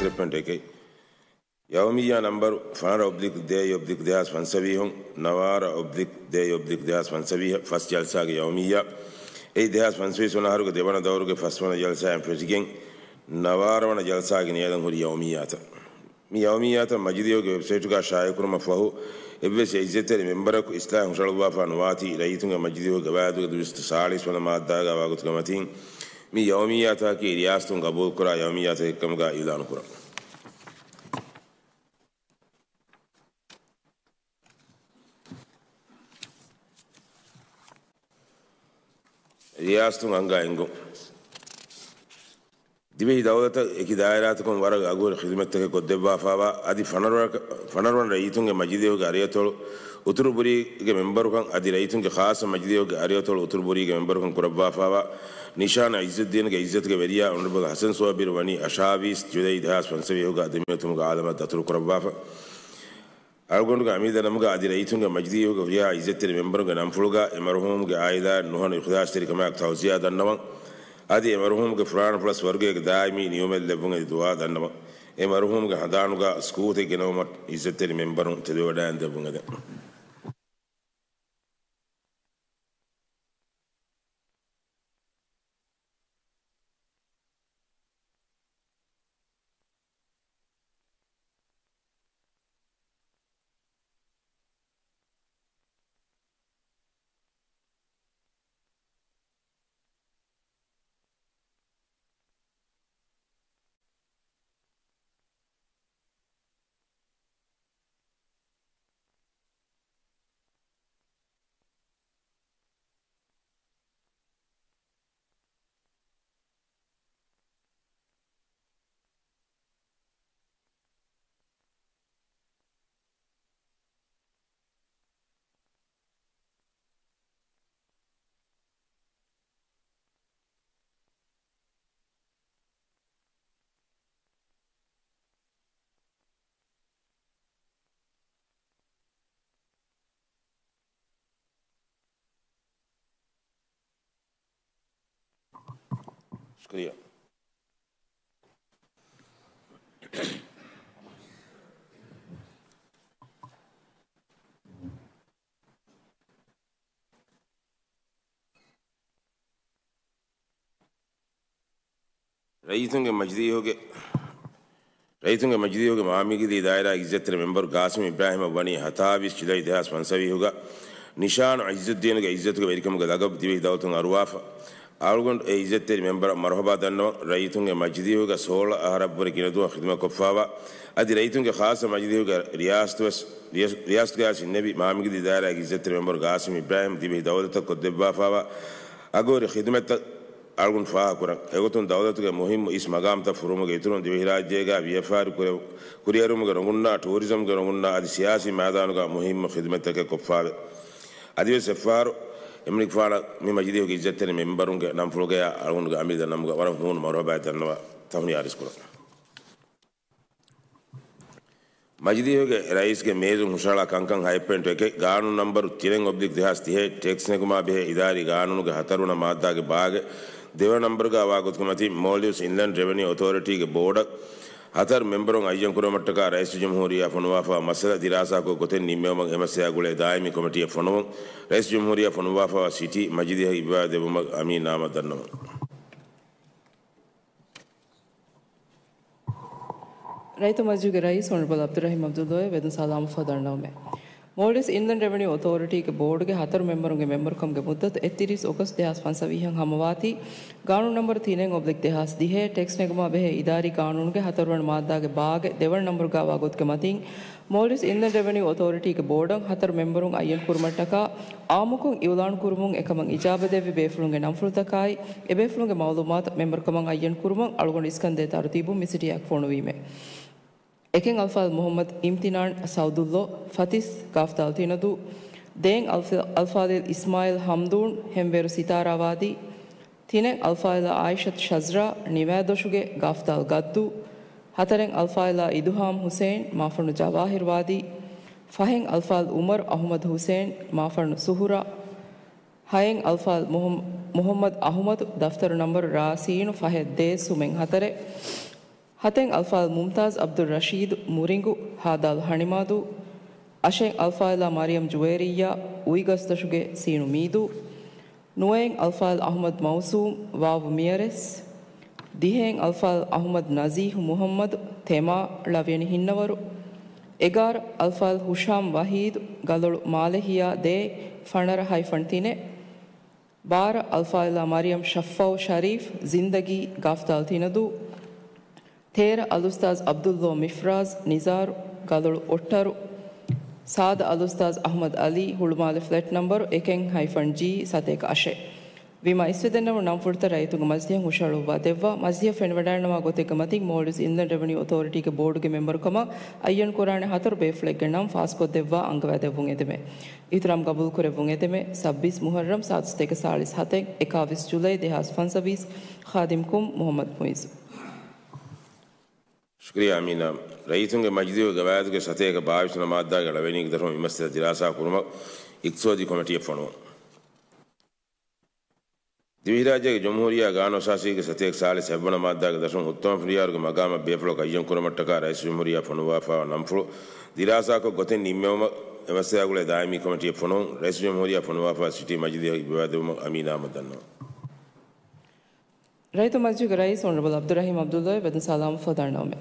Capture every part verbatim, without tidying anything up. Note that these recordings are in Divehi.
އެކެއް. ޔައުމިއްޔާ ނަންބަރު ފަނަރަ އޮބްލިކް ދޭއް އޮބްލިކް ދެހާސް ފަންސަވީހުން، ނަވާރަ އޮބްލިކް ދޭއް އޮބްލިކް ދެހާސް ފަންސަވީހަށް ފަސް ޖަލްސާގެ ޔައުމިއްޔާ. އެއީ ދެހާސް ފަންސަވީސް ވަނަ އަހަރުގެ ދެވަނަ ދައުރުގެ ފަސްވަނަ ޖަލްސާއިން ފެށިގެން، ނަވާރަ ވަނަ ޖަލްސާގެ ނިޔަލަން ހުރި ޔައުމިއްޔާތައް. މި ޔައުމިއްޔާތައް މަޖިލީހުގެ ވެބްސައިޓުގަ ޝާއިޢުކުރުމަށް ފަހު، އެއްވެސް އެއް އިއްޒަތްތެރި މެންބަރަކު އިސްލާހެއް ހުށަހަޅުއްވާފާ ނުވާތީ، ރައްޔިތުންގެ މަޖިލީހުގެ ގަވާއިދުގެ ދުވިސައްތަ ސާޅީސް ވަނަ މާއްދާގަ ވާގޮތުގެ މަތީން، މި ޔައުމިއްޔާތަކަކީ ރިޔާސަތުން ގަބޫލުކުރާ ޔައުމިއްޔާތަކެއްކަމުގަ އިޢުލާނުކުރަން. ރިޔާސަތުން އަންގާ އެންގުން. ދިވެހި ދައުލަތަށް އެކި ދާއިރާތަކުން ވަރަށް އަގުހުރި ޚިދުމަތްތަކެއް ކޮށްދެއްވާފާވާ، އަދި ފަނަރަ، ފަނަރަ ވަނަ ރައްޔިތުންގެ މަޖިލީހުގެ އަރިއަތޮޅު އުތުރުބުރީގެ މެންބަރުކަން، އަދި ރައްޔިތުންގެ ޚާއްޞަ މަޖިލީހުގެ އަރިއަތޮޅު އުތުރުބުރީގެ މެންބަރުކަން ކުރައްވާފާވާ، ނިޝާން އިއްޒުއްދީންގެ އިއްޒަތުގެ ވެރިޔާ އޮނަރަބަލް ހަސަން ސޯބިރު ވަނީ އަށާވީސް ޖުލައި ދެހާސް ފަންސަވީހުގަ ދެމިއޮތުމުގެ އާލަމަށް ދަތުރު ކުރައްވާފަ. އަޅުގަނޑުގެ އަމީރު ދަންނަމުގަ އަދި ރައްޔިތުންގެ މަޖިލީހުގެ ހުރިހާ އިއްޒަތްތެރި މެންބަރުންގެ ނަންފުޅުގަ އެ މަރުޙޫމުގެ އާއިލާއަށް ނުހަނު އިޚްލާޞްތެރިކަމާއެކު ތަޢުޒިޔާ ދަންނަވަން. އަދި އެ މަރުޙޫމުގެ ފުރާނަފުޅަށް ސުވަރުގޭގެ ދާއިމީ ނިޢުމަތް ލެއްވުން އެދި ދުޢާ ދަންނަވަން. އެ މަރުޙޫމުގެ ހަނދާނުގަ ސުކޫތެއް ގެނައުމަށް އިއްޒަތްތެރި މެންބަރުން ތެދުވެވަޑައިގެން ދެއްވުން އެދެން. ޝުކުރިއްޔާ. ރައްޔިތުންގެ މަޖިލީހުގެ، ރައްޔިތުންގެ މަޖިލީހުގެ މާމިގިލީ ދާއިރާގެ އިއްޒަތްތެރި މެންބަރު ގާސިމް އިބްރާހިމަށް ވަނީ ހަތާވީސް ޖުލައި ދެހާސް ފަންސަވީހުގަ ނިޝާން އިއްޒުއްދީނުގެ އިއްޒަތުގެ ވެރިކަމުގެ ލަގަބު ދިވެހި ދައުލަތުން އަރުވާފަ. އަޅުގަނޑު އެ އިއްޒަތްތެރި މެންބަރަށް މަރުޙަބާ ދަންނަވަން. ރައްޔިތުންގެ މަޖިލީހުގަ ސޯޅަ އަހަރަށްވުރެ ގިނަދުވަހު ޚިދުމަތްކޮށްފާވާ، އަދި ރައްޔިތުންގެ ޚާއްޞަ މަޖިލީހުގެ ރިޔާސަތުވެސް، ރިޔަސް، ރިޔާސަތުގައިވެސް އިންނެވި މާމިގިލީ ދާއިރާގެ އިއްޒަތްތެރި މެންބަރު ގާސިމް އިބްރާހިމް ދިވެހި ދައުލަތަށް ކޮށްދެއްވާފާވާ އަގުހުރި ޚިދުމަތްތައް އަޅުގަނޑު ފާހަގަކުރަން. އެގޮތުން ދައުލަތުގެ މުހިއްމު އިސް މަގާމްތައް ފުރުމުގެ އިތުރުން ދިވެހިރާއްޖޭގަ ވިޔަފާރި ކުރެ، ކުރިއެރުމުގެ ރޮނގުންނާ، ޓޫރިޒަމްގެ ރޮނގުންނާ އަދި ސިޔާސީ މައިދާނުގަ މުހިއްމު ޚިދުމަތްތަކެއް ކޮށްފާވޭ. އަދިވެސް އެއްފަހަރު އެމަނިކުފާނަށް މި މަޖިލީހުގެ އިއްޒަތްތެރި މެންބަރުންގެ ނަންފުޅުގަޔާ އަޅުގަނޑުގެ އަމީރު ދަންނަމުގަ ވަރަށް ހޫނު މަރުޙަބާއެއް ދަންނަވާ ތަހުނިޔާ އަރިސްކުރަން. މަޖިލީހުގެ ރައީސްގެ މޭޒުން ހުށަހަޅާ ކަންކަން ހައެއް ޕޮއިންޓު އެކެއް، ގާނޫނު ނަންބަރު ތިނެއް އޮބްލިކް ދެހާސް ތިހޭ، ޓެކްސް ނެގުމާ ބެހޭ އިދާރީ ގާނޫނުގެ ހަތަރުވަނަ މާއްދާގެ ބާގެ ދެވަނަ ނަންބަރުގަ ވާ ގޮތުގެ މަތިން، މޯލްޑިވްސް އިންލެންޑް ރެވެނިއު އޮތޯރިޓީގެ ބޯޑަށް ހަތަރު މެންބަރުން އައްޔަން ކުރުމަށްޓަކާ ރައީސު ޖުމްހޫރިއްޔާ ފޮނުވާފާ މައްސަލަ ދިރާސާކޮށް ގޮތެއް ނިންމެވުމަށް އެ މައްސަލައާ ގުޅޭ ދާއިމީ ކޮމިޓީއެއް ފޮނުވުން. ރައީސު ޖުމްހޫރިއްޔާ ފޮނުވާފާވާ ސިޓީ މަޖިލީހަށް އިއްވާ ދެއްވުމަށް އަމީން ނާމާ ދަންނަވަން. ރައްޔިތު މަޖިލީހުގެ ރައީސް އޮނަރަބަލް ޢަބްދުއްރަޙީމް ޢަބްދުﷲ އެ ވެދުން ސަލާމަތްވާ ދަންނަވަމޭ. މޯލްޑިވްސް އިންލެންޑް ރެވެނިއު އޮތޯރިޓީގެ ބޯޑުގެ ހަތަރު މެންބަރުންގެ މެންބަރުކަމުގެ މުއްދަތު އެއްތިރީސް އޮގަސްޓް ދެހާސް ފަންސަވީހަށް ހަމަވާތީ، ގާނޫނު ނަންބަރު ތިނެއް އޮބްލިކް ދެހާސް ދިހައެއް، ޓެކްސް ނެގުމާ ބެހޭ އިދާރީ ގާނޫނުގެ ހަތަރުވަނަ މާއްދާގެ ބާގެ ދެވަނަ ނަންބަރުގަ ވާ ގޮތުގެ މަތިން، މޯލްޑިވްސް އިންލެންޑް ރެވެނިއު އޮތޯރިޓީގެ ބޯޑަށް ހަތަރު މެންބަރުން އައްޔަން ކުރުމަށްޓަކާ އާއްމުކޮށް އިޢުލާނު ކުރުމުން އެކަމަށް އިޖާބަ ދެއްވި ބޭފުޅުންގެ ނަންފުޅުތަކާއި، އެބޭފުޅުންގެ މައުލޫމާތު މެންބަރުކަމަށް އައްޔަން ކުރުމަށް އަޅުގަނޑު އިސްކަންދޭ ތަރުތީބުން މި ސިޓީއާއެކު ފޮނުވީމޭ. އެކެއް އަލްފާޟިލް މުޙައްމަދު އިމްތިނާން ސައުދުއްލޯ، ފަތިސް، ގާފްދާލް ތިނަދޫ، ދޭއް އަލްފާ، އަލްފާޟިލް އިސްމާޢީލް ހަމްދޫން، ހެންވޭރު ސިތާރާ ވާދީ، ތިނެއް އަލްފާޟިލާ ޢާއިޝަތު ޝަޒްރާ، ނިވާދޮށުގެ ގާފްދާލް ގައްދޫ، ހަތަރެއް އަލްފާޟިލާ އިދުހާމް ޙުސައިން، މާފަންނު ޖަވާހިރު ވާދީ، ފަހެއް އަލްފާޟިލް ޢުމަރު އަޙުމަދު ޙުސައިން، މާފަންނު ސުހުރާ، ހައެއް އަލްފާޟިލް މުޙައް، މުޙައްމަދު އަޙުމަދު، ދަފްތަރު ނަންބަރު ރ ސީނު ފަހެއް ދޭއް ސުމެއް ހަތަރެއް، ހަތެއް އަލްފާޟިލް މުމްތާޒް ޢަބްދުއްރަޝީދު، މުރިނގު، ހާދާލު ހަނިމާދޫ. އަށެއް އަލްފާޟިލާ މަރިޔަމް ޖުވޭރިއްޔާ، އުއިގަސްދޮށުގެ ސީނު މީދޫ. ނުވައެއް އަލްފާޟިލް އަޙްމަދު މައުސޫމް، ވާވު މިޔަރެސް. ދިހައެއް އަލްފާޟިލް އަޙްމަދު ނަޒީހު މުޙައްމަދު، ތެމާ، ޅަވިޔަނި ހިންނަވަރު. އެގާރަ އަލްފާޟިލް ހުޝާމް ވަޙީދު، ގަލޮޅު މާލެހިޔާ ދޭއް، ފަނަރަ ހައިފަން ތިނެއް. ބާރަ އަލްފާޟިލާ މަރިޔަމް ޝައްފާޢު ޝަރީފް، ޒިންދަގީ، ގާފްދާލު ތިނަދޫ. ތޭރަ އަލްއުސްތާޛް ޢަބްދުﷲ މިފްރާޒް، ނިޒާރު، ގަލޮޅު އޮއްޓަރު. ސާދަ އަލްއުސްތާޛް އަޙްމަދު ޢަލީ، ހުޅުމާލެ ފްލެޓް ނަންބަރު އެކެއް ހައިފަން ޖީ، ސަތޭކަ އަށެއް. ވީމާ އިސްވެދެންނެވުނު ނަންފުޅުތައް ރައްޔިތުންގެ މަޖިލީހަށް ހުށަހަޅުއްވާ ދެއްވާ، މަޖިލީހަށް ފެނިވަޑައިގަންނަވާ ގޮތެއްގެ މަތިން މޯލްޑިވްސް އިންލަންޑް ރެވެނިއު އޮތޯރިޓީގެ ބޯޑުގެ މެމްބަރު ކަމަށް އައްޔަން ކުރާނެ ހަތަރު ބޭފުޅެއްގެ ނަން ފާސްކޮށްދެއްވާ އަންގަވާދެއްވުން އެދެމެ. އިޙްތިރާމް ގަބޫލުކުރެއްވުން އެދެމެ. ސައްބީސް މުޙައްރަމް، ސާދަ ސަތޭކަ ސާޅީސް ހަތެއް، އެކާވީސް ޖުލައި ދެހާސް ފަންސަވީސް، ޚާދިމް ކުމް، މުޙައްމަދު މުޢިއްޒު. ޝުކުރިއްޔާ އަމީނާ. ރައްޔިތުންގެ މަޖިލީހުގެ ގަވާއިދުގެ ސަތޭކަ ބާވީސް ވަނަ މާއްދާގެ ޅަވައިނީގެ ދަށުން މި މައްސަލަ ދިރާސާ ކުރުމަށް އިޤްތިޞާދީ ކޮމިޓީއެއް ފޮނުވުން. ދިވެހިރާއްޖޭގެ ޖުމްހޫރިއްޔާ ގާނޫނު އަސާސީގެ ސަތޭކަ ސާޅީސް ހަތްވަނަ މާއްދާގެ ދަށުން އުއްތަމަ ފަނޑިޔާރުގެ މަގާމަށް ބޭފުޅަކު އައްޔަން ކުރުމަށްޓަކާ ރައީސު ޖުމްހޫރިއްޔާ ފޮނުއްވާފައިވާ ނަންފުޅު ދިރާސާކޮށް ގޮތެއް ނިންމެވުމަށް އެ މައްސަލާގުޅޭ ދާއިމީ ކޮމިޓީއަށް ފޮނުވުން. ރައީސު ޖުމްހޫރިއްޔާ ފޮނުއްވާފައިވާ ސިޓީ މަޖިލީހަށް އިއްވާދެއްވުމަށް އަމީނާ އަހްމަދު ދަންނަވަން. ރައްޔިތު މަޖިލީހުގެ ރައީސް އޮނަރަބަލް ޢަބްދުއްރަޙީމް ޢަބްދުﷲ ވެދުން ސަލާމަތް ފަދައިންނެވުމެވެ.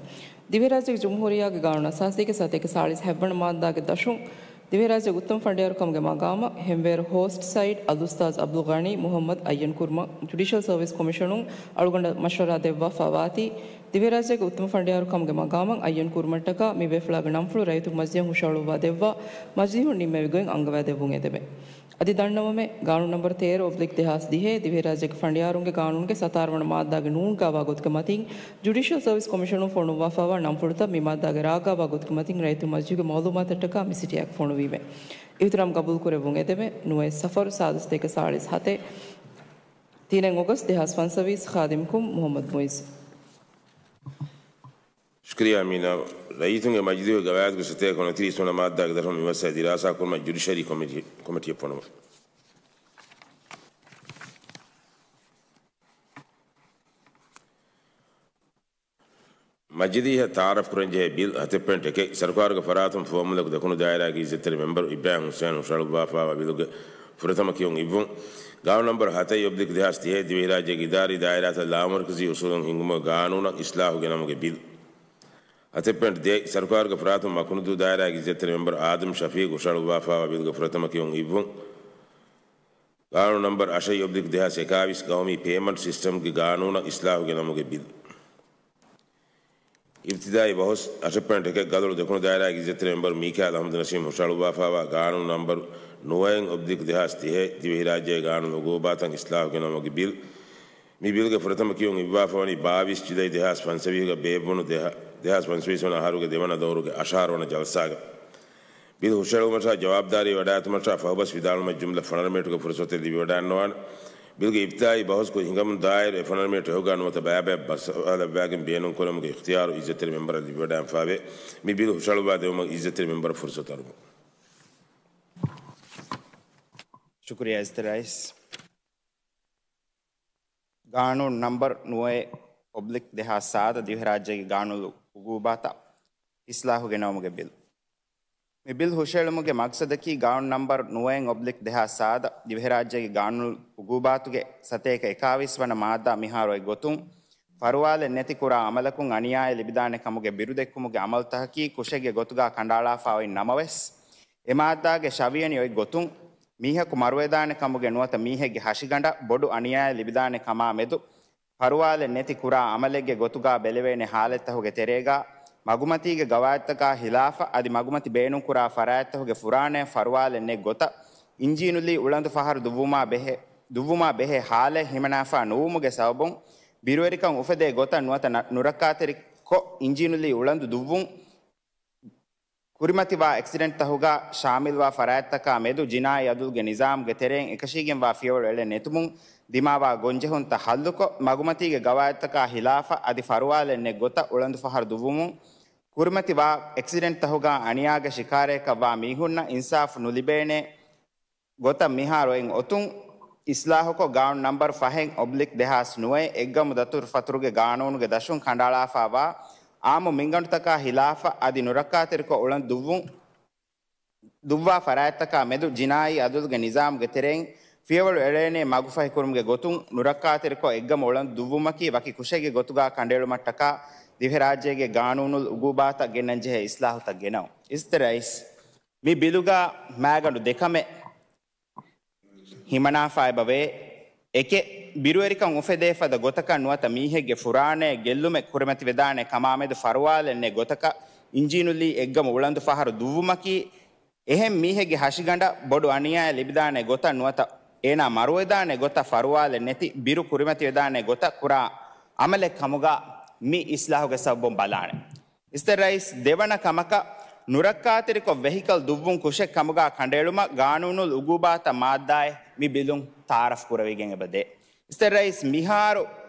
ދިވެހިރާއްޖޭގެ ޖުމްހޫރިއްޔާގެ ގާނޫނު އަސާސީގެ ސަތޭކަ ސާޅީސް ހަތްވަނަ މާއްދާގެ ދަށުން، ދިވެހިރާއްޖޭގެ އުއްތަމަ ފަނޑިޔާރު ކަމުގެ މަގާމަށް ހެންވޭރު ހޯސްޓް ސައިޑް އަލްއުސްތާޛް ޢަބްދުލްޣަނީ މުޙައްމަދު އައްޔަން ކުރުމަށް ޖުޑިޝަލް ސަރވިސް ކޮމިޝަނުން އަޅުގަނޑަށް މަޝްވަރާ ދެއްވާފައިވާތީ، ދިވެހިރާއްޖޭގެ އުއްތަމަ ފަނޑިޔާރު ކަމުގެ މަގާމަށް އައްޔަން ކުރުމަށްޓަކާ މި ބޭފުޅާގެ ނަންފުޅު ރައްޔިތު މަޖިލީހަށް ހުށަހަޅުއްވާ ދެއްވާ މަޖިލީހުން ނިންމެވި ގޮތް އަންގަވާ ދެއްވުން އެދެމެ. އަދި ދަންނަވަމެ، ގާނޫނު ނަންބަރު ތޭރަ އޮބްލިކް ދެހާސް ދިހައެއް ދިވެހިރާއްޖޭގެ ފަނޑިޔާރުންގެ ގާނޫނުގެ ސަތާރަ ވަނަ މާއްދާގެ ނޫން ގާވާ ގޮތުގެ މަތިން، ޖުޑިޝަލް ސަރވިސް ކޮމިޝަނުން ފޮނުއްވާފައިވާ ނަންފުޅުތައް މި މާއްދާގެ ރާ ގާވާ ގޮތުގެ މަތިން ރައްޔިތު މަޖިލީހުގެ މައުލޫމާތަށްޓަކާ މި ސިޓީއަށް ފޮނުވީމެ. އިޙްތިރާމް ގަބޫލުކުރެއްވުން އެދެމެ. ނުވައެއް ސަފަރު ސާދަ ސަތޭކަ ސާޅީސް ހަތެއް. ތިނެއް އޮގަސްޓް ދެހާސް ފަންސަވީސް. ޚާދިމް ކުމް، މުޙައްމަދު މުޢިއްޒު. ޝުކުރިއްޔާ އަމީނާ. ރައްޔިތުންގެ މަޖިލީހުގެ ގަވާއިދުގެ ސަތޭކަ ނުވަތިރީސް ވަނަ މާއްދާގެ ދަށުން މި މައްސަލަ ދިރާސާ ކުރުމަށް ޖުޑިޝަރީ ކޮމިޓީ، ކޮމިޓީއެއް ފޮނުވުން. މަޖިލީހަށް ތަޢާރަފް ކުރަންޖެހޭ ބިލް ހަތެއް ޕޮއިންޓް އެކެއް، ސަރުކާރުގެ ފަރާތުން ފުވައްމުލަކު ދެކުނު ދާއިރާގެ އިއްޒަތްތެރި މެމްބަރު އިބްރާހިމް ޙުސައިން ހުށަހަޅުއްވާފައިވާ ބިލުގެ ފުރަތަމަ ކިޔުން އިއްވުން. ގާނޫނު ނަންބަރު ހަތައް އޮބްލިކް ދެހާސް ދިހައެއް، ދިވެހިރާއްޖޭގެ އިދާރީ ދާއިރާތައް ލާމަރުކަޒީ އުސޫލުން ހިންގުމުގެ ގާނޫނަށް އިޞްލާޙު ގެނަމުގެ ބިލް. ހަތެއް ޕޮއިންޓް ދޭއް، ސަރުކާރުގެ ފަރާތުން މަކުނުދޫ ދާއިރާގެ އިއްޒަތްތެރި މެމްބަރު އާދަމް ޝަފީޤު ހުށަހަޅުއްވާފައިވާ ބިލުގެ ފުރަތަމަ ކިޔުން އިއްވުން. ގާނޫނު ނަންބަރު އަށެއް އޮބްލިކް ދެހާސް އެކާވީސް، ގައުމީ ޕޭމަންޓް ސިސްޓަމްގެ ގާނޫނަށް އިޞްލާޙު ގެނަމުގެ ބިލް. އިބްތިދާއީ ބަހުސް. އަށެއް ޕޮއިންޓް އެކެއް، ގަލޮޅު ދެކުނު ދާއިރާގެ އިއްޒަތްތެރި މެމްބަރު މީކާއިލް އަޙްމަދު ނަސީމް ހުށަހަޅުއްވާފައިވާ ގާނޫނު ނަންބަރު ނުވައެއް އޮބްލިކް ދެހާސް ދިހައެއް، ދިވެހިރާއްޖޭގެ ގާނޫނު އުގޫބާތަށް އިޞްލާޙު ގެނަމުގެ ބިލް. މި ބިލްގެ ފުރަތަމަ ކިޔުން އިއްވާފަވަނީ ބާވީސް ޖުލައި ދެހާސް ފަންސަވީހުގަ ބޭއްވުނު ދެހާ، ދެހާސް ފަންސަވީސް ވަނަ އަހަރުގެ ދެވަނަ ދައުރުގެ އަށާރަ ވަނަ ޖަލްސާގަ. ބިލް ހުށަހެޅުމަށާ ޖަވާބުދާރީ ވަޑާގަތުމަށާ ފަހުބަސް ވިދާޅުމަށް ޖުމްލަ ފަނަރަ މިނެޓުގެ ފުރުސަތެއް ލިބިވަޑައިގަންނަވާނެ. ބިލްގެ އިބްތިދާއީ ބަހުސް ކުރި ހިނގަމުން ދާއިރު އެ ފަނަރަ މިނެޓް އެހުގަ ނުވަތަ ބައިބައި ބަސްއަލަށްވާގެން ބޭނުންކުރުމުގެ އިޚްތިޔާރު އިއްޒަތްތެރި މެމްބަރަށް ލިބިވަޑައިގެންފާވޭ. މި ބިލް ހުށަހަޅުއްވާ ދެވުމަށް އިއްޒަތްތެރި މެމްބަރަށް ފުރުސަތު އަރުމުން. ޝުކުރިއްޔާ އިއްޒަތްތެރި ރައީސް. ގާނޫނު ނަންބަރު ނުވައެއް އޮބްލިކް ދެހާސް ސާދަ، ދިވެހިރާއްޖޭގެ ގާނޫނު އުގޫބާތަށް އިސްލާހު ގެނައުމުގެ ބިލް. މި ބިލް ހުށައެޅުމުގެ މަގްސަދަކީ ގާނޫނު ނަންބަރު ނުވައެއް އޮބްލިކް ދެހާސް ސާދަ، ދިވެހިރާއްޖޭގެ ގާނޫނު އުގޫބާތުގެ ސަތޭކަ އެކާވީސް ވަނަ މާއްދާ މިހާރު އޮތް ގޮތުން، ފަރުވާލެއް ނެތި ކުރާ އަމަލަކުން އަނިޔާއެއް ލިބިދާނެ ކަމުގެ ބިރުދެއްކުމުގެ އަމަލުތަކަކީ ކުށެއްގެ ގޮތުގާ ކަނޑައަޅާފަ އޮތް ނަމަވެސް، އެ މާއްދާގެ ށަވިޔަނި އޮތް ގޮތުން، މީހަކު މަރުވެދާނެ ކަމުގެ ނުވަތަ މީހެއްގެ ހަށިގަނޑަށް ބޮޑު އަނިޔާއެއް ލިބިދާނެ ކަމާ މެދު، ފަރުވާލެއް ނެތި ކުރާ އަމަލެއްގެ ގޮތުގާ ބެލެވޭނެ ހާލަތްތަހުގެ ތެރޭގާ، މަގުމަތީގެ ގަވާއިދުތަކާ ހިލާފަށް އަދި މަގުމަތި ބޭނުންކުރާ ފަރާތްތަހުގެ ފުރާނަޔަށް ފަރުވާލެއް ނެތް ގޮތަށް، އިންޖީނުލީ އުޅަނދު ފަހަރު ދުއްވުމާ ބެހޭ، ދުއްވުމާ ބެހޭ ހާލަތް ހިމަނާފަ ނުވުމުގެ ސަބަބުން، ބިރުވެރިކަން އުފެދޭ ގޮތަށް ނުވަތަ ނަ-، ނުރައްކާތެރިކޮށް، އިންޖީނުލީ އުޅަނދު ދުއްވުން، ކުރިމަތިވާ އެކްސިޑެންޓްތަހުގާ ޝާމިލްވާ ފަރާތްތަކާ މެދު ޖިނާއީ އަދުލުގެ ނިޒާމުގެ ތެރެއިން އެކަށީގެންވާ ފިޔަވަޅު އެޅެން ނެތުމުން ދިމާވާ ގޮންޖެހުންތައް ހައްލުކޮށް، މަގުމަތީގެ ގަވާއިދުތަކާ ހިލާފަށް އަދި ފަރުވާލެއް ނެތް ގޮތަށް އުޅަނދު ފަހަރު ދުއްވުމުން، ކުރިމަތިވާ އެކްސިޑެންޓްތަހުގާ އަނިޔާގެ ޝިކާރަޔަކަށްވާ މީހުންނަށް އިންސާފު ނުލިބޭނެ ގޮތަށް މިހާރު އޮތް އޮތުން އިސްލާހުކޮށް، ގާނޫނު ނަންބަރު ފަހެއް އޮބްލިކް ދެހާސް ނުވައެއް އެއްގަމު ދަތުރުފަތުރުގެ ގާނޫނުގެ ދަށުން ކަނޑައަޅާފައިވާ އާއްމު މިންގަނޑުތަކާ ހިލާފަށް އަދި ނުރައްކާތެރިކޮށް އުޅަނދު ދުއްވުން ދުއްވާ ފަރާތްތަކާ މެދު ޖިނާއީ އަދަލުގެ ނިޒާމުގެ ތެރެއިން ފިޔަވަޅު އެޅޭނޭ މަގުފަހިކުރުމުގެ ގޮތުން ނުރައްކާތެރިކޮށް އެއްގަމު އުޅަނދު ދުއްވުމަކީ ވަކި ކުށެއްގެ ގޮތުގާ ކަނޑައެޅުމަށްޓަކާ ދިވެހިރާއްޖޭގެ ގާނޫނުލް އުގޫބާތަށް ގެންނަންޖެހޭ އިސްލާހުތައް ގެނައުން. އިސްތެ ރައީސް، މި ބިލުގާ މާގަނޑު ދެކަމެއް ހިމަނާފަ އެބަވޭ. އެކެއް، ބިރުވެރިކަން އުފެދޭ ފަދަ ގޮތަކަށް ނުވަތަ މީހެއްގެ ފުރާނައެއް ގެއްލުމެއް ކުރިމަތިވެދާނެ ކަމާމެދު ފަރުވާލެއް ނެތް ގޮތަކަށް އިންޖީނުލީ އެއްގަމު އުޅަނދު ފަހަރު ދުއްވުމަކީ، އެހެން މީހެއްގެ ހަށިގަނޑަށް ބޮޑު އަނިޔާއެއް ލިބިދާނެ ގޮތަށް ނުވަތަ އޭނާ މަރުވެދާނެ ގޮތަށް ފަރުވާލެއް ނެތި ބިރު ކުރިމަތިވެދާނެ ގޮތަށް ކުރާ އަމަލެއް ކަމުގާ މި އިސްލާހުގެ ސަބަބުން ބަލާނެ. އިސްތެ ރައީސް، ދެވަނަ ކަމަކަށް، ނުރައްކާތެރިކޮށް ވެހިކަލް ދުއްވުން ކުށެއް ކަމުގާ ކަނޑައެޅުމަށް ގާނޫނުލް އުގޫބާތަށް މާއްދާއެއް މި ބިލުން ތައާރަފް ކުރެވިގެން އެބަދޭ. އިސްތެ ރައީސް، މިހާރު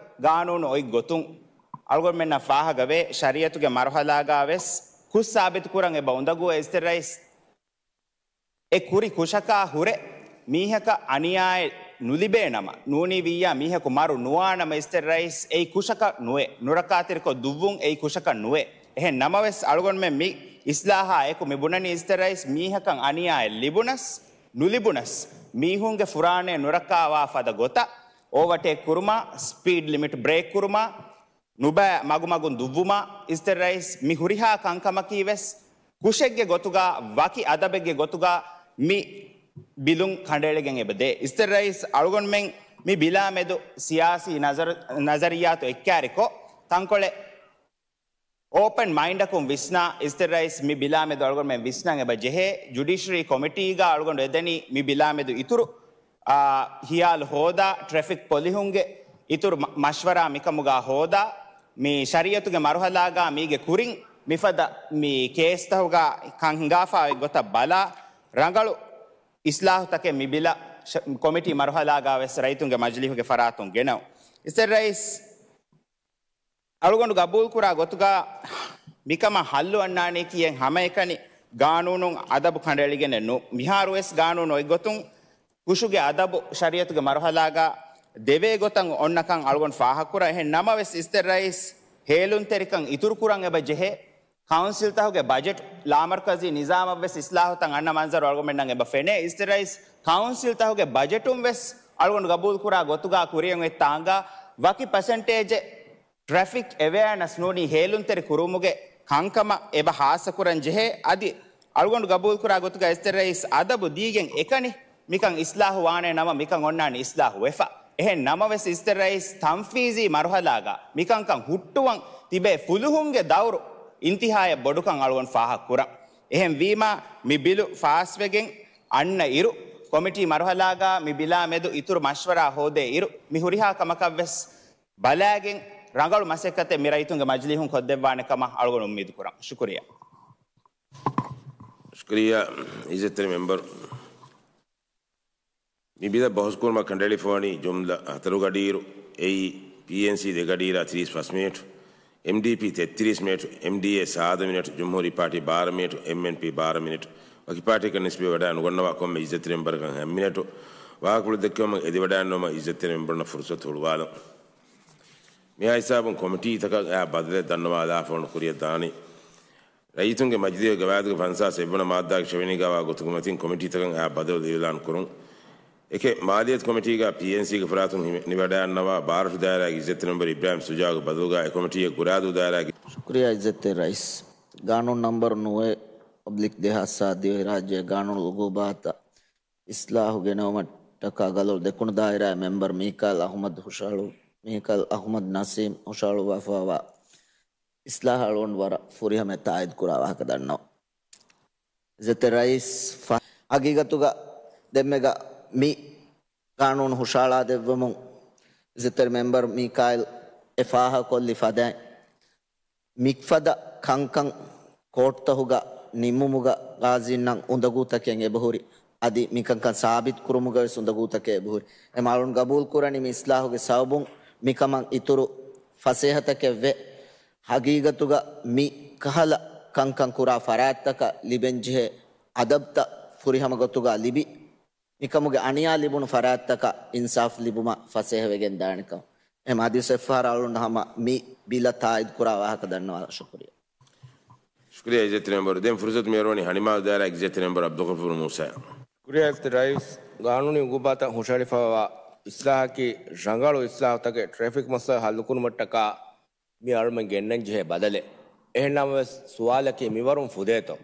ގާނޫނު އޮތް ގޮތުން އަޅުގަނޑުމެންނަށް ފާހަގަވޭ، ޝަރީއަތުގެ މަރުހަލާގާ ވެސް ކުށް ސާބިތުކުރަން އެބަ އުނދަގޫވޭ. އިސްތެ ރައީސް، އެ ކުރި ކުށަކާ ހުރެ މީހަކަށް އަނިޔާއެއް ނުލިބޭ ނަމަ، ނޫނީ ވިއްޔާ މީހަކު މަރު ނުވާނަމަ، އިސްތެ ރައީސް، އެއީ ކުށަކަށް ނުވޭ. ނުރައްކާތެރިކޮށް ދުއްވުން އެއީ ކުށަކަށް ނުވޭ. އެހެން ނަމަވެސް، އަޅުގަނޑުމެން މި އިސްލާހާ އެކު މި ބުނަނީ، އިސްތެ ރައީސް، މީހަކަށް އަނިޔާއެއް ލިބުނަސް، ނުލިބުނަސް، މީހުންގެ ފުރާނައެއް ނުރައްކާވާ ފަދަ ގޮތަށް، އޯވަޓޭކް ކުރުމާ، ސްޕީޑް ލިމިޓް ބްރޭކް ކުރުމާ، ނުބައި މަގުމަގުން ދުއްވުމާ، އިސްތެ ރައީސް، މި ހުރިހާ ކަންކަމަކީ ވެސް ކުށެއްގެ ގޮތުގާ، ވަކި އަދަބެއްގެ ގޮތުގާ މި ބިލުން ކަނޑައެޅިގެން އެބަދޭ. އިސްތެ ރައީސް، އަޅުގަނޑުމެން މި ބިލާ މެދު ސިޔާސީ ނަޒަރު، ނަޒަރިއްޔާތު އެއްކާރިކޮށް، ތަންކޮޅެއް އޯޕަން މައިންޑަކުން ވިސްނާ، އިސްތެ ރައީސް، މި ބިލާ މެދު އަޅުގަނޑުމެން ވިސްނަން އެބަ ޖެހޭ، ޖުޑިޝަރީ ކޮމިޓީގާ އަޅުގަނޑު އެދެނީ މި ބިލާ މެދު އިތުރު އާ، ހިޔާލު ހޯދާ، ޓްރެފިކް ޕޮލިހުންގެ އިތުރު މަ-، މަޝްވަރާ މިކަމުގާ ހޯދާ، މި ޝަރީއަތުގެ މަރުހަލާގާ މީގެ ކުރިން މިފަދަ މި ކޭސްތަހުގާ ކަން ހިނގާފާ އޮތް ގޮތަށް ބަލާ، ރަނގަޅު އިސްލާހުތަކެއް މި ބިލަށް ޝަ-، ކޮމިޓީ މަރުހަލާގާ ވެސް ރައްޔިތުންގެ މަޖިލީހުގެ ފަރާތުން ގެނައު. އިސްތެ ރައީސް، އަޅުގަނޑު ގަބޫލުކުރާ ގޮތުގާ މިކަމަށް ހައްލު އަންނާނީކީ އެއް ހަމައެކަނި ގާނޫނުން އަދަބު ކަނޑައެޅިގެނެއް ނޫ. މިހާރުވެސް ގާނޫނު އޮތްގޮތުން ކުށުގެ އަދަބު ޝަރީއަތުގެ މަރުހަލާގާ ދެވޭ ގޮތަށް އޮންނަކަން އަޅުގަނޑު ފާހަގަކުރާ. އެހެން ނަމަވެސް އިސްތެ ރައީސް ހޭލުންތެރިކަން އިތުރުކުރަން އެބަ ޖެހޭ. ކައުންސިލްތަހުގެ ބަޖެޓް ލާމަރުކަޒީ ނިޒާމަށްވެސް އިސްލާހުތައް އަންނަ މަންޒަރު އަޅުގަނޑުމެންނަށް އެބަ ފެނޭ. އިސްތެ ރައީސް، ކައުންސިލްތަހުގެ ބަޖެޓުން ވެސް އަޅުގަނޑު ގަބޫލުކުރާ ގޮތުގާ ކުރިއަށް އޮތް ތާނގާ ވަކި ޕަސެންޓޭޖެއް ޓްރެފިކް އެވެއާނަސް ނޫނީ ހޭލުންތެރި ކުރުމުގެ ކަންކަމަށް އެބަ ހާއްސަކުރަން ޖެހޭ. އަދި އަޅުގަނޑު ގަބޫލުކުރާ ގޮތުގަ އިސްތެ ރައީސް އަދަބު ދީގެން އެކަނި މިކަން އިސްލާހު ވާނެ ނަމަ މިކަން އޮންނާނީ އިސްލާހު ވެފަ. އެހެން ނަމަވެސް އިސްތެ ރައީސް ތަންފީޒީ މަރުހަލާގަ މިކަންކަން ހުއްޓުވަން ތިބޭ ފުލުހުންގެ ދައުރު އިންތިހާޔަށް ބޮޑުކަން އަޅުގަނޑު ފާހަގަކުރަން. އެހެން ވީމާ މި ބިލު ފާސްވެގެން އަންނަ އިރު، ކޮމިޓީ މަރުހަލާގަ މި ބިލާ މެދު އިތުރު މަޝްވަރާ ހޯދޭ އިރު، މި ހުރިހާ ކަމަކަށްވެސް ބަލާގެން ރަނގަޅު މަސައްކަތެއް މި ރައްޔިތުންގެ މަޖިލީހުން ކޮށްދެއްވާނެ ކަމަށް އަޅުގަނޑު އުއްމީދު ކުރަން. ޝުކުރިއްޔާ. ޝުކުރިއްޔާ، އިއްޒަތްތެރި މެމްބަރު. މި ބިލަށް ބަހުސް ކުރުމަށް ކަނޑައެޅިފަވަނީ ޖުމްލަ ހަތަރު ގަޑިއިރު، އެއީ، ޕީއެންސީ ދެ ގަޑިއިރާ ތިރީސް ފަސް މިނެޓު، އެމްޑީޕީ ތެއްތިރީސް މިނެޓު، އެމްޑީއޭ ސާދަ މިނެޓު، ޖުމްހޫރީ ޕާޓީ ބާރަ މިނެޓު، އެމްއެންޕީ ބާރަ މިނެޓު، ވަކި ޕާޓީއަކަށް ނިސްބަތްވެވަޑައި ނުގަންނަވާ ކޮންމެ އިއްޒަތްތެރި މެމްބަރަކަށް ހަތް މިނެޓު. ވާހަކަފުޅު ދެއްކެވުމަށް އެދިވަޑައިގަންނަވުމަށް އިއްޒަތްތެރި މެމްބަރުންނަށް ފުރުސަތު ހުޅުވާލަން. މިހާ ހިސާބުން ކޮމިޓީތަކަށް އައި ބަދަލެއް ދަންނަވާލާފަ ހުންނަ ކުރިއަށް ދާނީ. ރައްޔިތުންގެ މަޖިލީހުގެ ގަވާއިދުގެ ފަންސާސް އެއްވަނަ މާއްދާގެ ށެވެނީގާވާ ގޮތުގެ މަތިން ކޮމިޓީތަކަށް އައި ބަދަލު އިއުލާން ކުރުން. އެކެއް، މާލިޔަތު ކޮމިޓީގަ ޕީއެންސީގެ ފަރާތުން ހިމެ-، ނިވަޑައިގަންނަވާ ބާރަށު ދާއިރާގެ އިއްޒަތްތެރި މެމްބަރު އިބްރާހިމް ޝުޖާއުގެ ބަދަލުގަ އެ ކޮމިޓީއަށް ގުރާދޫ ދާއިރާގެ. ޝުކުރިއްޔާ އިއްޒަތްތެރި ރައީސް. ގާނޫނު ނަންބަރު ނުވައެއް އޮބްލިކް ދެހާސް އާ ދިވެހިރާއްޖޭގެ ގާނޫނު އުގޫބާތަށް އިސްލާހު ގެނައުމަށްޓަކާ ގަލޮޅު ދެކުނު ދާއިރާގެ މެމްބަރު މީކާއިލް އަހުމަދު ހުށަހަޅު-، މީކާއިލް އަހުމަދު ނަސީމް ހުށަހަޅުއްވާފައިވާ އިސްލާހަށް އަޅުގަނޑު ވަރަށް ފުރިހަމައަށް ތާއީދު ކުރާ ވާހަކަ ދަންނަވަން. އިއްޒަތްތެރި ރައީސް، ހަގީގަތުގަ ދެންމެގަ މި ގާނޫނު ހުށަހަޅާދެއްވަމުން އިއްޒަތްތެރި މެމްބަރު މީކާއިލް އެ ފާހަގަކޮށްލި ފަދައިން، މިފަދަ ކަންކަން ކޯޓްތަހުގަ ނިންމުމުގަ ގާޒީންނަށް އުނދަގޫތަކެއް އެބަހުރި، އަދި މިކަންކަން ސާބިތު ކުރުމުގަވެސް އުނދަގޫތަކެއް އެބަހުރި. އެމަ އަޅުން ގަބޫލުކުރަނީ މި އިސްލާހުގެ ސަބަބުން މިކަމަށް އިތުރު ފަސޭހަތަކެއް ވެ، ހަގީގަތުގަ މި ކަހަލަ ކަންކަން ކުރާ ފަރާތްތަކަށް ލިބެންޖެހޭ އަދަބުތައް ފުރިހަމަ ގޮތުގަ ލިބި، މިކަމުގެ އަނިޔާ ލިބުނު ފަރާތްތަކަށް އިންސާފު ލިބުމަށް ފަސޭހަވެގެން ދާނެކަން. އެހެން އަދިވެސް އެއްފަހަރަށް އަޅުން ހަމަ މި ބިލަށް ތާއީދު ކުރާ ވާހަކަ ދަންނަވާ. ޝުކުރިއްޔާ. ޝުކުރިއްޔާ އިއްޒަތްތެރި މެންބަރު. ދެން ފުރުސަތު މިއޮރުވަނީ ހަނިމާލު ދާއިރާގެ އިއްޒަތްތެރި މެންބަރު ޢަބްދުލްޣަފޫރު މޫސާއަށް. ޝުކުރިއްޔާ އިއްޒަތްތެރި ރައީސް. ގާނޫނީ އުގޫބާތަށް ހުށަހަޅިފައިވާ އިސްލާހަކީ ރަނގަޅު އިސްލާހުތަކެއް، ޓްރެފިކް މައްސަލަ ހައްލުކުރުމަށްޓަކާ މި އަޅުމެން ގެންނަން ޖެހޭ ބަދަލެއް. އެހެންނަމަވެސް، ސުވާލަކީ މިވަރުން ފުދޭތޯ؟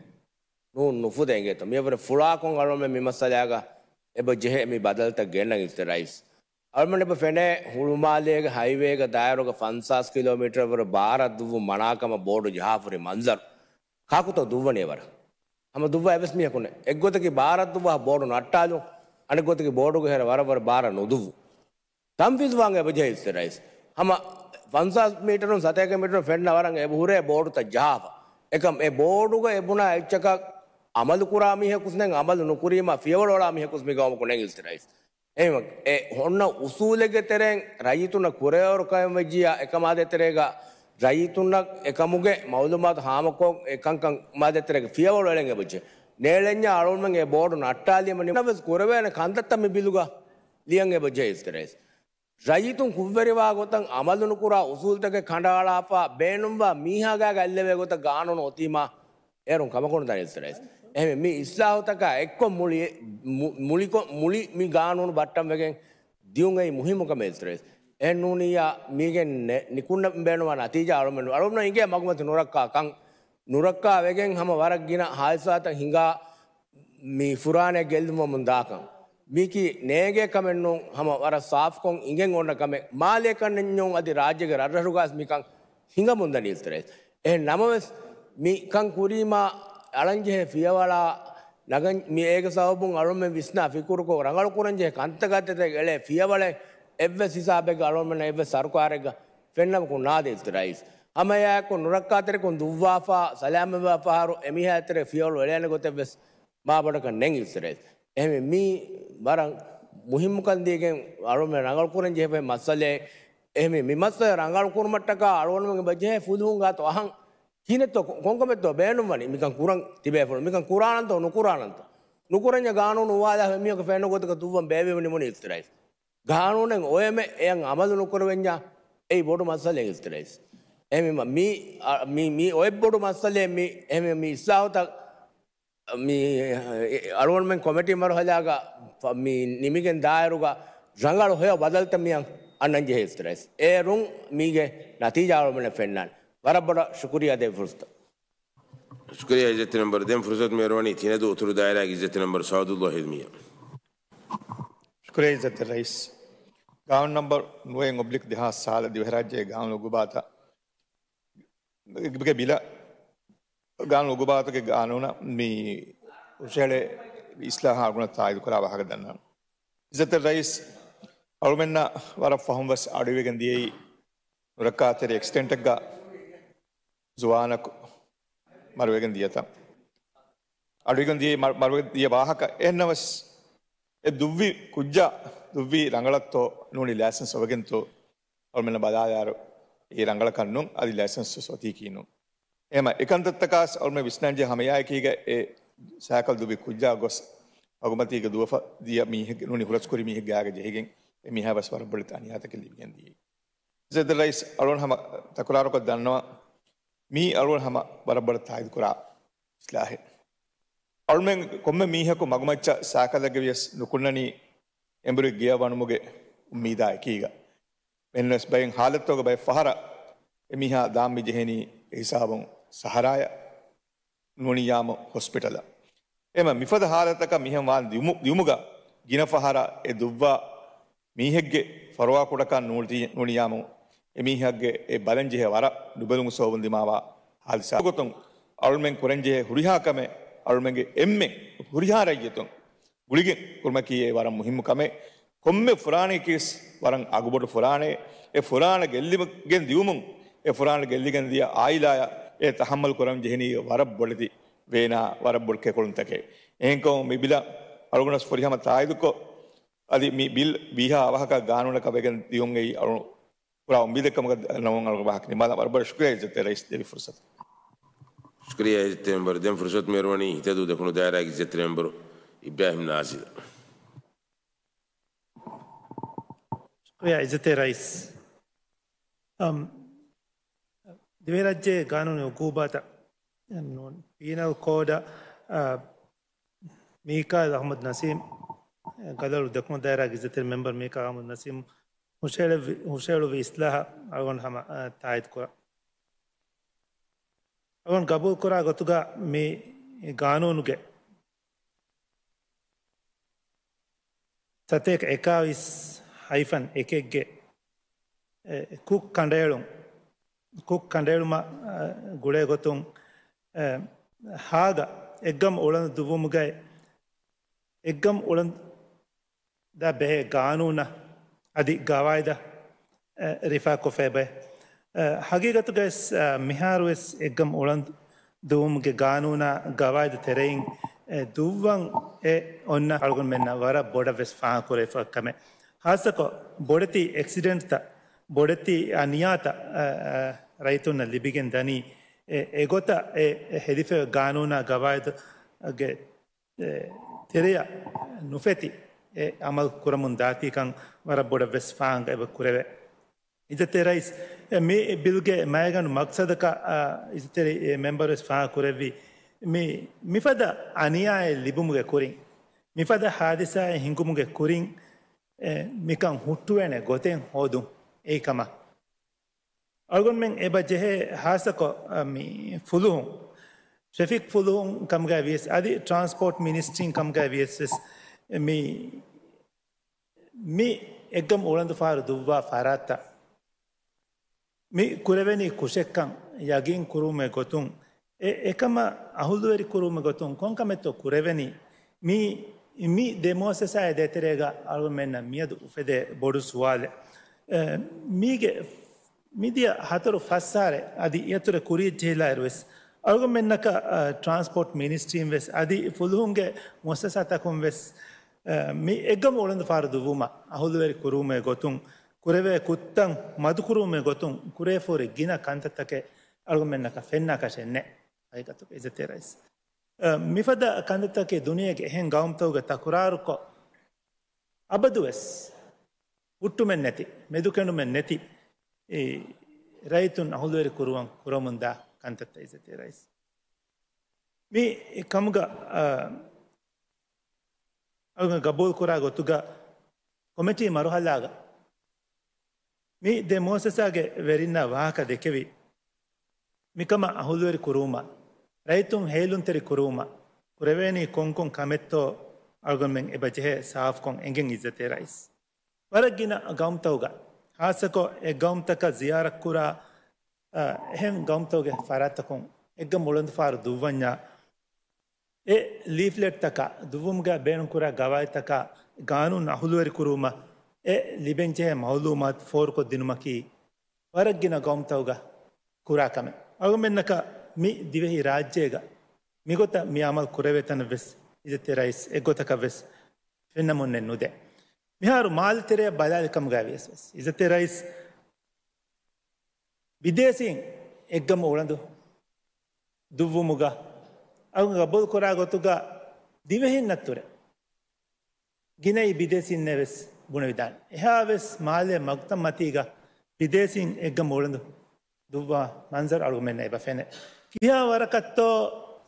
ނޫން، ނުފުދޭ އިނގޭތޯ؟ މިއަށްވުރެ ފުޅާކޮށް އަޅުމެން މި މައްސަލާގަ އެބަ ޖެހޭ މި ބަދަލުތައް ގެންނަން އިއްޒަތްތެރި ރައީސް. އަޅުމެން އެބަ ފެނޭ ހުޅުމާލޭގެ ހައިވޭގަ ދާއިރުގަ ފަންސާސް ކިލޯމީޓަރ ވަރަށް ބާރަށް ދުއްވުން މަނާކަމަށް ބޯޑު ޖަހާފަ ހުރި މަންޒަރު. ކާކުތޯ ދުއްވަނީ އެވަރަށް؟ ހަމަ ދުއްވާ އެއްވެސް މީހަކު ނެތް. އެއްގޮތަކީ ބާރަށް ދުއްވާ ބޯޑު ނައްޓާލުން، އަނެއްގޮތަކީ ބޯޑުގެ ހެރަ ވަރަށް ވަރަށް ބާރަށް ނުދުއްވުން. ތަންފީޒުވާން އެބަޖެހޭ އިއްޒަތްތެރި ރައީސް. ހަމަ ފަންސާސް މީޓަރުން ސަތޭކަ މީޓަރުން ފެންނަ ވަރަށް އެބަހުރޭ ބޯޑުތައް ޖަހާފަ. އެކަމް އެ ބޯޑުގަ އެބުނާ އެއްޗަކަށް އަމަލުކުރާ މީހަކުސް ނެތް، އަމަލު ނުކުރީމާ ފިޔަވަޅުއަޅާ މީހަކުސް މި ގައުމަކު ނެތް އިއްޒަތްތެރި ރައީސް. އެހެންވެ، އެ ހޮންނަ އުސޫލެއްގެ ތެރެއިން ރައްޔިތުންނަށް ކުރެވޭވަރު ކަމެއް ވެއްޖިއްޔާ، އެކަމާ ދޭތެރޭގަ ރައްޔިތުންނަށް އެކަމުގެ މައުލޫމާތު ހާމަކޮށް، އެ ކަންކަމާ ދޭތެރޭގަ ފިޔަވަޅު އެޅެން އެބަޖެހޭ. ނޭޅެންޏާ އަޅުގަނޑުމެން އެ ބޯޑު ނައްޓާލީމަ ނަމަވެސް ކުރެވޭނެ ކަންތައްތައް މި ބިލުގަ ލިޔަން އެބަޖެހޭ އިއްޒަތްތެރި ރައީސް. ރައްޔިތުން ކުށްވެރިވާ ގޮތަށް އަމަލު ނުކުރާ އުސޫލުތަކެއް ކަނޑައަޅާފަ، ބޭނުންވާ މީހާ ގާގަ އަތްލެވޭ ގޮތަށް ގާނޫނު އޮތީމާ އޭރުން ކަމަކު ނުދާނެ އިއްޒަތްތެރި ރައީސް. އެހެންވެ، މި އިސްލާހުތަކާ އެއްކޮށް މުޅި، މު-، މުޅިކޮށް، މުޅި މި ގާނޫނު ބައްޓަން ވެގެން ދިޔުން އެއީ މުހިއްމު ކަމެއް އިއްޒަތްތެރި ރައީސް. އެހެން ނޫނިއްޔާ މީގެން ނެ-، ނިކުންނަ ބޭނުންވާ ނަތީޖާ އަޅުމެން، އަޅުމެން އިނގޭ މަގުމަތި ނުރައްކާ ކަން. ނުރައްކާ ވެގެން ހަމަ ވަރަށް ގިނަ ހާދިސާތައް ހިނގާ މި ފުރާނައެއް ގެއްލުމަށް ދާކަން. މީކީ ނޭނގޭ ކަމެއް ނޫން، ހަމަ ވަރަށް ސާފުކޮށް އިނގެން އޮންނަ ކަމެއް. މާލޭކަންނެއް ނޫން، އަދި ރާއްޖޭގެ ރަށްރަށުގަސް މިކަން ހިނގަމުންދަނީ އިއްޒަތްތެރި ރައީސް. އެހެން ނަމަވެސް، މިކަން ކުރީމާ އަޅަންޖެހޭ ފިޔަވަޅާ ނަގަން މި އޭގެ ސަބަބުން އަޅުމެން ވިސްނާ ފިކުރުކޮށް ރަނގަޅު ކުރަންޖެހޭ ކަންތަކާ ދޭތެރޭގަ އެޅޭ ފިޔަވަޅެއް އެއްވެސް ހިސާބެއްގަ އަޅުމެންނަށް އެއްވެސް ސަރުކާރެއްގަ ފެންނަމަކުން ނާދޭ އިއްޒަތްތެރި ރައީސް. ހަމައެއާއެކު ނުރައްކާތެރިކަން ދުއްވާފާ، ސަލާމަތްވާ ފަހަރު އެމީހާ އެތެރޭ ފިޔަވަޅު އެޅޭނެ ގޮތެއްވެސް މާބޮޑަކަށް ނެތް އިއްޒަތްތެރި ރައީސް. އެހެންވެ، މީ ވަރަށް މުހިއްމުކަން ދީގެން އަޅުމެން ރަނގަޅުކުރަން ޖެހޭ މައްސަލައެއް. އެހެންވެ، މި މައްސަލަ ރަނގަޅުކުރުމަށްޓަކާ އަޅުގަނޑުމެން ބަޖެހޭ ފުލުހުން ގާތު އަހަން. ކިހިނެއްތޯ ކޮ-، ކޮންކަމެއްތޯ ބޭނުންވަނީ؟ މިކަން ކުރަން ތިބޭފުޅުން މިކަން ކުރާނަންތޯ ނުކުރާނަންތޯ؟ ނުކުރަންޏާ ގާނޫނު އުވާލާ މީހަކު ފެންނަ ގޮތަކަށް ދުއްވަން ބޭއްވެވެނީ މުނި އިއްޒަތްތެރި ރައީސް. ގާނޫނެއް އޮވެމެ އެޔަށް އަމަލު ނުކުރެވެންޏާ އެއީ ބޮޑު މައްސަލައެއް އިއްޒަތްތެރި ރައީސް. އެހެންވީމަ މީ، އަ، މީ، މީ އޮތް ބޮޑު މައްސަލައެއް މީ. އެހެންވީމަ މި އިސްލާހުތައް މި، އެ، އަޅުގަނޑުމެން ކޮމިޓީ މަރުހަލާގަ ފަ-، މި ނިމިގެން ދާއިރުގަ ރަނގަޅު ހެޔޮ ބަދަލުތައް މިއަށް އަންނަން ޖެހޭ އިއްޒަތްތެރި ރައީސް. އޭރުން މީގެ ނަތީޖާ އަޅުގަނޑަށް ފެންނާނެ. ވަރަށް ބޮޑަށް ޝުކުރިއްޔާ ދޭ ފުރުސަތަށް. ޝުކުރިއްޔާ އިއްޒަތްތެރި މެންބަރު. ދެން ފުރުސަތު މިއޮރުވަނީ ތިނެދޫ އުތުރު ދާއިރާގެ އިއްޒަތްތެރި މެންބަރު ސައުދުއްލާހި އިލްމީއަށް. ޝުކުރިއްޔާ އިއްޒަތްތެރި ރައީސް. ގާނޫނު ނަމްބަރު ނުވައެއް އޮބްލިކް ދެހާސް ސާލަށް ދިވެހިރާއްޖޭގެ ގާނޫނު އުގޫބާތަށް ގެ ބިލަށް ގާނޫނު އުގޫބާތުގެ ގާނޫނަށް މި ހުށަހެޅޭ އިސްލާހާ އަޅުގަނޑަށް ތާއީދު ކުރާ ވާހަކަ ދަންނަން. އިއްޒަތްތެރި ރައީސް، އަޅުމެންނަށް ވަރަށް ފަހުން ވެސް އަޑުއިވިގެން ދިޔައީ ނުރައްކާތެރި އެކްސިޑެންޓެއްގަ ޒުވާނަކު މަރުވެގެން ދިޔަތަން. އަޑުއިވިގެން ދިޔައީ މަ-، މަރުވެގެން ދިޔަ ވާހަކަ. އެހެންނަމަވެސް އެ ދުއްވި ކުއްޖާ ދުއްވީ ރަނގަޅަށްތޯ ނޫނީ ލައިސަންސް އޮވެގެންތޯ؟ އަޅުމެންނަށް ބަލާލާއިރު އެއީ ރަނގަޅަކަށް ނޫން، އަދި ލައިސަންސް ވެސް އޮތީކީ ނޫން. އެހެންވީމަ އެކަންތައްތަކާސް އަޅުމެން ވިސްނަންޖެހޭ ހަމައެއާއެކީގަ އެ ސައިކަލް ދުއްވި ކުއްޖާ ގޮސް މަގުމަތީގަ ދުވަފަ ދިޔަ މީހެއްގެ ނޫނީ ހުރަސްކުރި މީހެއްގެ ގާގަ ޖެހިގެން އެ މީހާ ވެސް ވަރަށް ބޮޑެތި އަނިޔާތަކެއް ލިބިގެން ދިޔައީ. އިއްޒަތްތެރި ރައީސް އަޅުގަނޑު ހަމަ ތަކުރާރުކޮށް ދަންނަވަން މީ އަޅުގަނޑު ހަމަ ވަރަށް ބޮޑަށް ތާއީދު ކުރާ އިސްލާހެއް. އަޅުމެން ކޮންމެ މީހަކު މަގުމައްޗަށް ސައިކަލެއްގަ ވިޔަސް ނުކުންނަނީ އެނބުރި ގެޔަށް ވަނުމުގެ އުއްމީދާ އެކީގަ. އެހެންވެސް ބައެއް ހާލަތުތަކުގަ ބައެއް ފަހަރަށް އެމީހާ ދާން މި ޖެހެނީ އެ ހިސާބުން ސަހަރާޔަށް ނޫނިއްޔާމު ހޮސްޕިޓަލަށް. އެހެންވީމަ މިފަދަ ހާލަތަކަށް މިހެން ވާން ދިއުމު-، ދިއުމުގަ ގިނަ ފަހަރަށް އެ ދުއްވާ މީހެއްގެ ފަރުވާ ކުޑަކަން ނޫޅި-، ނޫނިއްޔާމު އެމީހާގެ އެ ބަލަންޖެހޭ ވަރަށް ނުބެލުމުގެ ސަބަބުން ދިމާވާ ހާދިސާ. ގޮތުން އަޅުމެން ކުރަންޖެހޭ ހުރިހާ ކަމެއް އަޅުމެންގެ އެންމެ ހުރިހާ ރައްޔިތުން ގުޅިގެން ކުރުމަކީ އެ ވަރަށް މުހިއްމު ކަމެއް. ކޮންމެ ފުރާނައަކީވެސް ވަރަށް އަގުބޮޑު ފުރާނައެއް. އެ ފުރާނަ ގެއްލިގެން ދިއުމުން އެ ފުރާނަ ގެއްލިގެން ދިޔަ އާއިލާއަށް އެ ތަހައްމަލް ކުރަން ޖެހެނީ ވަރަށް ބޮޑެތި ވޭނާ ވަރަށް ބޮޑު ކެކުޅުންތަކެއް. އެހެންކަމުން މި ބިލަށް އަޅުގަނޑު ފުރިހަމަ ތާއީދުކޮށް، އަދި މި ބިލް ވީހާ އަވަހަކަށް ގާނޫނަކަށް ވެގެން ދިޔުން އެއީ އަޅު ކުރާ އުއްމީދެއް ކަމުގަ ނަމުން އަޅުގަނޑު ވާހަކަ ނިންމާލަން. ވަރަށް ބޮޑަށް ޝުކުރިއްޔާ އިއްޒަތްތެރި ރައީސް ދެއްވި ފުރުސަތަށް. ޝުކުރިއްޔާ އިއްޒަތްތެރި މެންބަރު. ދެން ފުރުސަތު މިއޮރުވަނީ ހިތަދޫ ދެކުނު ދާއިރާގެ އިއްޒަތްތެރި މެންބަރު އިބްރާހިމް ނާޒިލް. ޝުކުރިއްޔާ އިއްޒަތްތެރި ރައީސް. އަމް، ދިވެހިރާއްޖޭ ގާނޫނީ އުގޫބާތައް ނޫން. ޕީނަލް ކޯޑަށް، އާ، މީކާއިލް އަޙްމަދު ނަސީމް، ގަލޮޅު ދެކުނު ދާއިރާގެ އިއްޒަތްތެރި މެމްބަރު މީކާއިލް އަޙްމަދު ނަސީމް ހުށަހެޅެވި-، ހުށަހެޅުއްވި އިސްލާހަށް އަޅުގަނޑު ހަމަ، އާ، ތާއީދު ކުރަން. އަޅުގަނޑު ގަބޫލު ކުރާ ގޮތުގަ މި ގާނޫނުގެ ސަތޭކަ އެކާވީސް ހައިފަން އެކެއްގެ، އެ، ކުށް ކަނޑައެޅުން، ކުށް ކަނޑައެޅުމަށް، އަ، ގުޅޭ ގޮތުން، އެ، ހާގަ އެއްގަމު އުޅަނދު ދުއްވުމުގައި އެއްގަމު އުޅަނދަށް ބެހޭ ގާނޫނަށް އަދި ގަވާއިދަށް، އެ، ރިފާކޮށްފައިބައި. އެ، ހަގީގަތުގައިސް، އެ، މިހާރުވެސް އެއްގަމު އުޅަނދު ދުވުމުގެ ގާނޫނާ ގަވާއިދު ތެރެއިން، އެ، ދުއްވަން އެ އޮންނަ އަޅުގަނޑުމެންނަށް ވަރަށް ބޮޑަށް ވެސް ފާހަގަކުރެވިފަ ކަމެއް. ހާއްސަކޮށް، ބޮޑެތި އެކްސިޑެންޓްތައް، ބޮޑެތި އަނިޔާތައް، އަ، އަ، ރައްޔިތުންނަށް ލިބިގެން ދަނީ، އެ، އެގޮތަށް އެ، އެ ހެދިފައި ގާނޫނާ ގަވާއިދުގެ، އެ، ތެރެއަށް ނުފެތި އެ އަމަލު ކުރަމުން ދާތީކަން ވަރަށް ބޮޑަށް ވެސް ފާހަގަ އެބަ ކުރެވޭ. އިއްޒަތްތެރި ރައީސް، އެ، މި ބިލްގެ މައިގަނޑު މަގްސަދަކަށް، އާ، އިއްޒަތްތެރި، އެ، މެމްބަރު ވެސް ފާހަގަ ކުރެއްވި، މި، މިފަދަ އަނިޔާއެއް ލިބުމުގެ ކުރިން، މިފަދަ ހާދިސާއެއް ހިނގުމުގެ ކުރިން، އެ، މިކަން ހުއްޓުވޭނެ ގޮތެއް ހޯދުން އެއީ ކަމަށް. އަޅުގަނޑުމެން އެބަ ޖެހޭ ހާއްސަކޮށް، އަ، މި ފުލުހުން، ޓްރެފިކް ފުލުހުން ކަމުގައި ވިޔަސް، އަދި ޓްރާންސްޕޯޓް މިނިސްޓްރީން ކަމުގައި ވިޔަސް ވެސް، މި، މި އެއްގަމު އުޅަނދު ފާރު ދުއްވާ ފަރާތްތައް މި ކުރެވެނީ ކުށެއްކަން ޔަގީން ކުރުވުމެއް ގޮތުން، އެ، އެކަމަށް އަހުލުވެރި ކުރުވުމެއް ގޮތުން ކޮންކަމެއްތޯ ކުރެވެނީ؟ މި، މި ދެ މުއައްސަސާއެއް ދޭތެރޭގަ އަޅުގަނޑުމެންނަށް މިއަދު އުފެދޭ ބޮޑު ސުވާލެއް. އެ، މީގެ މިދިޔަ ހަތަރު ފަސް އަހަރެއް އަދި އިއަތުރެ ކުރިޔަށް ޖެހިލާއިރު ވެސް، އަޅުގަނޑުމެންނަކަށް، އަ، ޓްރާންސްޕޯޓް މިނިސްޓްރީން ވެސް އަދި ފުލުހުންގެ މުއައްސަސާތަކުން ވެސް، އަ، މި އެއްގަމު އުޅަނދު ފާރު ދުއްވުމަށް އަހުލުވެރި ކުރުވުމެއް ގޮތުން ކުރެވޭ ކުށްތައް މަދުކުރުވުމެއް ގޮތުން ކުރެވިފަހުރި ގިނަ ކަންތައްތަކެއް އަޅުގަނޑުމެންނަކަށް ފެންނާކަށެއް ނެތް. ހަގީގަތުގައި އިއްޒަތްތެރި ރައީސް، އަ، މިފަދަ ކަންތައްތަކެއް ދުނިޔޭގެ އެހެން ގައުމުތަކުގަ ތަކުރާރުކޮށް، އަބަދުވެސް ހުއްޓުމެއް ނެތި، މެދުކެނޑުމެއް ނެތި، އެ، ރައްޔިތުން އަހުލުވެރި ކުރުވަން ކުރަމުންދާ ކަންތައްތައް އިއްޒަތްތެރި ރައީސް. މި ކަމުގަ، އަ، އަޅުގަނޑު ގަބޫލުކުރާ ގޮތުގަ ކޮމިޓީ މަރުހަލާގަ މި ދެ މުއައްސަސާގެ ވެރިންނާ ވާހަކަ ދެކެވި، މިކަމަށް އަހުލުވެރި ކުރުވުމަށް، ރައްޔިތުން ހޭލުންތެރި ކުރުވުމަށް ކުރެވޭނީ ކޮންކޮން ކަމެއްތޯ އަޅުގަނޑުމެން އެބަ ޖެހޭ ސާފުކޮށް އެނގެން އިއްޒަތްތެރި ރައީސް. ވަރަށް ގިނަ ގައުމުތަކުގަ، ހާއްސަކޮށް އެ ގައުމުތަކަށް ޒިޔާރަތްކުރާ، އަ، އެހެން ގައުމުތަކުގެ ފަރާތްތަކުން އެއްގަމު އުޅަނދުފާރު ދުއްވަންޏާ، އެ ލީފްލެޓްތަކާ ދުއްވުމުގަ ބޭނުންކުރާ ގަވާއިދުތަކާ ގާނޫނު އަހުލުވެރިކުރުވުމަށް އެ ލިބެންޖެހޭ މައުލޫމާތު ފޯރުކޮށްދިނުމަކީ ވަރަށް ގިނަ ގައުމުތަކުގަ ކުރާ ކަމެއް. އަޅުގަނޑުމެންނަކަށް މި ދިވެހި ރާއްޖޭގަ މިގޮތަށް މި އަމަލު ކުރެވޭ ތަނަށް ވެސް އިއްޒަތްތެރި ރައީސް އެއްގޮތަކަށް ވެސް ފެންނަމުންނެއް ނުދޭ. މިހާރު މާލެ ތެރެއަށް ބަލާލި ކަމުގައި ވިޔަސް ވެސް އިއްޒަތްތެރި ރައީސް ބިދޭސީން އެއްގަމު އުޅަނދު ދުއްވުމުގަ އަޅުގަނޑު ގަބޫލުކުރާ ގޮތުގަ ދިވެހިންނަށްތުރެ ގިނައީ ބިދޭސީންނޭ ވެސް ބުނެވިދާނެ. އެހާވެސް މާލޭ މަގުތައް މަތީގަ ބިދޭސީން އެއްގަމު އުޅަނދު ދުއްވާ މަންޒަރު އަޅުގަނޑުމެންނަށް އެބަ ފެނޭ. ކިހާ ވަރަކަށްތޯ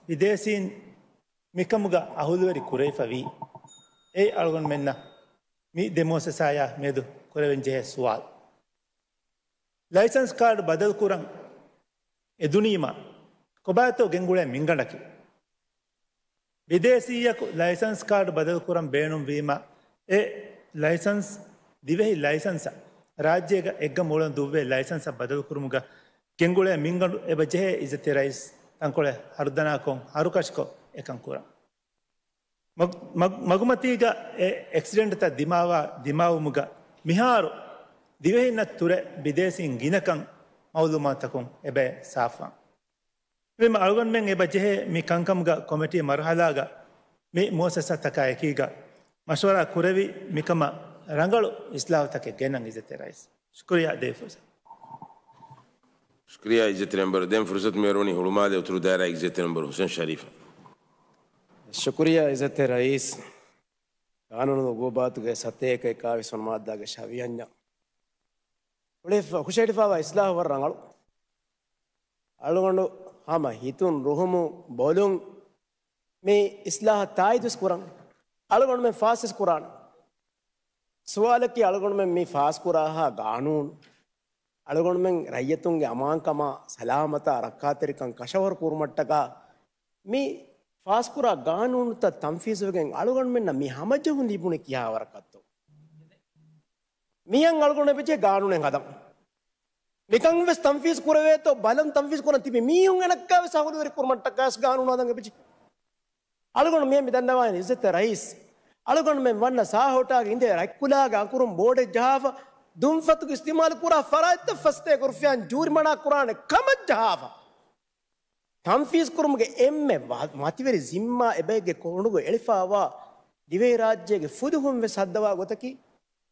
ބިދޭސީން މިކަމުގަ އަހުލުވެރި ކުރެވިފަ ވީ؟ އެއީ އަޅުގަނޑުމެންނަށް މި ދެ މުއައްސަސާޔާ މިއަދު ކުރެވެން ޖެހޭ ސުވާލު. ލައިސަންސް ކާޑު ބަދަލުކުރަން އެދުނީމަ ކޮބާތޯ ގެންގުޅޭ މިންގަނޑަކީ؟ ބިދޭސީއަކު ލައިސަންސް ކާޑު ބަދަލުކުރަން ބޭނުންވީމަ، އެ ލައިސަންސް، ދިވެހި ލައިސަންސަށް ރާއްޖޭގަ އެއްގަމު އުޅަނދު ދުއްވޭ ލައިސަންސަށް ބަދަލުކުރުމުގަ ގެންގުޅޭ މިންގަނޑު އެބަ ޖެހޭ އިއްޒަތްތެރި ރައީސް ތަންކޮޅެއް ހަރުދަނާކޮށް ހަރުކަށިކޮށް އެކަން ކުރަން. މަގު-، މަގު-، މަގުމަތީގަ އެ އެކްސިޑެންޓްތައް ދިމާވާ، ދިމާވުމުގަ މިހާރު ދިވެހިންނަށް ތުރެ ބިދޭސީން ގިނަކަން މައުލޫމާތަކުން އެބައި ސާފުވާން. އެހެންވީމަ އަޅުގަނޑުމެން އެބަ ޖެހޭ މި ކަންކަމުގަ ކޮމިޓީ މަރުހަލާގަ މި މުއައްސަސާތަކާ އެކީގަ މަޝްވަރާ ކުރެވި މިކަމަށް ރަނގަޅު އިސްލާހުތަކެއް ގެންނަން އިއްޒަތްތެރި ރައީސް. ޝުކުރިއްޔާ ދޭ ފުރުސަތު. ޝުކުރިއްޔާ އިއްޒަތްތެރި މެމްބަރު. ދެން ފުރުސަތު މިއޮރުވަނީ ހުޅުމާލެ އުތުރު ދާއިރާ އިއްޒަތްތެރި މެމްބަރު ހުސެން ޝަރީފަށް. ޝުކުރިއްޔާ އިއްޒަތްތެރި ރައީސް. ގާނޫނު އުގޫބާތުގެ ސަތޭކަ އެކާވީސް ވަނަ މާއްދާގެ ޝަވިޔަންޏަށް ހުށަހެޅިފަ-، ހުށަހެޅިފައިވާ އިސްލާހު ވަރަށް ރަނގަޅު. އަޅުގަނޑު ހަމަ ހިތުން ރުހުމުން ބޮލުން މި އިސްލާހަށް ތާއީދުވެސް ކުރަން. އަޅުގަނޑުމެން ފާސްވެސް ކުރާނެ. ސުވާލަކީ އަޅުގަނޑުމެން މި ފާސްކުރާހާ ގާނޫނު އަޅުގަނޑުމެން ރައްޔިތުންގެ އަމާންކަމާ، ސަލާމަތާ، ރައްކާތެރިކަން ކަށަވަރު ކުރުމަށްޓަކާ މި ފާސްކުރާ ގާނޫނުތައް ތަންފީޒުވެގެން އަޅުގަނޑުމެންނަށް މި ހަމަޖެހުން ލިބުނީ ކިހާ ވަރަކަށްތޯ؟ މިހެން އަޅުގަނޑު އެބަޖެހޭ ގާނޫނެއް ހަދަން. ނިކަން ވެސް ތަންފީޒު ކުރެވޭތޯ ބަލަން ތަންފީޒު ކުރަން ތިބި މީހުން އެނައްކާ ވެސް އަހުލުވެރި ކުރުމަށްޓަކާ ވެސް ގާނޫނު ހަދަން އެބަޖެހޭ. އަޅުގަނޑު މިހެން މި ދަންނަވާނީ އިއްޒަތްތެރި ރައީސް. އަޅުގަނޑުމެން ވަންނަ ސާހޯޓާގެ އިނދޭ ރަތްކުލާގެ އަނކުރުން ބޯޑެއް ޖަހާފަ، ދުންފަތުގެ އިސްތިމާލު ކުރާ ފަރާތްތައް ފަސްތޭކަ ރުފިޔާއިން ޖޫރިމަނާ ކުރާނެ ކަމަށް ޖަހާފަ. ތަންފީޒު ކުރުމުގެ އެންމެ ވަ-، މަތިވެރި ޒިންމާ އެބައެއްގެ ކޮނޑުގަ އެޅިފައިވާ ދިވެހިރާއްޖޭގެ ފުލުހުން ވެސް ހައްދަވާ ގޮތަކީ،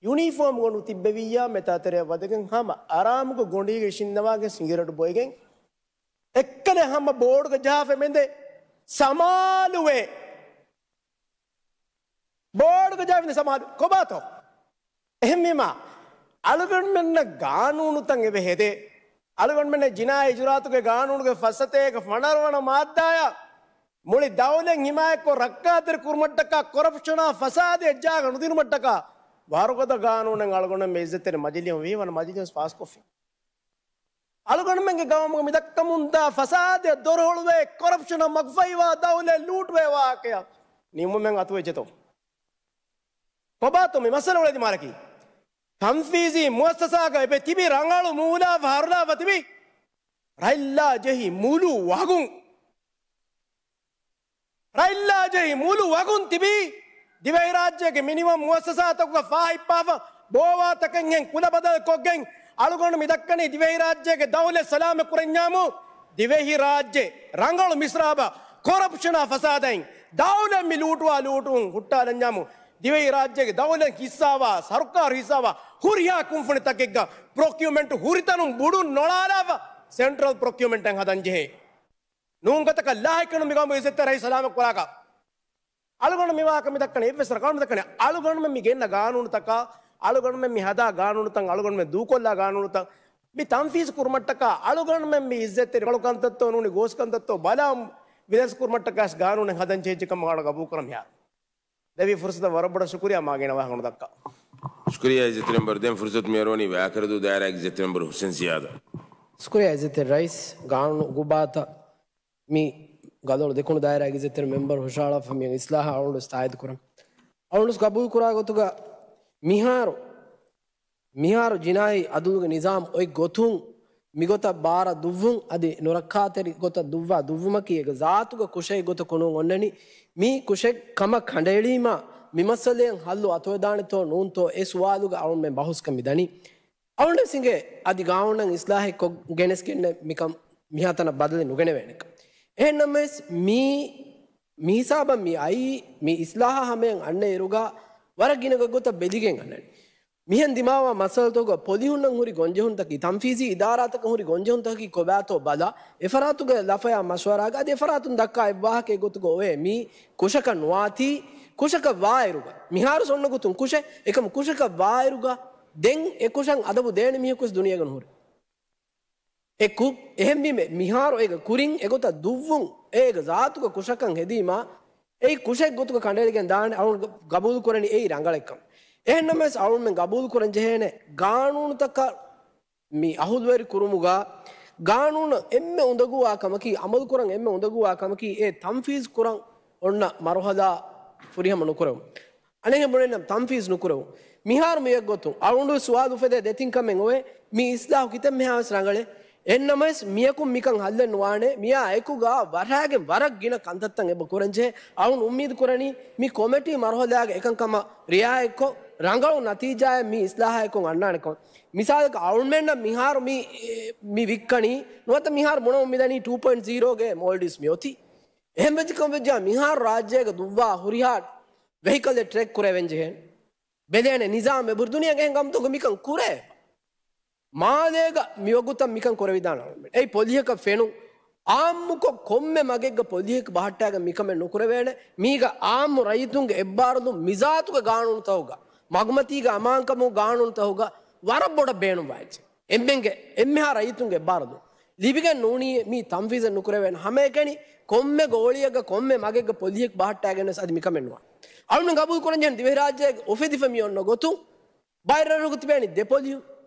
ޔުނީފޯމް ގޮނޑު ތިއްބެވިއްޔާ މެތާތެރެއަށް ވަދެގެން ހަމަ އަރާމުގެ ގޮނޑީގަ އިށިންނަވާގެން ސިނގިރޭޓު ބޮއިގެން، އެއްކަލެ ހަމަ ބޯޑުގަ ޖަހާފަ މެނދެ ސަމާލުވޭ. ބޯޑުގަ ޖަހާފަ މެނދެ ސަމާލު ކޮބާތޯ؟ އެހެންވީމާ، އަޅުގަނޑުމެންނަށް ގާނޫނުތައް އެބަ ހެދޭ. އަޅުގަނޑުމެންނަށް ޖިނާއީ އިޖުރާތުގެ ގާނޫނުގެ ފައްސަތޭކަ ފަނަރަވަނަ މާއްދާއަށް މުޅި ދައުލަތް ހިމާޔަތްކޮށް ރައްކާތެރި ކުރުމަށްޓަކާ، ކޮރަޕްޝަނާ ފަސާދަޔަށް ޖާގަ ނުދިނުމަށްޓަކާ، ވަރުގަދަ ގާނޫނެއް އަޅުގަނޑުމެން މި އިއްޒަތްތެރި މަޖިލީހުން ވީ ވަނަ މަޖިލީހުން ފާސްކޮށްފި. އަޅުގަނޑުމެންގެ ގައުމުގަ މިދައްކަމުންދާ ފަސާދަޔަށް ދޮރު ހުޅުވޭ، ކޮރަޕްޝަނަށް މަގުފަހިވާ ދައުލަތް ލޫޓްވޭ ވާހަކަޔަށް ނިމުމެއް އަތުވެއްޖެތޯ؟ ކޮބާތޯ މި މައްސަލަ އުޅޭ ދިމާލަކީ؟ ތަންފީޒީ މުއައްސަސާގަ އެބަ ތިބި ރަނގަޅު މޫލާފަ ހަރުލާފަ ތިބި ރަތްލާ ޖެހި މުލު ވަގުން. ރަތްލާ ޖެހި މުލު ވަގުން ތިބީ ދިވެހިރާއްޖޭގެ މިނިވަން މުއައްސަސާތަކުގަ ފާހިއްޕާފަ، ބޯވާތަކެއްހެން ކުލަ ބަދަލުކޮށްގެން އަޅުގަނޑު މި ދައްކަނީ ދިވެހިރާއްޖޭގެ ދައުލަތް ސަލާމަތް ކުރަންޏާމު، ދިވެހިރާއްޖެ ރަނގަޅު މިސްރާބަށް ކޮރަޕްޝަނާ ފަސާދައިން ދައުލަތް މި ލޫޓުވާ ލޫޓުވުން ހުއްޓާލަންޏާމު، ދިވެހިރާއްޖޭގެ ދައުލަތް ހިއްސާވާ، ސަރުކާރު ހިއްސާވާ ހުރިހާ ކުންފުނިތަކެއްގަ ޕްރޮކިއުމަންޓް ހުރިތަނުން ބުޑުން ނޮޅާލާފަ ސެންޓްރަލް ޕްރޮކިއުމަންޓެއް ހަދަންޖެހޭ. ނޫން ގޮތަކަށް ލާހިކަނު މި ގައުމު އިއްޒަތްތެރި ރައީސް ސަލާމަތް ކުރާކަށް. އަޅުގަނޑު މި ވާހަކަ މި ދައްކަނީ އެއްވެސް ރަނގަޅު މި ދައްކަނީ. އަޅުގަނޑުމެން މި ގެންނަ ގާނޫނުތަކާ، އަޅުގަނޑުމެން މި ހަދާ ގާނޫނުތައް، އަޅުގަނޑުމެން ދޫކޮށްލާ ގާނޫނުތައް މި ތަންފީޒު ކުރުމަށްޓަކާ، އަޅުގަނޑުމެން މި އިއްޒަތްތެރި ރަނގަޅު ކަންތައްތޯ ނޫނީ ގޯސް ކަންތައްތޯ ބަލާ ވިލާސް ކުރުމަށްޓަކާ ގާނޫނެއް ހަދަން ޖެހިއްޖެ ކަމަށް އަޅުގަނޑު ގަބޫލު ކުރަން މިހާރު. ދެވި ފުރުސަތަށް ވަރަށް ބޮޑަށް ޝުކުރިޔާ މާގިނަ ވާހަކަ ނުދައްކާ. ޝުކުރިޔާ އިއްޒަތްތެރި މެމްބަރު. ދެން ފުރުސަތު މިއަރުވަނީ ވާކަރަދޫ ދާއިރާގެ އިއްޒަތްތެރި މެމްބަރު ހުސެން ސިޔާދަށް. ޝުކުރިޔާ އިއްޒަތްތެރި ރައީސް، ގާނޫނު އުގުބާތައް މި ގަދޮޅު ދެކުނު ދާއިރާގެ އިއްޒަތްތެރި މެމްބަރު ހުށަހަޅާފަ މި އިސްލާހަށް އަޅުގަނޑު ވެސް ތާއީދު ކުރަން. އަޅުގަނޑު ވެސް ގަބޫލު ކުރާ ގޮތުގަ މިހާރު މިހާރު ޖިނާއީ އަދުލުގެ ނިޒާމް އޮތް ގޮތުން މިގޮތަށް ބާރަށް ދުއްވުން އަދި ނުރައްކާތެރި ގޮތަށް ދުއްވާ ދުއްވުމަކީ އޭގެ ޒާތުގަ ކުށެއް ގޮތަކު ނޫން އޮންނަނީ. މީ ކުށެއް ކަމަށް ކަނޑައެޅީމާ، މި މައްސަލައަށް ހައްލު އަތުވެދާނެތޯ ނޫންތޯ އެ ސުވާލުގަ އަޅުގަނޑުމެން ބަހުސްކަން މި ދަނީ. އަޅުގަނޑަށް އިނގޭ އަދި ގާނޫނަށް އިސްލާހެއް ކޮށް ގެނެސްގެންނެއް މިކަން މިހާތަނަށް ބަދަލެއް ނުގެނެވޭނެކަން. އެހެންނަމަވެސް މީ، މި ހިސާބަށް މި އައީ، މި އިސްލާހާ ހަމަޔަށް އަންނަ އިރުގަ ވަރަށް ގިނަ ގޮތްގޮތަށް ބެލިގެން އަންނަނީ. މިހެން ދިމާވާ މައްސަލަތަކުގަ ޕޮލިހުންނަށް ހުރި ގޮންޖެހުންތަކީ، ތަންފީޒީ އިދާރާތަކަށް ހުރި ގޮންޖެހުންތަކަކީ ކޮބާތޯ ބަލާ، އެފަރާތުގެ ލަފަޔާ މަޝްވަރާގަ އަދި އެފަރާތުން ދައްކާ އެއްވާހަކައެއް ގޮތުގަ އޮވޭ މީ ކުށަކަށް ނުވާތީ، ކުށަކަށް ވާއިރުގަ، މިހާރު އޮންނަ ގޮތުން ކުށެއް، އެކަމު ކުށަކަށް ވާއިރުގަ ދެން އެ ކުށަށް އަދަބު ދޭނެ މީހަކު ވެސް ދުނިޔޭގަ ނުހުރޭ. އެ ކު-، އެހެންވީމެ، މިހާރު އޭގަ ކުރިން އެގޮތަށް ދުއްވުން، އޭގަ ޒާތުގަ ކުށަކަށް ހެދީމާ، އެއީ ކުށެއް ގޮތުގަ ކަނޑައެޅިގެން ދާނެ، އަޅުގަނޑު ގަ-، ގަބޫލު ކުރަނީ އެއީ ރަނގަޅެއްކަން. އެހެންނަމަވެސް އަޅުގަނޑުމެން ގަބޫލު ކުރަން ޖެހޭނެ ގާނޫނުތަކަށް މި އަހުލުވެރި ކުރުމުގަ، ގާނޫނަށް އެންމެ އުނދަގޫވާ ކަމަކީ، އަމަލު ކުރަން އެންމެ އުނދަގޫވާ ކަމަކީ، އެ ތަންފީޒު ކުރަން އޮންނަ މަރުހަލާ ފުރިހަމަ ނުކުރެވުން. އަނެއްހެން ބުނެންނަމަ ތަންފީޒް ނުކުރެވުން. މިހާރު މި އެއްގޮތުން އަޅުގަނޑު ސުވާލު އުފެދޭ ދެތިން ކަމެއް އޮވޭ. މި އިސްލާހު ކިތަންމެހާވެސް ރަނގަޅޭ. އެހެންނަމަވެސް މިޔަކުން މިކަން ހައްލެއް ނުވާނެ. މިއާ އެކުގަ ވަށާގެން ވަރަށް ގިނަ ކަންތައްތައް އެބަ ކުރަންޖެހޭ. އަޅުގަނޑު އުއްމީދު ކުރަނީ މި ކޮމެޓީ މަރުހަލާގެ އެކަންކަމަށް ރިއާޔަތްކޮށް، ރަނގަޅު ނަތީޖާއެއް މި އިސްލާހާއެކު އަންނާނެކަން. މިސާލަކަށް އަޅުގަނޑުމެންނަށް މިހާރު މި، މި ވިއްކަނީ ނުވަތަ މިހާރު ބުނަމުން މިދަނީ ޓޫ ޕޮއިންޓް ޒީރޯގެ މޯލްޑިވްސް މިއޮތީ. އެހެން ވެއްޖެކަމަށް ވެއްޖާ މިހާރު ރާއްޖޭގަ ދުއްވާ ހުރިހާ ވެހިކަލްއެއް ޓްރެކް ކުރެވެން ޖެހޭނެ. ބެލޭނެ ނިޒާމް އެބަހުރި ދުނިޔޭގެ އެހެން ގައުމުތަކުގަ މިކަން ކުރޭ. މާލޭގަ މިވަގުތަށް މިކަން ކުރެވިދާނެ އަޅުގަނޑުމެން. އެއީ ޕޮލިހަކަށް ފެނުން. އާއްމުކޮށް ކޮންމެ މަގެއްގަ ޕޮލިހަކަށް ބަހައްޓާގެން މިކަމެއް ނުކުރެވޭނެ. މީގަ އާއްމު ރައްޔިތުންގެ އެއްބާރުލުން މިޒާތުގެ ގާނޫނުތަކުގަ، މަގުމަތީގެ އަމާންކަމުގެ ގާނޫނުތަކުގަ ވަރަށް ބޮޑަށް ބޭނުންވާ އެއްޗެއް. އެންމެންގެ، އެންމެހާ ރައްޔިތުންގެ އެއްބާރުލުން. ލިބިގެން ނޫނީ މީ ތަންފީޒެއް ނުކުރެވޭނެ. ހަމައެކަނި ކޮންމެ ގޯޅިއަކަށް ކޮންމެ މަގެއްގަ ޕޮލިއެއް ބަހައްޓާގެން ވެސް އަދި މިކަމެއް ނުވާނެ. އަޅުން ގަބޫލު ކުރަން ޖެހޭނެ ދިވެހިރާއްޖޭގަ އުފެދިފަ މި އޮންނަ ގޮތުން ބައިރަށްރަށުގަ ތިބޭނީ ދެ ޕޮލިއު،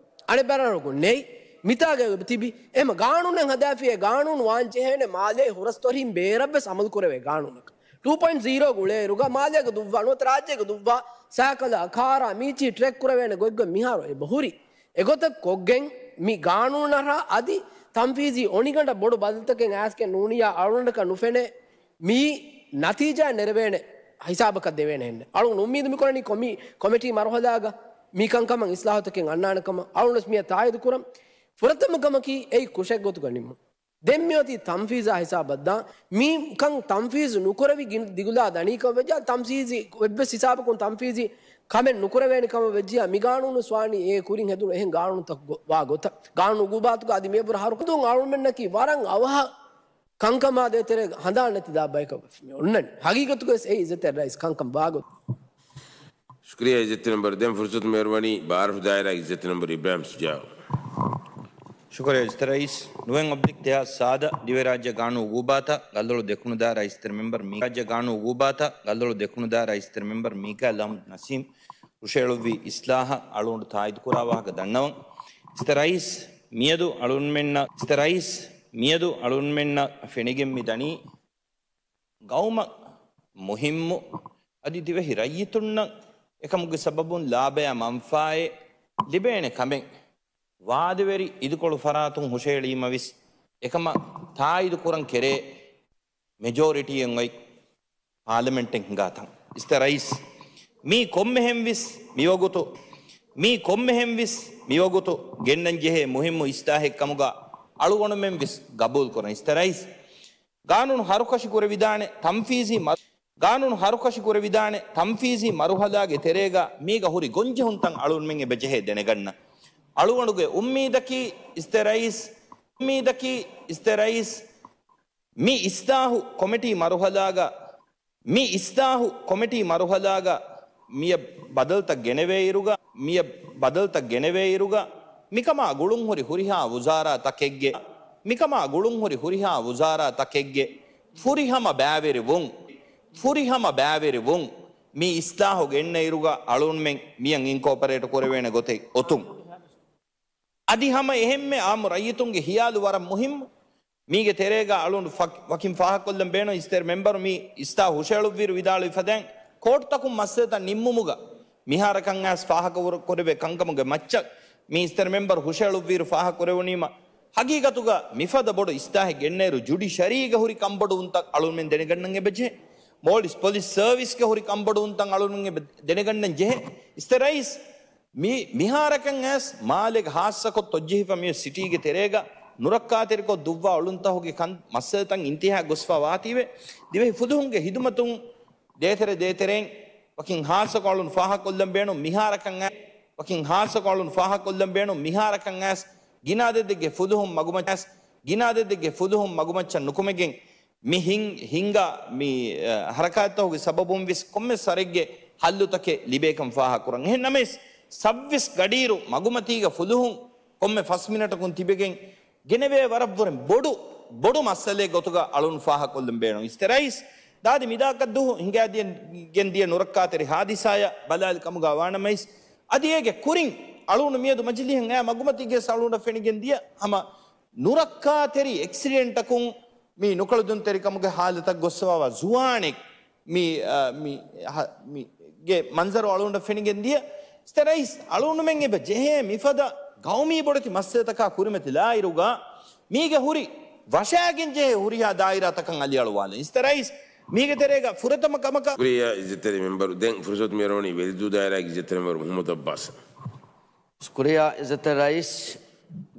އަނެއް ބައިރަށްރަށުގަ ނެތް. މިތާގަ ތިބި އެހެމަ ގާނޫނެއް ހަދާފިއޭ ގާނޫނު ވާން ޖެހޭނެ މާލޭ ހުރަސްތޮރީން ބޭރަށްވެސް އަމަލު ކުރެވޭ ގާނޫނަކަށް. ޓޫ ޕޮއިންޓް ޒީރޯ ގުޅޭއިރުގަ މާލޭގަ ދުއްވާ ނުވަތަ ރާއްޖޭގަ ދުއްވާ ސައިކަލާ، ކާރާ، މީޗީ ޓްރެކް ކުރެވޭނެ ގޮތްގޮތް މިހާރު އެބަ ހުރި. އެގޮތަށް ކޮށްގެން މި ގާނޫނަށް އަދި ތަންފީޒީ އޮނިގަނޑަށް ބޮޑު ބަދަލުތަކެއް އައިސްގެން ނޫނިއްޔާ އަޅުގަނޑަކަށް ނުފެނޭ މިއީ ނަތީޖާ ނެރެވޭނެ ހިސާބަކަށް ދެވޭނެ ހެންނެއް. އަޅުގަނޑު އުއްމީދު މިކުރަނީ ކޮމި-، ކޮމިޓީ މަރުހަލާގަ މިކަންކަމަށް އިސްލާހުތަކެއް އަންނާނެ ކަމަށް. އަޅުގަނޑުވެސް މިއަށް ތާއީދު ކުރަން. ފުރަތަމަ ކަމަކީ އެއީ ކުށެއް ގޮތުގަ ނިންމުން. ދެން މިއޮތީ ތަންފީޒާ ހިސާބަށްދާ މިކަން ތަންފީޒު ނުކުރެވި ގިން-، ދިގުލާ ދަނީ ކަމަށް ވެއްޖާ ތަންފީޒީ އެއްވެސް ހިސާބަކުން ތަންފީޒީ ކަމެއް ނުކުރެވޭނެ ކަމަށް ވެއްޖިޔާ މި ގާނޫނު ވާނީ އެ ކުރިން ހެދުނު އެހެން ގާނޫނުތަކު ގޮ-، ވާ ގޮތަށް. ގާނޫނު އުގޫބާތުގަ އަދި މިއަށްވުރެ ހަރުކަން އަޅުމެންނަކީ ވަރަށް އަވަހަށް ކަންކަމާ ދޭތެރޭ ހަނދާން ނެތި ދާ ބަޔަކަށް ވެފަ މި އޮންނަނީ. ހަގީގަތުގަވެސް އެއީ އިއްޒަތްތެރި ރައީސް ކަންކަން ވާގޮތް. ޝުކުރިއްޔާ އިއްޒަތްތެރި މެމްބަރު. ދެން ފުރުސަތު މިއޮރުވަނީ ބާރަށު ދާއިރާގެ އިއްޒަތްތެރި މެމްބަރު އިބްރާހިމް ޝުޖާއު. ޝުކުރިއްޔާ އިއްޒަތްތެރި ރައީސް. ނުވައެއް އޮބްލިކް ދެހާސް ސާދަ ދިވެހިރާއްޖެ ގާނޫނު އުގޫބާތަށް ގަލޮޅު ދެކުނުދާ ރައީސްތެރި މެމްބަރު މީ-، ރާއްޖެ ގާނޫނު އުގޫބާތަށް ގަލޮޅު ދެކުނުދާ ރައީސްތެރި މެމްބަރު މީކާއިލް އަހްމަދު ނަސީމް ހުށައެޅުއްވި އިސްލާހަށް އަޅުގަނޑު ތާއީދުކުރާ ވާހަކަ ދަންނަވަން. އިއްޒަތްތެރި ރައީސް، މިއަދު އަޅުންމެންނަށް، އިއްޒަތްތެރި ރައީސް، މިއަދު އަޅުންމެންނަށް ފެނިގެން މި ދަނީ، ގައުމަށް މުހިއްމު އަދި ދިވެހި ރައްޔިތުންނަށް އެކަމުގެ ސަބަބުން ލާބަޔާ މަންފާއެއް ލިބޭނެ ކަމެއް ވާދަވެރި އިދިކޮޅު ފަރާތުން ހުށައެޅީމަވެސް، އެކަމަށް ތާއީދު ކުރަން ކެރޭ މެޖޯރިޓީއެއް އޮތް ޕާލަމެންޓެއް ހިނގާތަން. އިއްޒަތްތެރި ރައީސް، މީ ކޮންމެހެންވެސް މިވަގުތު، މީ ކޮންމެހެންވެސް މިވަގުތު ގެންނަން ޖެހޭ މުހިއްމު އިސްލާހެއް ކަމުގަ އަޅުގަނޑުމެންވެސް ގަބޫލުކުރަން. އިއްޒަތްތެރި ރައީސް، ގާނޫނު ހަރުކަށި ކުރެވިދާނެ ތަންފީޒީ މަ-، ގާނޫނު ހަރުކަށި ކުރެވިދާނެ ތަންފީޒީ މަރުހަލާގެ ތެރޭގަ މީގަ ހުރި ގޮންޖެހުންތައް އަޅުންމެން އެބަ ޖެހޭ ދެނެގަންނަ. އަޅުގަނޑުގެ އުއްމީދަކީ އިއްޒަތްތެރި ރައީސް، އުއްމީދަކީ އިއްޒަތްތެރި ރައީސް، މި އިސްލާހު ކޮމިޓީ މަރުހަލާގަ، މި އިސްލާހު ކޮމިޓީ މަރުހަލާގަ މިއަށް ބަދަލުތައް ގެނެވޭއިރުގަ، މިއަށް ބަދަލުތައް ގެނެވޭއިރުގަ، މިކަމާ ގުޅުންހުރި ހުރިހާ ވުޒާރާ ތަކެއްގެ، މިކަމާ ގުޅުންހުރި ހުރިހާ ވުޒާރާ ތަކެއްގެ ފުރިހަމަ ބައިވެރިވުން، ފުރިހަމަ ބައިވެރިވުން، މި އިސްލާހު ގެންނައިރުގަ އަޅުންމެން މިއަށް އިންކޯޕަރޭޓް ކުރެވޭނެ ގޮތެއް އޮތުން. އަދި ހަމަ އެހެންމެ އާއްމު ރައްޔިތުންގެ ހިޔާލު ވަރަށް މުހިއްމު. މީގެ ތެރޭގަ އަޅުން ފަ-، ވަކިން ފާހަގަކޮށްލަން ބޭނުން އިއްޒަތްތެރި މެމްބަރު މި އިސްލާހު ހުށައެޅުއްވިއިރު ވިދާޅުވި ފަދައިން، ކޯޓުތަކުން މައްސަލަތައް ނިންމުމުގަ މިހާރަކަށް އައިސް ފާހަގަ ކުރ-، ކުރެވޭ ކަންކަމުގެ މައްޗަށް މި އިއްޒަތްތެރި މެމްބަރު ހުށައެޅުއްވިއިރު ފާހަގަ ކުރެވުނީމަ، ހަގީގަތުގަ މިފަދަ ބޮޑު އިސްލާހެއް ގެންނައިރު ޖުޑިޝަރީގަ ހުރި ކަންބޮޑުވުންތައް އަޅުންމެން ދެނެގަންނަން އެބަޖެހޭ. މޯލްޑިވްސް ޕޮލިސް ސަރވިސްގެ ހުރި ކަންބޮޑުވުންތައް އަޅުންމެން އެބަ ދެނެގަންނަން ޖެހޭ. އިއްޒަތްތެރި ރައީސް، މި-، މިހާރަކަށް އައިސް މާލޭގެ ހާއްސަކޮށް ތޮއްޖެހިފަ މި ސިޓީގެ ތެރޭގަ ނުރައްކާތެރިކޮށް ދުއްވާ އޮޅުންތަހުގެ ކަން މައްސަލަތައް އިންތިހާ ގޮސްފަ ވާތީވެ، ދިވެހި ފުލުހުންގެ ހިދުމަތުން ދޭތެރެ ދޭތެރެއިން ވަކިން ހާއްސަކޮށް އަޅުން ފާހަގަކޮށްލަން ބޭނުން މިހާރަކަށް އައި-، ވަކިން ހާއްސަކޮށް އަޅުން ފާހަގަކޮށްލަން ބޭނުން މިހާރަކަށް އައިސް ގިނަ އަދަދެއްގެ ފުލުހުން މަގުމައްޗަށް، ގިނަ އަދަދެއްގެ ފުލުހުން މަގުމައްޗަށް ނުކުމެގެން، މި ހިން-، ހިންގާ މި، އަ، ހަރަކާތްތަކުގެ ސަބަބުން ވެސް ކޮންމެސް ވަރެއްގެ ހައްލުތަކެއް ލިބޭކަން ފާހަގަކުރަން. އެހެން ނަމަވެސް، ސައްވީސް ގަޑިއިރު މަގުމަތީގަ ފުލުހުން ކޮންމެ ފަސް މިނެޓަކުން ތިބެގެން ގެނެވޭ ވަރަށްވުރެ ބޮޑު، ބޮޑު މައްސަލައެއް ގޮތުގަ އަޅުން ފާހަގަކޮށްލަން ބޭނުން. އިއްޒަތްތެރި ރައީސް، ދާދި މިދާކަށް ދުހު ހިނގާދިޔަ-، ގެންދިޔަ ނުރައްކާތެރި ހާދިސާއަށް ބަލާލި ކަމުގަ ވާނަމަވެސް، އަދި އޭގެ ކުރިން އަޅުން މިއަދު މަޖިލީހަށް އައި މަގުމަތީގެ އަޅުންނަށް ފެނިގެން ދިޔަ ހަމަ ނުރައްކާތެރި އެކްސިޑެންޓަކުން މި ނުކަޅުދިންތެރިކަމުގެ ހާލަތަށް ގޮއްސަވާ ޒުވާނެއް މި، އަ، މި، ހަ-، މި ގެ މަންޒަރު އަޅުގަނޑަށް ފެނިގެން ދިޔަ. އިއްޒަތްތެރި ރައީސް، އަޅުގަނޑުމެން އެބަ ޖެހޭ މިފަދަ ގައުމީ ބޮޑެތި މައްސަލަތަކާ ކުރިމަތިލާއިރުގަ، މީގެ ހުރި ވަށާގެން ޖެހޭ ހުރިހާ ދާއިރާތަކަށް އަލިއަޅުވާލަން. އިއްޒަތްތެރި ރައީސް، މީގެ ތެރޭގަ ފުރަތަމަ ކަމަކަށް. ޝުކުރިއްޔާ އިއްޒަތްތެރި މެމްބަރު. ދެން ފުރުސަތު މިއަރުވަނީ ވެލިދޫ ދާއިރާގެ އިއްޒަތްތެރި މެމްބަރު މުހައްމަދު އައްބާސް. ޝުކުރިއްޔާ އިއްޒަތްތެރި ރައީސް،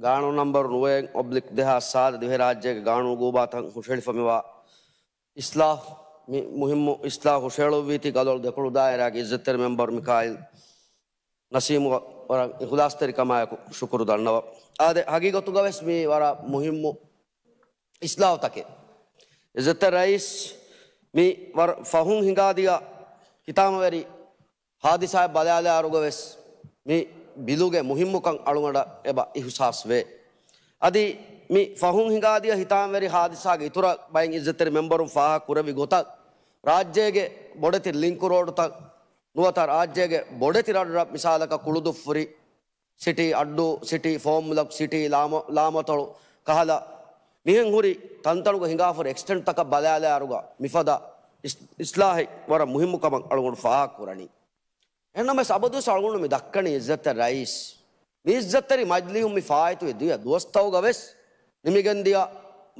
ގާނޫނު ނަންބަރު ނުވައެއް އޮބްލިކް ދެހާސް ސާދަ ދިވެހިރާއްޖޭގެ ގާނޫނު އުގޫބާތަށް ހުށަހެޅިފަ މިވާ އިސްލާހު، މި މުހިއްމު އިސްލާހު ހުށައެޅުއްވީތީ ގަލޮޅު ދެކޮޅު ދާއިރާގެ އިއްޒަތްތެރި މެމްބަރު މިކާއިލް ނަސީމު ވަރަށް އިޚުލާޞްތެރިކަމާއެކު ޝުކުރު ދަންނަވަން. އާދެ، ހަގީގަތުގަވެސް މީ ވަރަށް މުހިއްމު އިސްލާހުތަކެއް. އިއްޒަތްތެރި ރައީސް، މި ވަރަށް ފަހުން ހިނގާދިޔަ ހިތާމަވެރި ހާދިސާއެއް ބަލާލާއިރުގަވެސް މި ބިލުގެ މުހިއްމުކަން އަޅުގަނޑަށް އެބަ އިހުސާސްވޭ. އަދި މި ފަހުން ހިނގާދިޔަ ހިތާމަވެރި ހާދިސާގެ އިތުރަށް ބައިން އިއްޒަތްތެރި މެމްބަރުން ފާހަގަ ކުރެއްވި ގޮތަށް، ރާއްޖޭގެ ބޮޑެތި ލިންކު ރޯޑުތައް ނުވަތަ ރާއްޖޭގެ ބޮޑެތި ރަށްރަށް، މިސާލަކަށް ކުޅުދުއްފުރި ސިޓީ، އައްޑޫ ސިޓީ، ފޯމުލަކް ސިޓީ، ލާމަ-، ލާމަތޮޅު ކަހަލަ، މިހެން ހުރި ތަންތަނުގަ ހިނގާފަ ހުރި އެކްސްޓެންޓްތަކަށް ބަލާލާއިރުގަ މިފަދަ އިސް-، އިސްލާހެއް ވަރަށް މުހިއްމު ކަމަށް އަޅުގަނޑު ފާހަގަ ކުރަނީ. އެހެންނަމަވެސް އަބަދުވެސް އަޅުގަނޑު މި ދައްކަނީ އިއްޒަތްތެރި ރައީސް، މި އިއްޒަތްތެރި މަޖިލީހުން މި ފާއިތުވި ދިޔަ ދުވަސްތަކުގަ ވެސް ނިމިގެން ދިޔަ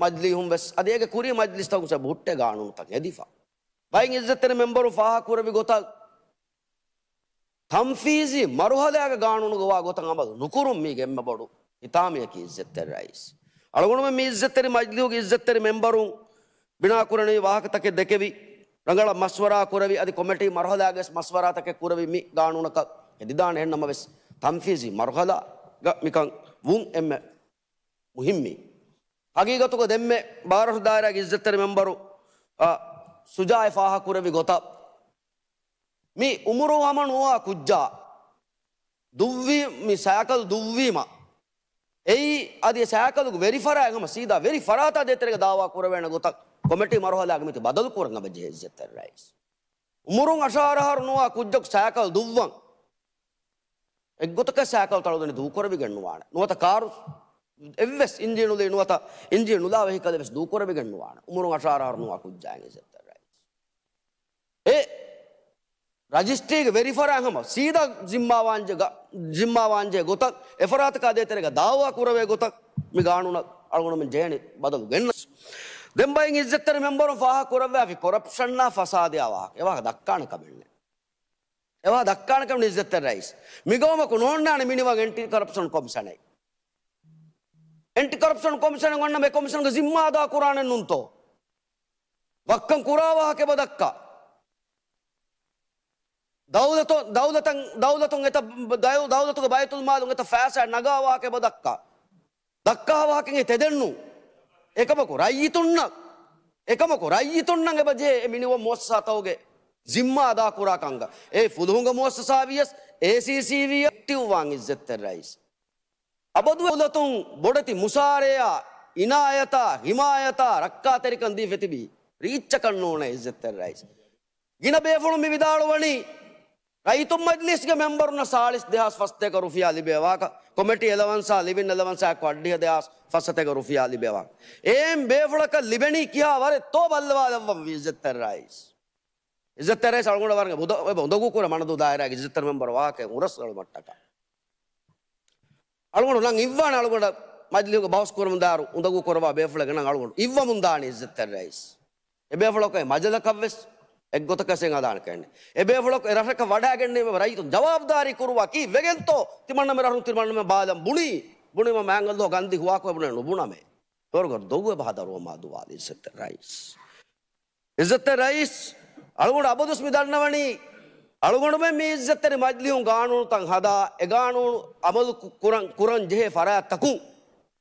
މަޖިލީހުން ވެސް އަދި އޭގެ ކުރީ މަޖިލިސްތަކުން ވެސް އެބަ ހުއްޓޭ ގާނޫނުތައް ހެދިފަ. ބައިން އިއްޒަތްތެރި މެމްބަރުން ފާހަގަ ކުރެއްވި ގޮތަށް، ތަންފީޒީ މަރުހަލާގެ ގާނޫނުގަ ވާ ގޮތަށް އަމަލު ނުކުރުން މީގެ އެންމެ ބޮޑު ހިތާމަޔަކީ އިއްޒަތްތެރި ރައީސް. އަޅުގަނޑުމެން މި އިއްޒަތްތެރި މަޖިލީހުގެ އިއްޒަތްތެރި މެމްބަރުން ބިނާކުރަނިވި ވާހަކަތަކެއް ދެކެވި، ރަނގަޅަށް މަޝްވަރާ ކުރެވި، އަދި ކޮމިޓީ މަރުހަލާގަވެސް މަޝްވަރާތަކެއް ކުރެވި މި ގާނޫނަކަށް ހެދިދާނެ. އެހެންނަމަވެސް ތަންފީޒީ މަރުހަލާގަ މިކަން ވުން އެންމެ މުހިއްމީ. ހަގީގަތުގަ ދެންމެ ބާރަށު ދާއިރާގެ އިއްޒަތްތެރި މެމްބަރު، އަ، ޝުޖާއެއް ފާހަގަ ކުރެއްވި ގޮތަށް، މި އުމުރު ހަމަ ނުވާ ކުއްޖާ ދުއްވީ، މި ސައިކަލް ދުއްވީމަ، އެއީ އަދި ސައިކަލުގެ ވެރި ފަރާތް ހަމަ ސީދާ ވެރި ފަރާތާ ދޭތެރޭގަ ދާވާ ކުރެވޭނެ ގޮތަށް ކޮމިޓީ މަރުހަލާގަ މިތި ބަދަލު ކުރަން އެބަ ޖެހޭ އިއްޒަތްތެރި ރައީސް. އުމުރުން އަށާރަ އަހަރު ނުވާ ކުއްޖަކު ސައިކަލް ދުއްވަން އެއްގޮތަކަށް ސައިކަލް ތަޅުދަނޑި ދޫކުރެވިގެން ނުވާނެ. ނުވަތަ ކާރު އެއްވެސް އިންޖީނުލީ ނުވަތަ އިންޖީނު ނުލާ ވެހިކަލެއް ވެސް ދޫކުރެވިގެން ނުވާނެ. އުމުރުން އަށާރަ އަހަރު ނުވާ ކުއްޖާއިން އިއްޒަތްތެރި ރައީސް. އެ ރަޖިސްޓްރީގެ ވެރި ފަރާތް ހަމަ ސީދާ ޒިންމާވާންޖެ ގަ-، ޒިންމާވާންޖެހޭ ގޮތަށް އެފަރާތަކާ ދޭތެރޭގަ ދާވާ ކުރެވޭ ގޮތަށް މި ގާނޫނަށް އަޅުގަނޑުމެން ޖެހޭނެ ބަދަލު ގެންނަސް. ދެން ބައިން އިއްޒަތްތެރި މެމްބަރުން ފާހަގަ ކުރައްވާފި ކޮރަޕްޝަންއާ ފަސާދަޔާ ވާހަކަ. އެ ވާހަކަ ދައްކާނެ ކަމެއް ނެތް. އެ ވާހަކަ ދައްކާނެ ކަމެއް ނެތް އިއްޒަތްތެރި ރައީސް. މިގައުމަކު ނޯންނާނެ މިނިވަން އެންޓި ކޮރަޕްޝަން ކޮމިޝަނެއް. އެންޓި ކޮރަޕްޝަން ކޮމިޝަނެއް އޮންނަ މި ކޮމިޝަންގެ ޒިންމާ އަދާ ކުރާނެ ނޫންތޯ؟ ވައްކަން ކުރާ ވާހަކަ އެބަ ދައްކާ. ދައުލަތު، ދައުލަތަށް، ދައުލަތުން އެތަ، ދައު-، ދައުލަތުގެ ބައިތުލްމާލުން އެތަ ފައިސާ ނަގާ ވާހަކަ އެބަ ދައްކާ. ދައްކާ ވާހަކަ އެ ތެދެއް ނޫން. އެކަމަކު ރައްޔިތުންނަށް، އެކަމަކު ރައްޔިތުންނަށް އެބަ ޖެހޭ އެ މިނިވަން މުއައްސަސާތަކުގެ ޒިންމާ އަދާ ކުރާ ކަންކަން. އެ ފުލުހުންގެ މުއައްސަސާ ވިޔަސް، އޭސީސީ ވިޔަސް އެކްޓިވް ވާން އިއްޒަތްތެރި ރައީސް. އަބަދު ދައުލަތުން ބޮޑެތި މުސާރަޔާ، އިނާޔަތާ، ހިމާޔަތާ، ރައްކާތެރިކަން ދީފަ ތިބީ ރީއްޗަކަށް ނޫނޭ އިއްޒަތްތެރި ރައީސް. ގިނަ ބޭފުޅުން މި ވިދާޅުވަނީ، ރައްޔިތުން މަޖިލީސްގެ މެމްބަރުންނަށް ސާޅީސް ދެހާސް ފަސްތޭކަ ރުފިޔާ ލިބޭ ވާހަކަ، ކޮމިޓީ އެލަވަންސާ، ލިވިން އެލަވަންސާ އެއްކޮށް އަށްޑިހަ ދެހާސް ފަސްސަތޭކަ ރުފިޔާ ލިބޭ ވާހަކަ. އެހެން ބޭފުޅަކަށް ލިބެނީ ކިހާ ވަރެއްތޯ ބައްލަވާލައްވަން ވީ އިއްޒަތްތެރި ރައީސް. އިއްޒަތްތެރި ރައީސް އަޅުގަނޑަށް ވަރަށް އުނދަ-، އެބަ އުނދަގޫ ކުރޭ މަނަދޫ ދާއިރާގެ އިއްޒަތްތެރި މެމްބަރު ވާހަކަ ހުރަސް އެޅުމަށްޓަކާ. އަޅުގަނޑު ނަން އިއްވާނެ އަޅުގަނޑަށް މަޖިލީހުގެ ބަހުސް ކުރަމުންދާއިރު އުނދަގޫ ކުރައްވާ ބޭފުޅެއްގެ ނަން އަޅުގަނޑު އިއްވަމުން ދާނީ އިއްޒަތްތެރި ރައީސް. އެ ބޭފުޅަކު އެ މަޖަލަކަށް ވެސް އެއްގޮތަކަށް އެއް އަދާނެ ކަންނެ. އެ ބޭފުޅަކު އެ ރަށަކަށް ވަޑައިގެންނެވި ރައްޔިތުން ޖަވާބުދާރީ ކުރުވާ ކީއްވެގެންތޯ؟ ތިމަންނަމެ ރަށުން ތިމަންނަމެ ބާލަން ބުނީ. ބުނީމަ މާނގަލް ދޯ ގަންދި ހުވާކު ބުނެ ނުބުނަމޭ. ދޮރުގަ ދޮގު އެބަ ހަދަރުވަމާ ދުވާލި އިއްޒަތްތެރި ރައީސް. އިއްޒަތްތެރި ރައީސް، އަޅުގަނޑު އަބަދުސް މި ދަންނަވަނީ، އަޅުގަނޑުމެން މި އިއްޒަތްތެރި މަޖިލީހުން ގާނޫނުތައް ހަދާ، އެ ގާނޫނު އަމަލު ކު-، ކުރަން، ކުރަން ޖެހޭ ފަރާތްތަކުން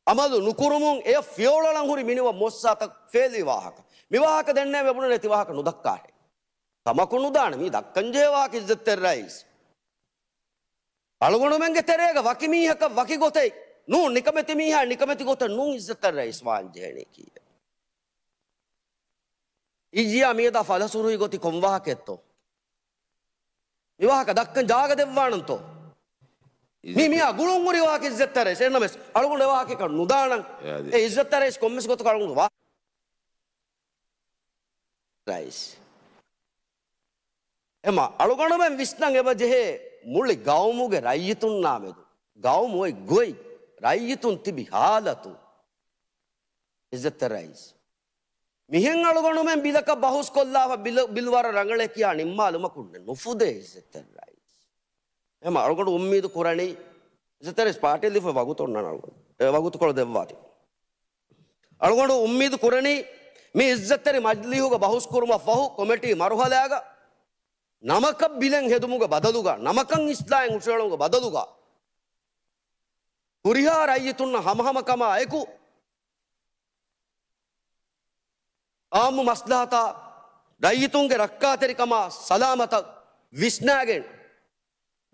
އަމަލު ނުކުރުމުން އެ ފިޔަވަޅަޅަން ހުރި މިނިވަން މުއައްސަސާތައް ފޭލި ވާހަކަ. މި ވާހަކަ ދެންނެވި ބުނަނީ ތި ވާހަކަ ނުދައްކާހެން. ކަމަކު ނުދާނެ މީ ދައްކަން ޖެހޭ ވާހަކަ އިއްޒަތްތެރި ރައީސް. އަޅުގަނޑުމެންގެ ތެރޭގަ ވަކި މީހަކަށް ވަކި ގޮތެއް ނޫން، ނިކަމެތި މީހާ ނިކަމެތި ގޮތެއް ނޫން އިއްޒަތްތެރި ރައީސް ވާން ޖެހެނީ ކީއްވެ؟ އިއްޔާ މިއަދާ ފަލަސުރުހި ގޮތި ކޮން ވާހަކައެއްތޯ؟ މި ވާހަކަ ދައްކަން ޖާގަ ދެއްވާނަންތޯ؟ މީ މިއާ ގުޅުން ހުރި ވާހަކަ އިއްޒަތްތެރި ރައީސް. އެހެންނަމަވެސް އަޅުގަނޑު އެ ވާހަކައަކަށް ނުދާނަން. އެ އިއްޒަތްތެރި ރައީސް ކޮންމެސް ގޮތަކަށް އަޅުގަނޑު ވާ-، ރައީސް. އެމަ އަޅުގަނޑުމެން ވިސްނަން އެބަ ޖެހޭ މުޅި ގައުމުގެ ރައްޔިތުންނާމެދު، ގައުމު އޮތް ގޮތް، ރައްޔިތުން ތިބި ހާލަތު. އިއްޒަތްތެރި ރައީސް. މިހެން އަޅުގަނޑުމެން ބިލަކަށް ބަހުސް ކޮށްލާފަ ބިލު-، ބިލު ވަރަށް ރަނގަޅޭ ކިޔާ ނިންމާލުމަކުން ނުފުދޭ އިއްޒަތްތެރި ރައީސް. އެމަ އަޅުގަނޑު އުއްމީދު ކުރަނީ، އިއްޒަތްތެރި ރައީސް ޕާޓީ ލިބިފަ ވަގުތު އޮންނާނެ އަޅުގަނޑު. އެ ވަގުތުކޮޅު ދެއްވާތި. އަޅުގަނޑު އުއްމީދު ކުރަނީ، މި އިއްޒަތްތެރި މަޖިލީހުގަ ބަހުސް ކުރުމަށް ފަހު ކޮމިޓީ މަރުހަލާގަ ނަމަކަށް ބިލެއް ހެދުމުގެ ބަދަލުގަ، ނަމަކަށް އިސްލާހެއް ހުށަހެޅުމުގެ ބަދަލުގަ، ހުރިހާ ރައްޔިތުންނަށް ހަމަހަމަކަމާ އެކު، އާއްމު މަސްލަހަތާ، ރައްޔިތުންގެ ރައްކާތެރިކަމާ، ސަލާމަތަށް ވިސްނާގެން،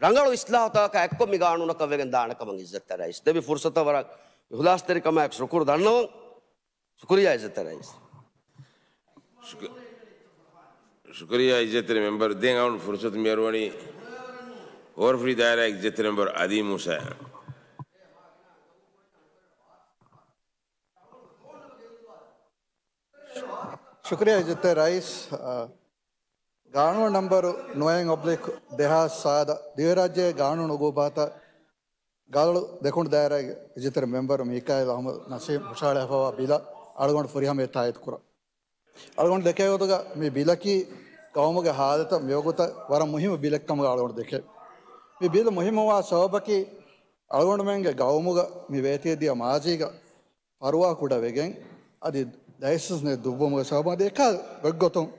ރަނގަޅު އިސްލާހުތަކަކާ އެއްކޮށް މި ގާނޫނަކަށް ވެގެން ދާނެ ކަމަށް އިއްޒަތްތެރި ރައީސް ދެއްވި ފުރުސަތަށް ވަރަށް އިޚްލާޞްތެރިކަމާއެކު ޝުކުރު ދަންނަވަން. ޝުކުރިއްޔާ އިއްޒަތްތެރި ރައީސް. ޝުކު-، ޝުކުރިއްޔާ އިއްޒަތްތެރި މެމްބަރު. ދެން އަޅުގަނޑު ފުރުޞަތު މިއަރުވަނީ ހޯރަފުށި ދާއިރާގެ އިއްޒަތްތެރި މެމްބަރު އަލީ މޫސާއަށް. ޝުކުރިއްޔާ އިއްޒަތްތެރި ރައީސް. އަ، ގާނޫނު ނަންބަރު ނުވައެއް އޮބްލިކް ދެހާސް ސާދަ ދިވެހިރާއްޖޭގެ ގާނޫނު އުގޫބާތަށް ގަލޮޅު ދެކުނު ދާއިރާގެ އިއްޒަތްތެރި މެމްބަރު މީކާއިލް އަޙްމަދު ނަސީމް ހުށަހަޅާފައިވާ ބިލަށް އަޅުގަނޑު ފުރިހަމަޔަށް ތާއީދު ކުރަން. އަޅުގަނޑު ދެކޭ ގޮތުގަ މި ބިލަކީ ގައުމުގެ ހާލަތަށް މިވަގުތަށް ވަރަށް މުހިއްމު ބިލެއްކަމުގަ އަޅުގަނޑު ދެކޭ. މި ބިލު މުހިއްމުވާ ސަބަބަކީ އަޅުގަނޑުމެންގެ ގައުމުގަ މި ވޭތިވެދިޔަ މާޒީގަ ފަރުވާ ކުޑަވެގެން އަދި ލައިސަންސް ދުއްވުމުގެ ސަބަބުން އަދި އެކަހަލަ ގޮތްގޮތުން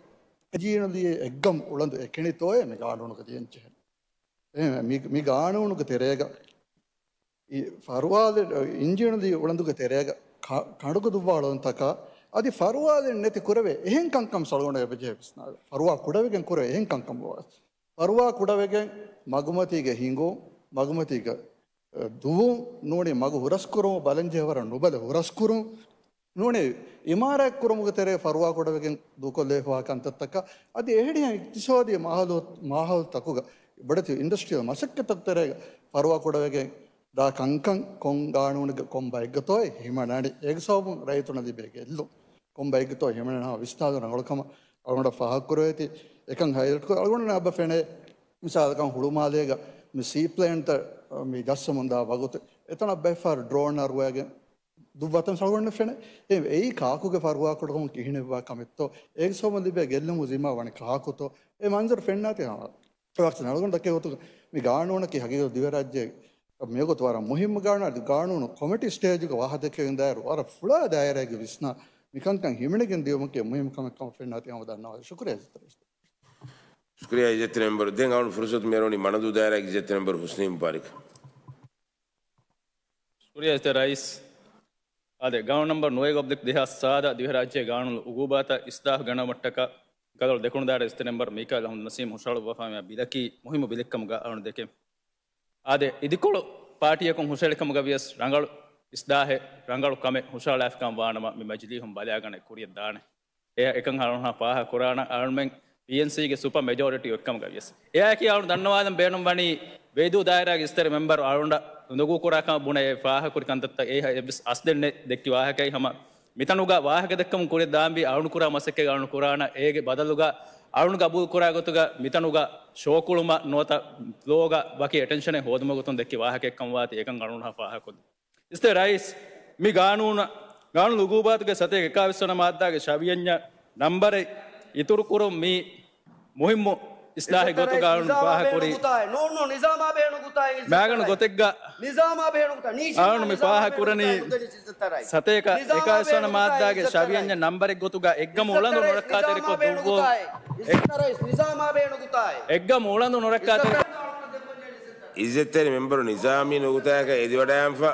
އިންޖީނުލީ އެއްގަމު އުޅަނދު އެކިނިތޯއޭ މި ގާނޫނުގަ ދިޔަންޖެހޭ. އެހެން މި، މި ގާނޫނުގެ ތެރޭގަ އި ފަރުވާލެއް، އިންޖީނުލީ އުޅަނދުގެ ތެރޭގަ ކަ-، ކަނޑުގަ ދުއްވާ އުޅަނދުތަކާ އަދި ފަރުވާލެއް ނެތި ކުރެވޭ އެހެން ކަންކަން އަޅުގަނޑަށް އެބަޖެހޭ ވިސްނާލަން. ފަރުވާ ކުޑަވެގެން ކުރެވޭ އެހެން ކަންކަން ފަރުވާ ކުޑަވެގެން މަގުމަތީގެ ހިނގުން، މަގުމަތީގެ ދުވުން ނޫނީ މަގު ހުރަސްކުރުމަށް ބަލަންޖެހޭ ވަރަށް ނުބަލަ ހުރަސްކުރުން ނޫނީ އިމާރާތް ކުރުމުގެ ތެރޭ ފަރުވާ ކުޑަވެގެން ދޫކޮށްލެވިފައިވާ ކަންތައްތަކަށް އަދި އެހެނިހެން އިޤްތިޞާދީ މާހައުލު-، މާހައުލުތަކުގަ ބޮޑެތި އިންޑަސްޓްރިއަލް މަސައްކަތްތައް ތެރޭގަ ފަރުވާ ކުޑަވެގެން ދާ ކަންކަން ކޮން ގާނޫނެއްގަ ކޮން ބައެއްގަތޯއޭ ހިމަނަނީ. އޭގެ ސަބަބުން ރައްޔިތުންނަށް ލިބޭ ގެއްލުން ކޮން ބައެއްގަތޯ ހިމަނަން ހަމަ ވިސްނާލުން ރަނގަޅު ކަމަށް އަޅުގަނޑަށް ފާހަގަކުރެވޭތީ. އެކަން ހައިލައިޓް ކޮށް އަޅުގަނޑު އެބަ ފެނޭ މިސާލަކަށް ހުޅުމާލޭގަ މި ސީޕްލޭންތައް މި ޖައްސަމުންދާ ވަގުތު އެތަނަށް ބައެއްފަހަރު ޑްރޯން އަރުވައިގެން ދުއްވަތަން އަޅުގަނޑު ފެނޭ. އެ، އެއީ ކާކުގެ ފަރުވާ ކުޑަކަމުން ކިހިނެއްވާ ކަމެއްތޯ؟ އޭގެ ސަބަބުން ލިބޭ ގެއްލުމުގެ ޒިންމާ ވަނީ ކާކުތޯ؟ އެ މަންޒަރު ފެންނާތީ ހަމަ ވަކި އަޅުގަނޑު ދައްކޭ ގޮތުގަ މި ގާނޫނަކީ ހަގީގަތު ދިވެހިރާއްޖޭގެ މިވަގުތު ވަރަށް މުހިއްމު ގާނޫނެއް. އަދި ގާނޫނު ކޮމިޓީ ސްޓޭޖުގަ ވާހަކަދެއްކެވިގެން ދާއިރު ވަރަށް ފުޅާ ދާއިރާއެއްގެ ވިސްނާ މިކަންކަން ހިމެނިގެން ދިޔުމަކީ މުހިއްމު ކަމެއް ކަމަށް ފެންނާތީ ހަމަ ދަންނަވާލަން. ޝުކުރިއްޔާ އިއްޒަތްތެރި މެމްބަރު. ދެން އަޅުގަނޑު ފުރުޞަތު މިއަރުވަނީ މަނަދޫ ދާއިރާގެ އިއްޒަތްތެރި މެމްބަރު ހުސްނީ މުބާރިކަށް. ޝުކުރިއްޔާ އިއްޒަތްތެރި ރައީސް. އާދެ، ގާނޫނު ނަންބަރު ނުވައެއް އޮބްލިކް ދެހާސް ސާދަ ދިވެހިރާއްޖޭގެ ގާނޫނު އުގޫބާތަށް އިސްލާހު ގަންނަވަމަށްޓަކާ ގަލޮޅު ދެކުނު ދާއިރާގެ އިއްޒަތްތެރި މެމްބަރު މީކާއިލް އަޙްމަދު ނަސީމް ހުށަހަޅުއްވާފައިވާ މި ބިލަކީ މުހިއްމު ބިލެއްކަމުގަ އަޅުގަނޑު ދެކެން. އާދެ، އިދިކޮޅު ޕާޓީއަކުން ހުށަހެޅިކަމުގަ ވިޔަސް ރަނގަޅު އިސްލާހެއް، ރަނގަޅު ކަމެއް ހުށަހަޅާފިކަން ވާނަމަ މި މަޖިލީހުން ބަލާގަނެ ކުރިޔަށް ދާނެ. އެ އެކަން އަޅުގަނޑު ފާހަގަ ކުރާނަ އަޅުމެން ޕީއެންސީގެ ސުޕަ މެޖޯރިޓީ އޮތްކަމުގަ ވިޔަސް. އެއާއެކީ އަޅުގަނޑު ދަންނަވާލަން ބޭނުން ވަނީ ވެއިދޫ ދާއިރާގެ އިއްޒަތްތެރި މެމްބަރު އަޅުގަނޑަށް އުނދަގޫ ކުރާ ކަމަށް ބުނެ އެ ފާހަގަ ކުރި ކަންތައްތައް އެ އެއްވެސް އަސްލެއް ނެތް ދެއްކި ވާހަކައެއް ހަމަ މިތަނުގަ ވާހަކަ ދެއްކަމުން ކުރިޔަށް ދާންވީ އަޅުގަނޑު ކުރާ މަސައްކަތް އަޅުގަނޑު ކުރާނަ އޭގެ ބަދަލުގަ އަޅުގަނޑު ގަބޫލު ކުރާ ގޮތުގަ މިތަނުގަ ޝޯކުޅުމަށް ނުވަތަ ފްލޯގަ ވަކި އެޓެންޝަނެއް ހޯދުމުގެ ގޮތުން ދެއްކި ވާހަކައެއްކަން ވާތީ އެކަން އަޅުގަނޑު ފާހަގަކޮށްލި. އިއްޒަތްތެރި ރައީސް، މި ގާނޫނަށް، ގާނޫނު އުގޫބާތުގެ ސަތޭކަ އެކާވީސް ވަނަ މާއްދާގެ ޝަވިޔަންޏަ ނަންބަރެއް އިތުރުކުރުން މި މުހިއްމު އިސްލާހެއް ގޮތުގަ އަޅުގަނޑު ފާހަގަކުރީ. މާގަނޑު ގޮތެއްގަ އަޅުގަނޑު މި ފާހަގަކުރަނީ ސަތޭކަ އެކާވީސް ވަނަ މާއްދާގެ ޝަވިޔަންޏަ ނަންބަރެއް ގޮތުގަ އެއްގަމު އުޅަނދު ނުރައްކާތެރިކޮށް ދުއްވުން. އެއްގަމު އުޅަނދު ނުރައްކާތެރި އިއްޒަތްތެރި މެމްބަރު ނިޒާމީ ނުކުތާއަކަށް އެދިވަޑައިގެންފަ،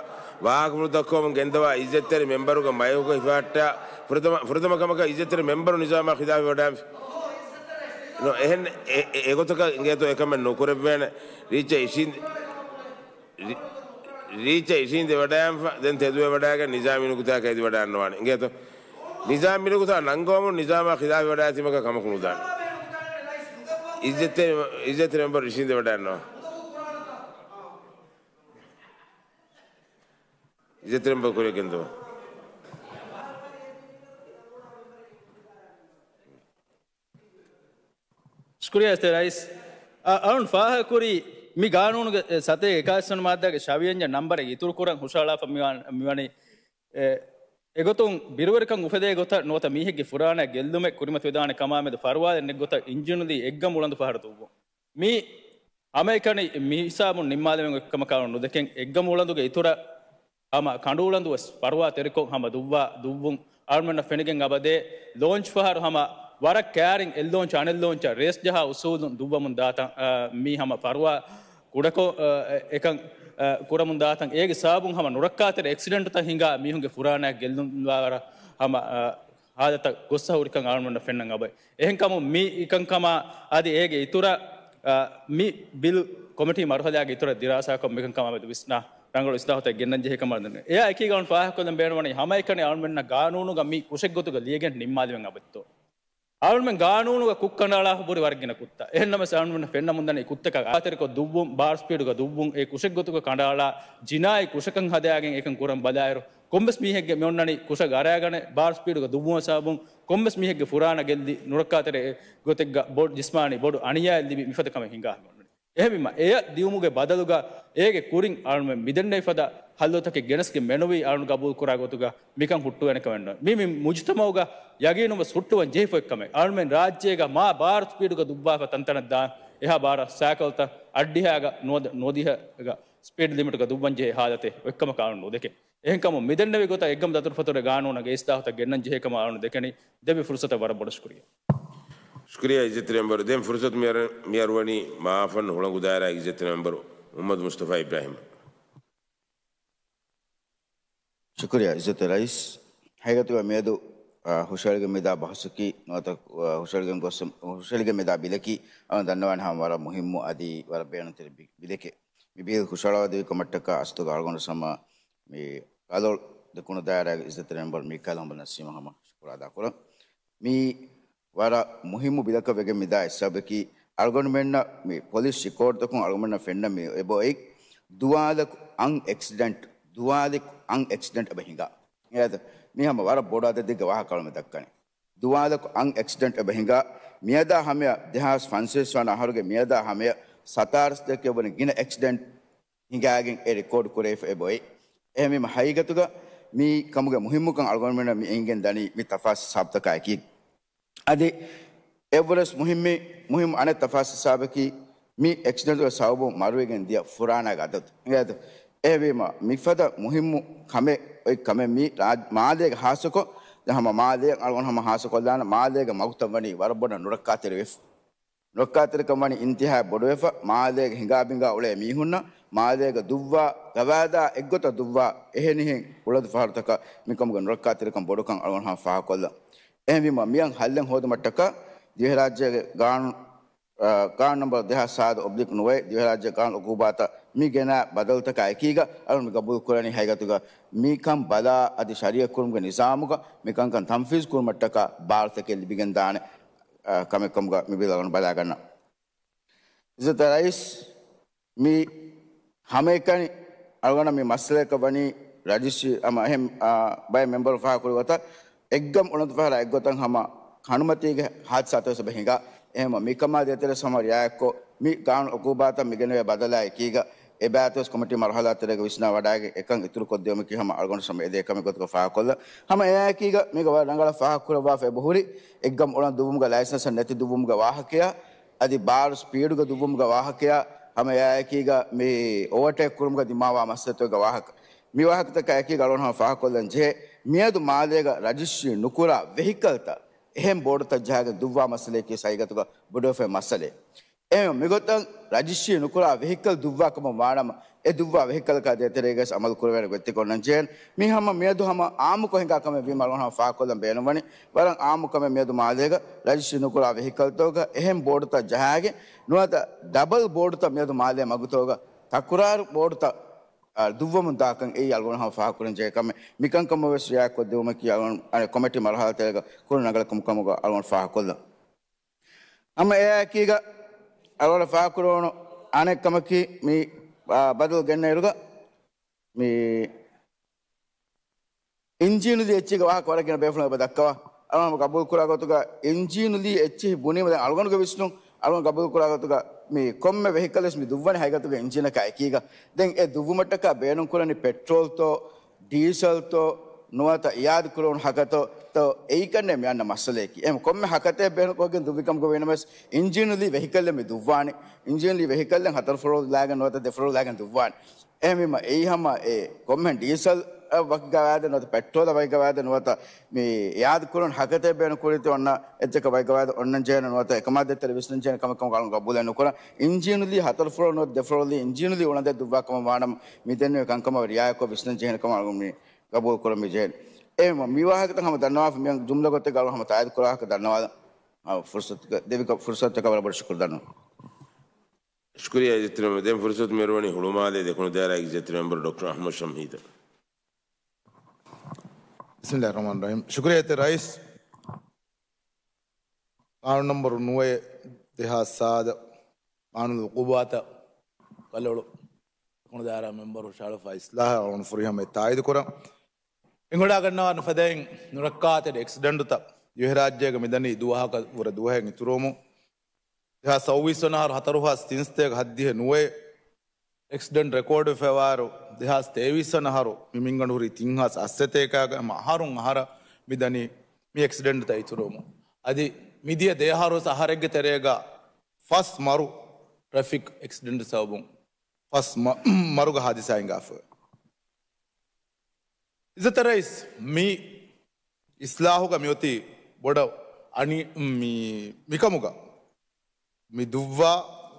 ވާހަކަފުޅު ދައްކަވަމުން ގެންދަވާ އިއްޒަތްތެރި މެމްބަރުގެ މައިކުގަ ހިފަހައްޓާ ފުރަތަމަ، ފުރަތަމަ ކަމަކަށް އިއްޒަތްތެރި މެމްބަރު ނިޒާމާ ޚިލާފަށް ވަޑައިގެންފި. ނު، އެހެން އެ، އެ، އެގޮތަކަށް އިނގޭތޯ އެކަމެއް ނުކުރެއްވޭނެ. ރީއްޗަށް އިށީނދެ، ރީ، ރީއްޗަށް އިށީނދެ ވަޑައިގެންފަ، ދެން ތެދުވެ ވަޑައިގެން ނިޒާމީ ނުކުތާއަކަށް އެދިވަޑައިގަންނަވާނެ. އިނގޭތޯ؟ ނިޒާމީ ނުކުތާ ނަންގަވަމުން ނިޒާމާ ޚިލާފަށް ވަޑައިގަތީމަކަށް ކަމަކު ނުދާނެ. އިއްޒަތްތެރި، އިއްޒަތްތެރި މެމްބަރު އިށީނދެ ވަޑައިގަންނަވާ. އިއްޒަތްތެރި މެމްބަރު ކުރިއަށް ގެންދަވާ. ޝުކުރިއްޔާ އިއްޒަތްތެރި ރައީސް. އަ، އަޅުން ފާހަގަކުރީ މި ގާނޫނުގެ، އެ، ސަތޭކަ އެކާވީސް ވަނަ މާއްދާގެ ޝަވިޔަންޏަ ނަންބަރެއް އިތުރުކުރަން ހުށަހަޅާފަ މިވާ، މިވަނީ، އެ، އެގޮތުން ބިރުވެރިކަން އުފެދޭ ގޮތަށް ނުވަތަ މީހެއްގެ ފުރާނައަށް ގެއްލުމެއް ކުރިމަތިވެދާނެ ކަމާމެދު ފަރުވާލެއް ނެތް ގޮތަށް އިންޖީނުލީ އެއްގަމު އުޅަނދު ފަހަރު ދުއްވުން. މި ހަމައެކަނި މި ހިސާބުން ނިންމާލެވެން އޮތްކަމަކާ ނުދެކެން އެއްގަމު އުޅަނދުގެ އިތުރަށް ހަމަ ކަނޑުއުޅަނދު ވެސް ފަރުވާ ތެރިކޮށް ހަމަ ދުއްވާ ދުއްވުން އަޅުމެންނަށް ފެނިގެން އަބަދޭ. ލޯންޗް ފަހަރު ހަމަ ވަރަށް ކައިރިން އެއްލޯންޗް އަނެއްލޯންޗަށް ރޭސް ޖަހާ އުސޫލުން ދުއްވަމުން ދާތަން، އާ، މީ ހަމަ ފަރުވާ ކުޑަކޮށް، އާ، އެކަން، އާ، ކުރަމުން ދާތަން. އޭގެ ސަބަބުން ހަމަ ނުރައްކާތެރި އެކްސިޑެންޓުތައް ހިނގާ މީހުންގެ ފުރާނައަށް ގެއްލުންވާވަރަށް ހަމަ، އާ، ހާލަތަށް ގޮއްސަ ހުރިކަން އަޅުމެންނަށް ފެންނަން އަބައި. އެހެންކަމުން މި އެކަންކަމާ އަދި އޭގެ އިތުރަށް، އާ، މި ބިލް ކޮމިޓީ މަރުހަލާގެ އިތުރަށް ދިރާސާކޮށް މިކަންކަމާ މެދު ވިސްނާ ރަނގަޅު އިސްލާހުތައް ގެންނަން ޖެހޭ ކަމަށް ދަންނަވަން. އެއާ އެކީގަ އަޅުން ފާހަގަކޮށްލަން ބޭނުންވަނީ ހަމައެކަނި އަޅުމެންނަށް ގާނޫނުގަ މި ކުށެއްގޮތުގަ ލިޔެގެން ނިންމާލެވެން އަބަދުތޯ. އަޅުމެން ގާނޫނުގަ ކުށްކަނޑައަޅާފަ ބުރި ވަރަށް ގިނަ ކުށްތައް. އެހެންނަމަވެސް އަޅުމެންނަށް ފެންނަމުންދަނީ ކުށްތަކަށް އާތެރިކޮށް ދުއްވުން، ބާރު ސްޕީޑުގަ ދުއްވުން، އެ ކުށެއްގޮތުގަ ކަނޑައަޅާ، ޖިނާއީ ކުށަކަށް ހަދާގެން އެކަން ކުރަން ބަލާއިރު، ކޮންމެސް މީހެއްގެ މި އޮންނަނީ ކުށަށް އަރާގަނެ، ބާރު ސްޕީޑުގަ ދުއްވުމަށް ސަބަބުން ކޮންމެސް މީހެއްގެ ފުރާނަ ގެއްލި، ނުރައްކާތެރި ގޮތެއްގަ ބޮޑު ޖިސްމާނީ ބޮޑު އަނިޔާއެއް ލިބި މިފަދަ ކަމެއް ހިނގާ މި އޮންނަނީ. އެހެންވީމަ، އެޔަށް ދިއުމުގެ ބަދަލުގަ އޭގެ ކުރިން އަޅުމެން މިދެންނެވި ފަދަ ހައްލުތަކެއް ގެނެސްގެން މެނުވީ އަޅުން ގަބޫލު ކުރާ ގޮތުގަ މިކަން ހުއްޓުވޭނެ ކަމެއް ނޫން. މީ މި މުޖުތަމައުގަ ޔަގީނުން ވެސް ހުއްޓުވަން ޖެހިފައި ކަމެއް. އަޅުމެން ރާއްޖޭގަ މާ ބާރު ސްޕީޑުގަ ދުއްވާފަ ތަންތަނަށް ދާން، އެހާ ބާރަށް ސައިކަލްތައް އަށްޑިހައިގަ ނުވަދި، ނުވަދިހައިގަ ސްޕީޑް ލިމިޓުގަ ދުއްވަން ޖެހޭ ހާލަތެއް އޮތްކަމަކަށް އަޅުން ނުދެކެން. އެހެންކަމުން މިދެންނެވި ގޮތަށް އެއްގަމު ދަތުރުފަތުރު ގާނޫނަށް އެ އިސްލާހުތައް ގެންނަން ޖެހޭ ކަމަށް އަޅުން ދެކެނީ. ދެއްވި ފުރުސަތަށް ވަރަށް ބޮޑަށް ޝުކުރިއްޔާ. ޝުކުރިއްޔާ އިއްޒަތްތެރި މެމްބަރު. ދެން ފުރުސަތު މިއަރު-، މިއަރުވަނީ މާފަންނު ހުޅަނގު ދާއިރާގެ އިއްޒަތްތެރި މެމްބަރު މުހައްމަދު މުސްތަފާ އިބްރާހިމް. ޝުކުރިއްޔާ އިއްޒަތްތެރި ރައީސް. ހަގީގަތުގަ މިއަދު، އާ، ހުށަހެޅިގެން މިދާ ބަހަސަކީ ނުވަތަ، އާ، ހުށަހެޅިގެން ގޮސް، ހުށަހެޅިގެން މިދާ ބިލަކީ އަޅުން ދަންނަވާނެ ހަމަ ވަރަށް މުހިއްމު އަދި ވަރަށް ބޭނުންތެރި ބި-، ބިލެކޭ. މި ބިލް ހުށަހަޅައިދެއްވި ކަމަށްޓަކާ އަސްލުގަ އަޅުގަނޑު ހަމަ މި ކަލޯޅު ދެކުނު ދާއިރާގެ އިއްޒަތްތެރި މެމްބަރު މީކާއިލް ހަމަ ނަސީމަށް ހަމަ ޝުކުރު އަދާކުރަން. މީ ވަރަށް މުހިއްމު ބިލަކަށް ވެގެން މިދާ އެއް ސަބަބަކީ، އަޅުގަނޑުމެންނަށް މި ޕޮލިސް ރިކޯޑްތަކުން އަޅުގަނޑުމެންނަށް ފެންނަ މި އެބައޮތް ދުވާލަކު އަން އެކްސިޑެންޓް، ދުވާލަކު އަން އެކްސިޑެންޓް އެބަ ހިނގާ. އެއާދަ، މީ ހަމަ ވަރަށް ބޮޑު އަދަދެއްގެ ވާހަކަ އަޅުމެން ދައްކަނީ. ދުވާލަކު އަން އެކްސިޑެންޓް އެބަ ހިނގާ. މިއަދާ ހަމަޔަށް ދެހާސް ފަންސަވީސް ވަނަ އަހަރުގެ މިއަދާ ހަމަޔަށް ސަތާރަ ސަތޭކަ ވަނަ ގިނަ އެކްސިޑެންޓް ހިނގާގެން އެ ރެކޯޑް ކުރެވިފަ އެބައޮތް. އެހެންވީމަ ހަގީގަތުގަ މި ކަމުގެ މުހިއްމުކަން އަޅުގަނޑުމެންނަށް މި އެނގިގެން ދަނީ މި ތަފާސް ހިސާބުތަކާ އެކީ. އަދި އެއްވުރެސް މުހިއްމީ، މުހިއްމު އަނެއް ތަފާސް ހިސާބަކީ މި އެކްސިޑެންޓުގެ ސަބަބުން މަރުވެގެން ދިޔަ ފުރާނާގެ އަދަދު. އިނގޭތަ؟ އެހެންވީމަ މިފަދަ މުހިއްމު ކަމެއް އޮތް ކަމެއް މީ ރާ-، މާލޭގެ ހާއްސަކޮށް، ދެން ހަމަ މާލޭ އަޅުގަނޑު ހަމަ ހާއްސަކޮށްލާނަ މާލޭގެ މަގުތައް ވަނީ ވަރަށް ބޮޑަށް ނުރައްކާތެރި ވެފަ. ނުރައްކާތެރިކަން ވަނީ އިންތިހާއަށް ބޮޑުވެފަ، މާލޭގެ ހިނގާބިނގާ އުޅޭ މީހުންނަށް، މާލޭގަ ދުއްވާ ގަވާއިދާ އެއްގޮތަށް ދުއްވާ އެހެނިހެން އުޅަނދު ފަހަރުތަކަށް މިކަމުގެ ނުރައްކާތެރިކަން ބޮޑުކަން އަޅުގަނޑު ހަމަ ފާހަގަކޮށްލަން. އެހެންވީމަ މިއަން ހައްލެއް ހޯދުމަށްޓަކާ ދިވެހިރާއްޖޭގެ ގާނޫނު، އާ، ގާނޫނު ނަންބަރު ދެހާސް ސާދަ އޮބްލިކް ނުވައެއް، ދިވެހިރާއްޖޭގެ ގާނޫނު އުގޫބާތަށް މި ގެނާ ބަދަލުތަކާ އެކީގަ އަޅުގަނޑު މި ގަބޫލު ކުރަނީ ހަގީގަތުގަ މިކަން ބަލާ އަދި ޝަރީއަތް ކުރުމުގެ ނިޒާމުގަ މިކަންކަން ތަންފީޒު ކުރުމަށްޓަކާ ބާރުތަކެއް ލިބިގެން ދާނެ، އާ، ކަމެއް ކަމުގަ މި ބިލް އަޅުގަނޑު ބަލާގަންނަ. އިއްޒަތްތެރި ރައީސް، މި ހަމައެކަނި އަޅުގަނޑަށް މި މައްސަލައަކަށް ވަނީ ރަޖިސްޓްރީ އަމަ އެހެން، އާ، ބައެއް މެމްބަރު ފާހަގަކުރި ގޮތަށް އެއްގަމު އުޅަނދު ފަހަރާ އެއްގޮތަށް ހަމަ ކަނޑުމަތީގެ ހާދިސާތައް ވެސް އެބަ ހިނގާ. އެހެންވީމަ މިކަމާ ދޭތެރޭ ހަމަ ރިއާޔަތްކޮށް މި ގާނޫނު އުގޫބާތައް މި ގެނެވޭ ބަދަލާ އެކީގަ އެބައިތުވެސް ކޮމިޓީ މަރުހަލާ ތެރޭގަ ވިސްނާ ވަޑައިގެން އެކަން އިތުރުކޮށްދެވުމަކީ ހަމަ އަޅުގަނޑު ހަމަ އެދޭ ކަމެއް ގޮތުގަ ފާހަގަކޮށްލަން. ހަމަ އެއާއެކީގަ މީގަ ވަރަށް ރަނގަޅަށް ފާހަގަކުރައްވާފަ އެބަހުރި އެއްގަމު އުޅަނދު ދުއްވުމުގަ ލައިސަންސް ނެތި ދުއްވުމުގެ ވާހަކަޔާ އަދި ބާރު ސްޕީޑުގަ ދުއްވުމުގެ ވާހަކަޔާ ހަމަ އެއާއެކީގަ މި އޯވަރޓޭކް ކުރުމުގަ ދިމާވާ މައްސަލަތަކުގެ ވާހަކަ. މި ވާހަކަތަކާ އެކީގަ އަޅުގަނޑު ހަމަ ފާހަގަކޮށްލަން ޖެހޭ، މިއަދު މާލޭގަ ރަޖިސްޓްރީ ނުކުރާ ވެހިކަލްތައް އެހެން ބޯޑުތައް ޖަހާގެން ދުއްވާ މައްސަލައަކީ ހަގީގަތުގަ ބޮޑުވެފައި މައްސަލައެއް. އެހެން މިގޮތަށް ރަޖިސްޓްރީ ނުކުރާ ވެހިކަލް ދުއްވާ ކަމަށް ވާނަމަ، އެ ދުއްވާ ވެހިކަލަކާ ދޭތެރޭގަސް އަމަލު ކުރެވޭނެ ގޮތްތަކެއް އޮންނަން ޖެހޭނެ. މީ ހަމަ މިއަދު ހަމަ އާއްމުކޮށް ހިނގާ ކަމެއް ވީމަ އަޅުގަނޑު ހަމަ ފާހަގަކޮށްލަން ބޭނުންވަނީ. ވަރަށް އާއްމު ކަމެއް މިއަދު މާލޭގަ ރަޖިސްޓްރީ ނުކުރާ ވެހިކަލްތަކުގަ އެހެން ބޯޑުތައް ޖަހާގެން ނުވަތަ ޑަބަލް ބޯޑުތައް މިއަދު މާލޭ މަގުތަކުގަ ތަކުރާރު ބޯޑުތައް، އާ، ދުއްވަމުން ދާކަން އެއީ އަޅުގަނޑު ހަމަ ފާހަގަކުރަން ޖެހޭ ކަމެއް. މިކަންކަމަށް ވެސް ރިއާޔަތްކޮށްދެވުމަކީ އަޅުގަނޑު އަނެއް ކޮމިޓީ މަރުހަލާތެރޭގަ ކުރުން ރަނގަޅަށް ކަމުގަ އަޅުގަނޑު ފާހަގަކޮށްލަން. ހަމަ އެއާއެކީގަ އަޅުގަނޑަށް ފާހަގަކުރެވުނު އަނެއް ކަމަކީ މި، އާ، ބަދަލު ގެންނައިރުގަ މި އިންޖީނުލީ އެއްޗެއްގެ ވާހަކަ ވަރަށް ގިނަ ބޭފުޅުން އެބަ ދައްކަވާ. އަޅުގަނޑު ގަބޫލު ކުރާ ގޮތުގަ އިންޖީނުލީ އެއްޗެހި ބުނީމަ ދެން އަޅުގަނޑުގެ ވިސްނުން، އަޅުގަނޑު ގަބޫލު ކުރާ ގޮތުގަ މި ކޮންމެ ވެހިކަލެއް ވެސް މި ދުއްވަނީ ހަގީގަތުގަ އިންޖީނަކާ އެކީގަ. ދެން އެ ދުއްވުމަށްޓަކާ ބޭނުން ކުރަނީ ޕެޓްރޯލްތޯ، ޑީސަލްތޯ، ނުވަތަ އިއާދަ ކުރެވުނު ހަކަތޯ، ތޯ އެއީކަންނޭ މި އަންނަ މައްސަލަޔަކީ. އެހެން ކޮންމެ ހަކަތައެއް ބޭނުންކޮށްގެން ދުއްވިކަމުގަ ވީނަމަވެސް އިންޖީނުލީ ވެހިކަލްއެއް މި ދުއްވާނީ. އިންޖީނުލީ ވެހިކަލްއެއް ހަތަރު ފްލޯރު ލާގެން ނުވަތަ ދެ ފްލޯރު ލާގެން ދުއްވާނީ. އެހެންވީމަ އެއީ ހަމަ އެ ކޮންމެހެން ޑީސަލް ވަކި ގަވާއިދެއް ނުވަތަ ޕެޓްރޯލަށް ވަކި ގަވާއިދެއް ނުވަތަ މި އިއާދަ ކުރުން ހަކަތައެއް ބޭނުން ކުރީތީ އޮންނަ އެއްޗަކަށް ވަކި ގަވާއިދެއް އޮންނަން ޖެހޭނެ ނުވަތަ އެކަމާ ދޭތެރޭ ވިސްނަން ޖެހޭނެ ކަމަކަށް އަޅުގަނޑު ގަބޫލެއް ނުކުރަން. އިންޖީނުލީ ހަތަރު ފްލޯރު ނުވަތަ ދެ ފްލޯރު އިންޖީނުލީ އުޅަނދެއް ދުއްވާ ކަމަށް ވާނަމަ މި ދެންނެވި ކަންކަމަށް ރިއާޔަތްކޮށް ވިސްނަން ޖެހޭނެ ކަމަށް އަޅުގަނޑު މި ގަބޫލު ކުރަން މި ޖެހޭނެ. އެހެންވީމަ މި ވާހަކަތައް ހަމަ ދަންނަވާފަ މި ޖުމްލަ ގޮތެއްގަ އަޅުގަނޑު ހަމަ ތާއީދު ކުރާ ހަކަ ދަންނަވާލަން. އާ، ފުރުސަތު ދެވި ކަ-، ފުރުސަތަކަށް ވަރަށް ބޮޑަށް ޝުކުރު ދަންނަވަން. ޝުކުރިއްޔާ އިއްޒަތްތެރި މެމްބަރު. ދެން ފުރުސަތު މިއަރުވަނީ ހުޅުމާލޭ ދެކުނު ދާއިރާގެ އިއްޒަތްތެރި މެމްބަރު ޑޮކްޓަރ އަޙްމަދު ޝަމްހީދަށް. ބިސްމިއްލާހިއްރަޙްމާނިއްރަޙީމް. ޝުކުރިއްޔާ އިއްޒަތްތެރި ރައީސް. ޤާނޫނު ނަންބަރު ނުވައެއް، ދެހާސް ސާދަ، ޤާނޫނު އުޤޫބާތަށް ގަލޮޅު ދެކުނު ދާއިރާ މެމްބަރު ހުށަހަޅުފަ އިސްލާހަށް އަޅުގަނޑު ފުރިހަމައަށް ތާއީދު ކުރަން. އެނގިވަޑައިގަންނަވާނެ ފަދައިން ނުރައްކާތެރި އެކްސިޑެންޓުތައް ދިވެހިރާއްޖޭގަ މިދަނީ ދުވަހަކަށް ވުރެ ދުވަހެއް އިތުރުވަމުން. ދެހާސް ސައުވީސް ވަނަ އަހަރު ހަތަރު ފަސް ތިން ސަތޭކަ ހަތްދިހަ ނުވައެއް އެކްސިޑެންޓް ރެކޯޑްވެފައިވާއިރު، ދެހާސް ތޭވީސް ވަނަ އަހަރު މި މިންގަނޑު ހުރީ ތިން ހާސް އަށް ސަތޭކައިގަ ހަމަ އަހަރުން އަހަރަށް މި ދަނީ މި އެކްސިޑެންޓްތައް އިތުރުވަމުން. އަދި މިދިޔަ ދެއަހަރު ވެސް އަހަރެއްގެ ތެރޭގަ ފަސް މަރު ޓްރެފިކް އެކްސިޑެންޓް ސަބަބުން ފަސް މަ-، މަރުގެ ހާދިސާ ހިނގާފައި. އިއްޒަތްތެރި ރައީސް، މި އިސްލާހުގަ މިއޮތީ ބޮޑަށް އަނި-، މި-، މިކަމުގަ މި ދުއްވާ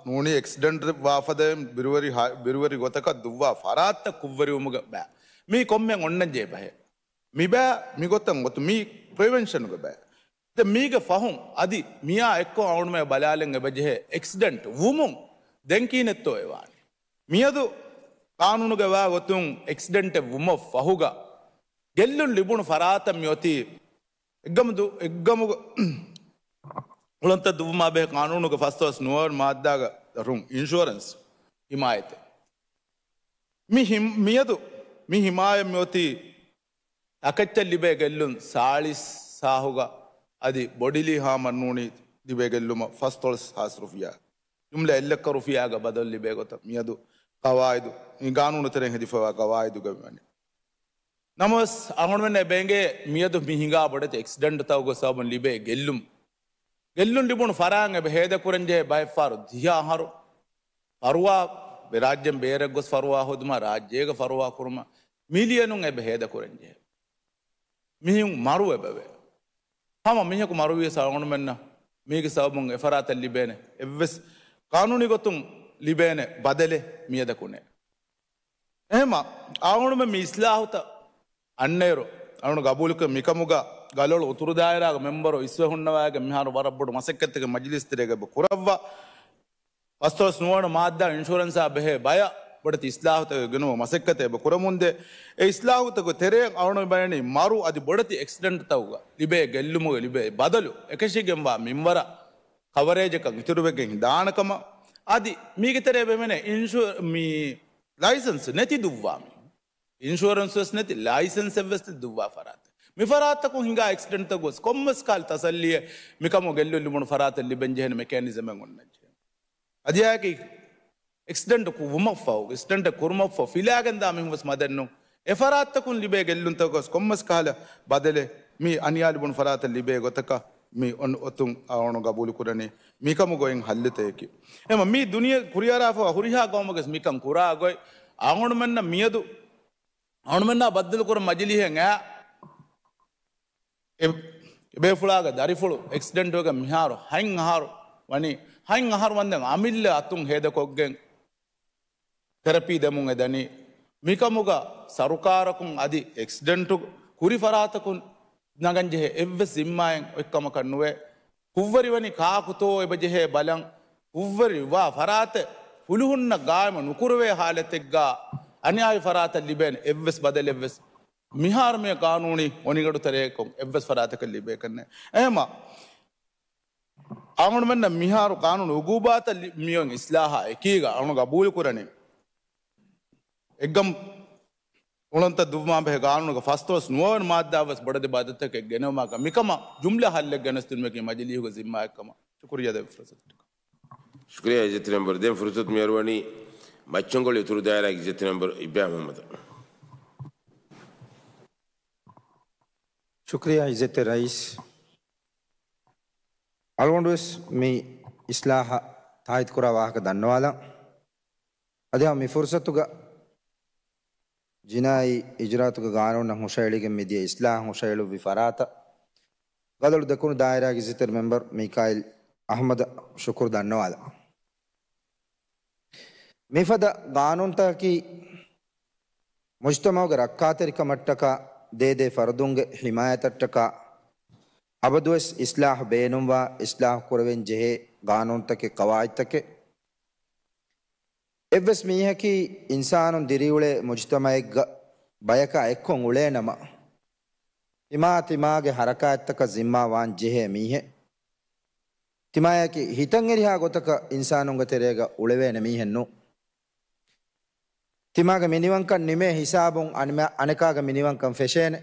ނޫނީ އެކްސިޑެންޓް ވާފަދައިން ބިރުވެރި ހާ-، ބިރުވެރި ގޮތަކަށް ދުއްވާ ފަރާތްތައް ކުށްވެރިވުމުގެ ބައި. މީ ކޮންމެ އޮންނަން ޖެހޭ ބަހެއް. މި ބައި މި ގޮތަށް އޮތު މީ ޕްރިވެންޝަނުގެ ބައި. ދެން މީގެ ފަހުން އަދި މިއާ އެއްކޮށް އަޅުގަނޑުމެން ބަލާލަން އެބަޖެހޭ އެކްސިޑެންޓް ވުމުން ދެން ކިހިނެއްތޯ އެވާނީ. މިއަދު ޤާނޫނުގަ ވާ ގޮތުން އެކްސިޑެންޓެއް ވުމަށް ފަހުގަ ގެއްލުން ލިބުނު ފަރާތަށް މިއޮތީ އެއްގަމު ދު-، އެއްގަމު އުޅަނދުތައް ދުއްވުމާ ބެހޭ ޤާނޫނުގެ ފަސްދޮޅަސް ނުވަވަނަ މާއްދާގަ ދަށުން އިންޝުއަރެންސް ހިމާޔަތެއް. މި ހިމް-، މިއަދު މި ހިމާޔަތް މިއޮތީ ތަކެއްޗަށް ލިބޭ ގެއްލުން ސާޅީސް ސާހުގަ އަދި ބޮޑިލީ ހާމަށް ނޫނީ ލިބޭ ގެއްލުމަށް ފަސްދޮޅަސް ހާސް ރުފިޔާ. ޖުމްލަ އެއްލައްކަ ރުފިޔާގަ ބަދަލު ލިބޭ ގޮތަށް މިއަދު ޤަވާއިދު، މި ގާނޫނު ތެރެއިން ހެދިފައިވާ ޤަވާއިދުގަ ވަނީ. ނަމަވެސް، އަޅުގަނޑުމެންނަށް އެބަ އެނގޭ މިއަދު މި ހިނގާ ބޮޑެތި އެކްސިޑެންޓްތަކުގެ ސަބަބުން ލިބޭ ގެއްލުން، ގެއްލުން ލިބުނު ފަރާތް އެބަ ހޭދަކުރަންޖެހޭ ބައެއް ފަހަރު ދިހަ އަހަރު ފަރުވާ، ރާއްޖޭން ބޭރަށް ގޮސް ފަރުވާ ހޯދުމާ، ރާއްޖޭގަ ފަރުވާ ކުރުމަށް މިލިޔަނުން އެބަ ހޭދަކުރަންޖެހޭ. މިހެން މަރު އެބަވޭ. ހަމަ މީހަކު މަރުވިޔަސް އަޅުގަނޑުމެންނަށް މީގެ ސަބަބުން އެފަރާތަށް ލިބޭނެ އެއްވެސް ޤާނޫނީ ގޮތުން ލިބޭނެ ބަދަލެއް މިއަދަކު ނެތް. އެހެންމަ އަޅުގަނޑުމެން މި އިސްލާހުތައް އަންނައިރު، އަޅުގަނޑު ގަބޫލުކޮށް މިކަމުގަ ގަލޮޅު އުތުރު ދާއިރާގެ މެމްބަރު އިސްވެ ހުންނަވައިގެން މިހާރު ވަރަށް ބޮޑު މަސައްކަތެއްގެ މަޖިލީސް ތެރޭގަ އެބަ ކުރައްވާ. ފަސްދޮޅަސް ނުވަވަނަ މާއްދާ އިންޝުރެންސާ ބެހޭ ބަޔަށް ބޮޑެތި އިސްލާހުތަކެއް ގެނުމުގެ މަސައްކަތެއް އެބަ ކުރަމުންދޭ. އެ އިސްލާހުތަކުގެ ތެރެއިން އަޅުގަނޑު ބަލަނީ މަރު އަދި ބޮޑެތި އެކްސިޑެންޓްތަކުގަ ލިބޭ ގެއްލުމުގެ ލިބޭ ބަދަލު އެކަށީގެންވާ މިންވަރަށް ކަވަރޭޖަކަށް އިތުރުވެގެން ދާނެ ކަމަށް. އަދި މީގެ ތެރޭ ބެހެނެ އިންޝު-، މި ލައިސަންސް ނެތި ދުއްވާ މީހުން، އިންޝުއަރެންސް ވެސް ނެތި، ލައިސަންސް އެއްވެސް ނެތި ދުއްވާ ފަރާތެއް. މި ފަރާތަކުން ހިނގާ އެކްސިޑެންޓްތަކު ގޮސް ކޮންމެސް ކަހަލަ ތަސައްލީއެއް މިކަމުގެ ގެއްލުން ލިބުނު ފަރާތަށް ލިބެން ޖެހޭނެ މެކޭނިޒަމެއް އޮންނަންޖެހޭ. އަދިއާއެކީ އެކްސިޑެންޓް ކު-، ވުމަށްފަހު، އެކްސިޑެންޓް ކުރުމަށްފަހު ފިލާގެންދާ މީހުން ވެސް މަދެއްނު. އެ ފަރާތަކުން ލިބޭ ގެއްލުންތަކު ގޮސް ކޮންމެސް ކަހަލަ ބަދަލެއް މި އަނިޔާ ލިބުނު ފަރާތަށް ލިބޭ ގޮތަކަށް މި އޮން އޮތުން އަޅުގަނޑު ގަބޫލުކުރަނީ މިކަމުގައި ހައްލުތަކަކީ. އެމަ މި ދުނިޔެ ކުރިއަރާފަ ހުރިހާ ގައުމުގެ މިކަން ކުރާ ގޮތް އަޅުގަނޑުމެންނަށް މިއަދު އަޅުގަނޑުމެންނާ ބައްދަލުކުރަން މަޖިލީހެއް އައި އެ-، އެބޭފުޅާގެ ދަރިފުޅު އެކްސިޑެންޓްވެގެން މިހާރު ހަތް އަހަރު ވަނީ، ހަތް އަހަރު ވަންދެން އަމިއްލަ އަތުން ހޭދަކޮށްގެން ތެރަޕީ ދެމުން އެދަނީ. މިކަމުގަ ސަރުކާރަކުން އަދި އެކްސިޑެންޓު ކުރި ފަރާތަކުން ނަގަންޖެހޭ އެއްވެސް ޒިންމާއެއް އޮތްކަމަކަށް ނުވޭ. ކުށްވެރިވަނީ ކާކުތޯ އެބަޖެހޭ ބަލަން، ކުށްވެރިވާ ފަރާތެއް ހުޅުހުންނަށް ގާއިމު ނުކުރެވޭ ހާލަތެއްގަ އަނިޔާވި ފަރާތަށް ލިބޭނެ އެއްވެސް ބަދަލެއްވެސް މިހާރު މި ގާނޫނީ އޮނިގަނޑު ތެރޭގަ އެއްވެސް ފަރާތަކަށް ލިބޭކަށް ނެތް. އެހެމަ އަޅުގަނޑުމެންނަށް މިހާރު ގާނޫނު އުގޫބާތަށް ލި-، މިއޮތް އިސްލާހާ އެކީގަ އަޅުގަނޑު ގަބޫލުކުރަނީ އެއްގަމު އުޅަނދުތައް ދުއްވުމާ ބެހޭ ގާނޫނުގެ ފަސްދޮޅަސް ނުވަވަނަ މާއްދާ ވެސް ބޮޑެތި ބަދަލުތަކެއް ގެނައުމާ މިކަމަށް ޖުމްލަ ހައްލެއް ގެނެސްދިނުމަކީ މަޖިލީހުގެ ޒިންމާއެއްކަމަށް ޝުކުރިއްޔާ ދެއްވި ފުރުސަތަކަށް. ޝުކުރިއްޔާ އިއްޒަތްތެރި މެމްބަރު. ދެން ފުރުސަތު މިއަރުވަނީ މައްޗަންގޮޅި އުތުރު ދާއިރާގެ އިއްޒަތްތެރި މެމްބަރު އިބްރާހިމް އަޙްމަދަށް. ޝުކުރިއްޔާ އިއްޒަތްތެރި ރައީސް. އަޅުގަނޑުވެސް މި އިސްލާހަށް ތާއީދުކުރާ ވާހަކަ ދަންނަވާލަން. އަދި ހަމަ މި ފުރުސަތުގަ ޖިނާއީ އިޖުރާއަތުގެ ގާނޫނަށް ހުށަހެޅިގެން މިދިޔަ އިސްލާހަށް ހުށަހެޅުއްވި ފަރާތަށް ގަލޮޅު ދެކުނު ދާއިރާގެ އިއްޒަތްތެރި މެމްބަރު މީކާއިލް އަޙްމަދަށް ޝުކުރު ދަންނަވާލަން. މިފަދަ ގާނޫނުތަކަކީ މުޖްތަމަޢުގެ ރައްކާތެރިކަމަށްޓަކާ، ދޭދޭ ފަރުދުންގެ ޙިމާޔަތަށްޓަކާ، އަބަދުވެސް އިސްލާހު ބޭނުންވާ، އިސްލާހު ކުރެވެން ޖެހޭ ގާނޫނުތަކެއް، ޤަވާޢިދުތަކެއް. އެއްވެސް މީހަކީ އިންސާނުން ދިރިއުޅޭ މުޖުތަމައެއްގަ ބަޔަކާ އެއްކޮށް އުޅޭނަމަ، ތިމާ ތިމާގެ ހަރަކާތްތަކަށް ޒިންމާވާން ޖެހޭ މީހެއް. ތިމާޔަކީ ހިތަށް އެރިހާ ގޮތަކަށް އިންސާނުންގެ ތެރޭގަ އުޅެވޭނެ މީހެއް ނޫން. ތިމާގެ މިނިވަންކަން ނިމޭ ހިސާބުން އަނިމަ-، އަނެކާގެ މިނިވަންކަން ފެށޭނެ.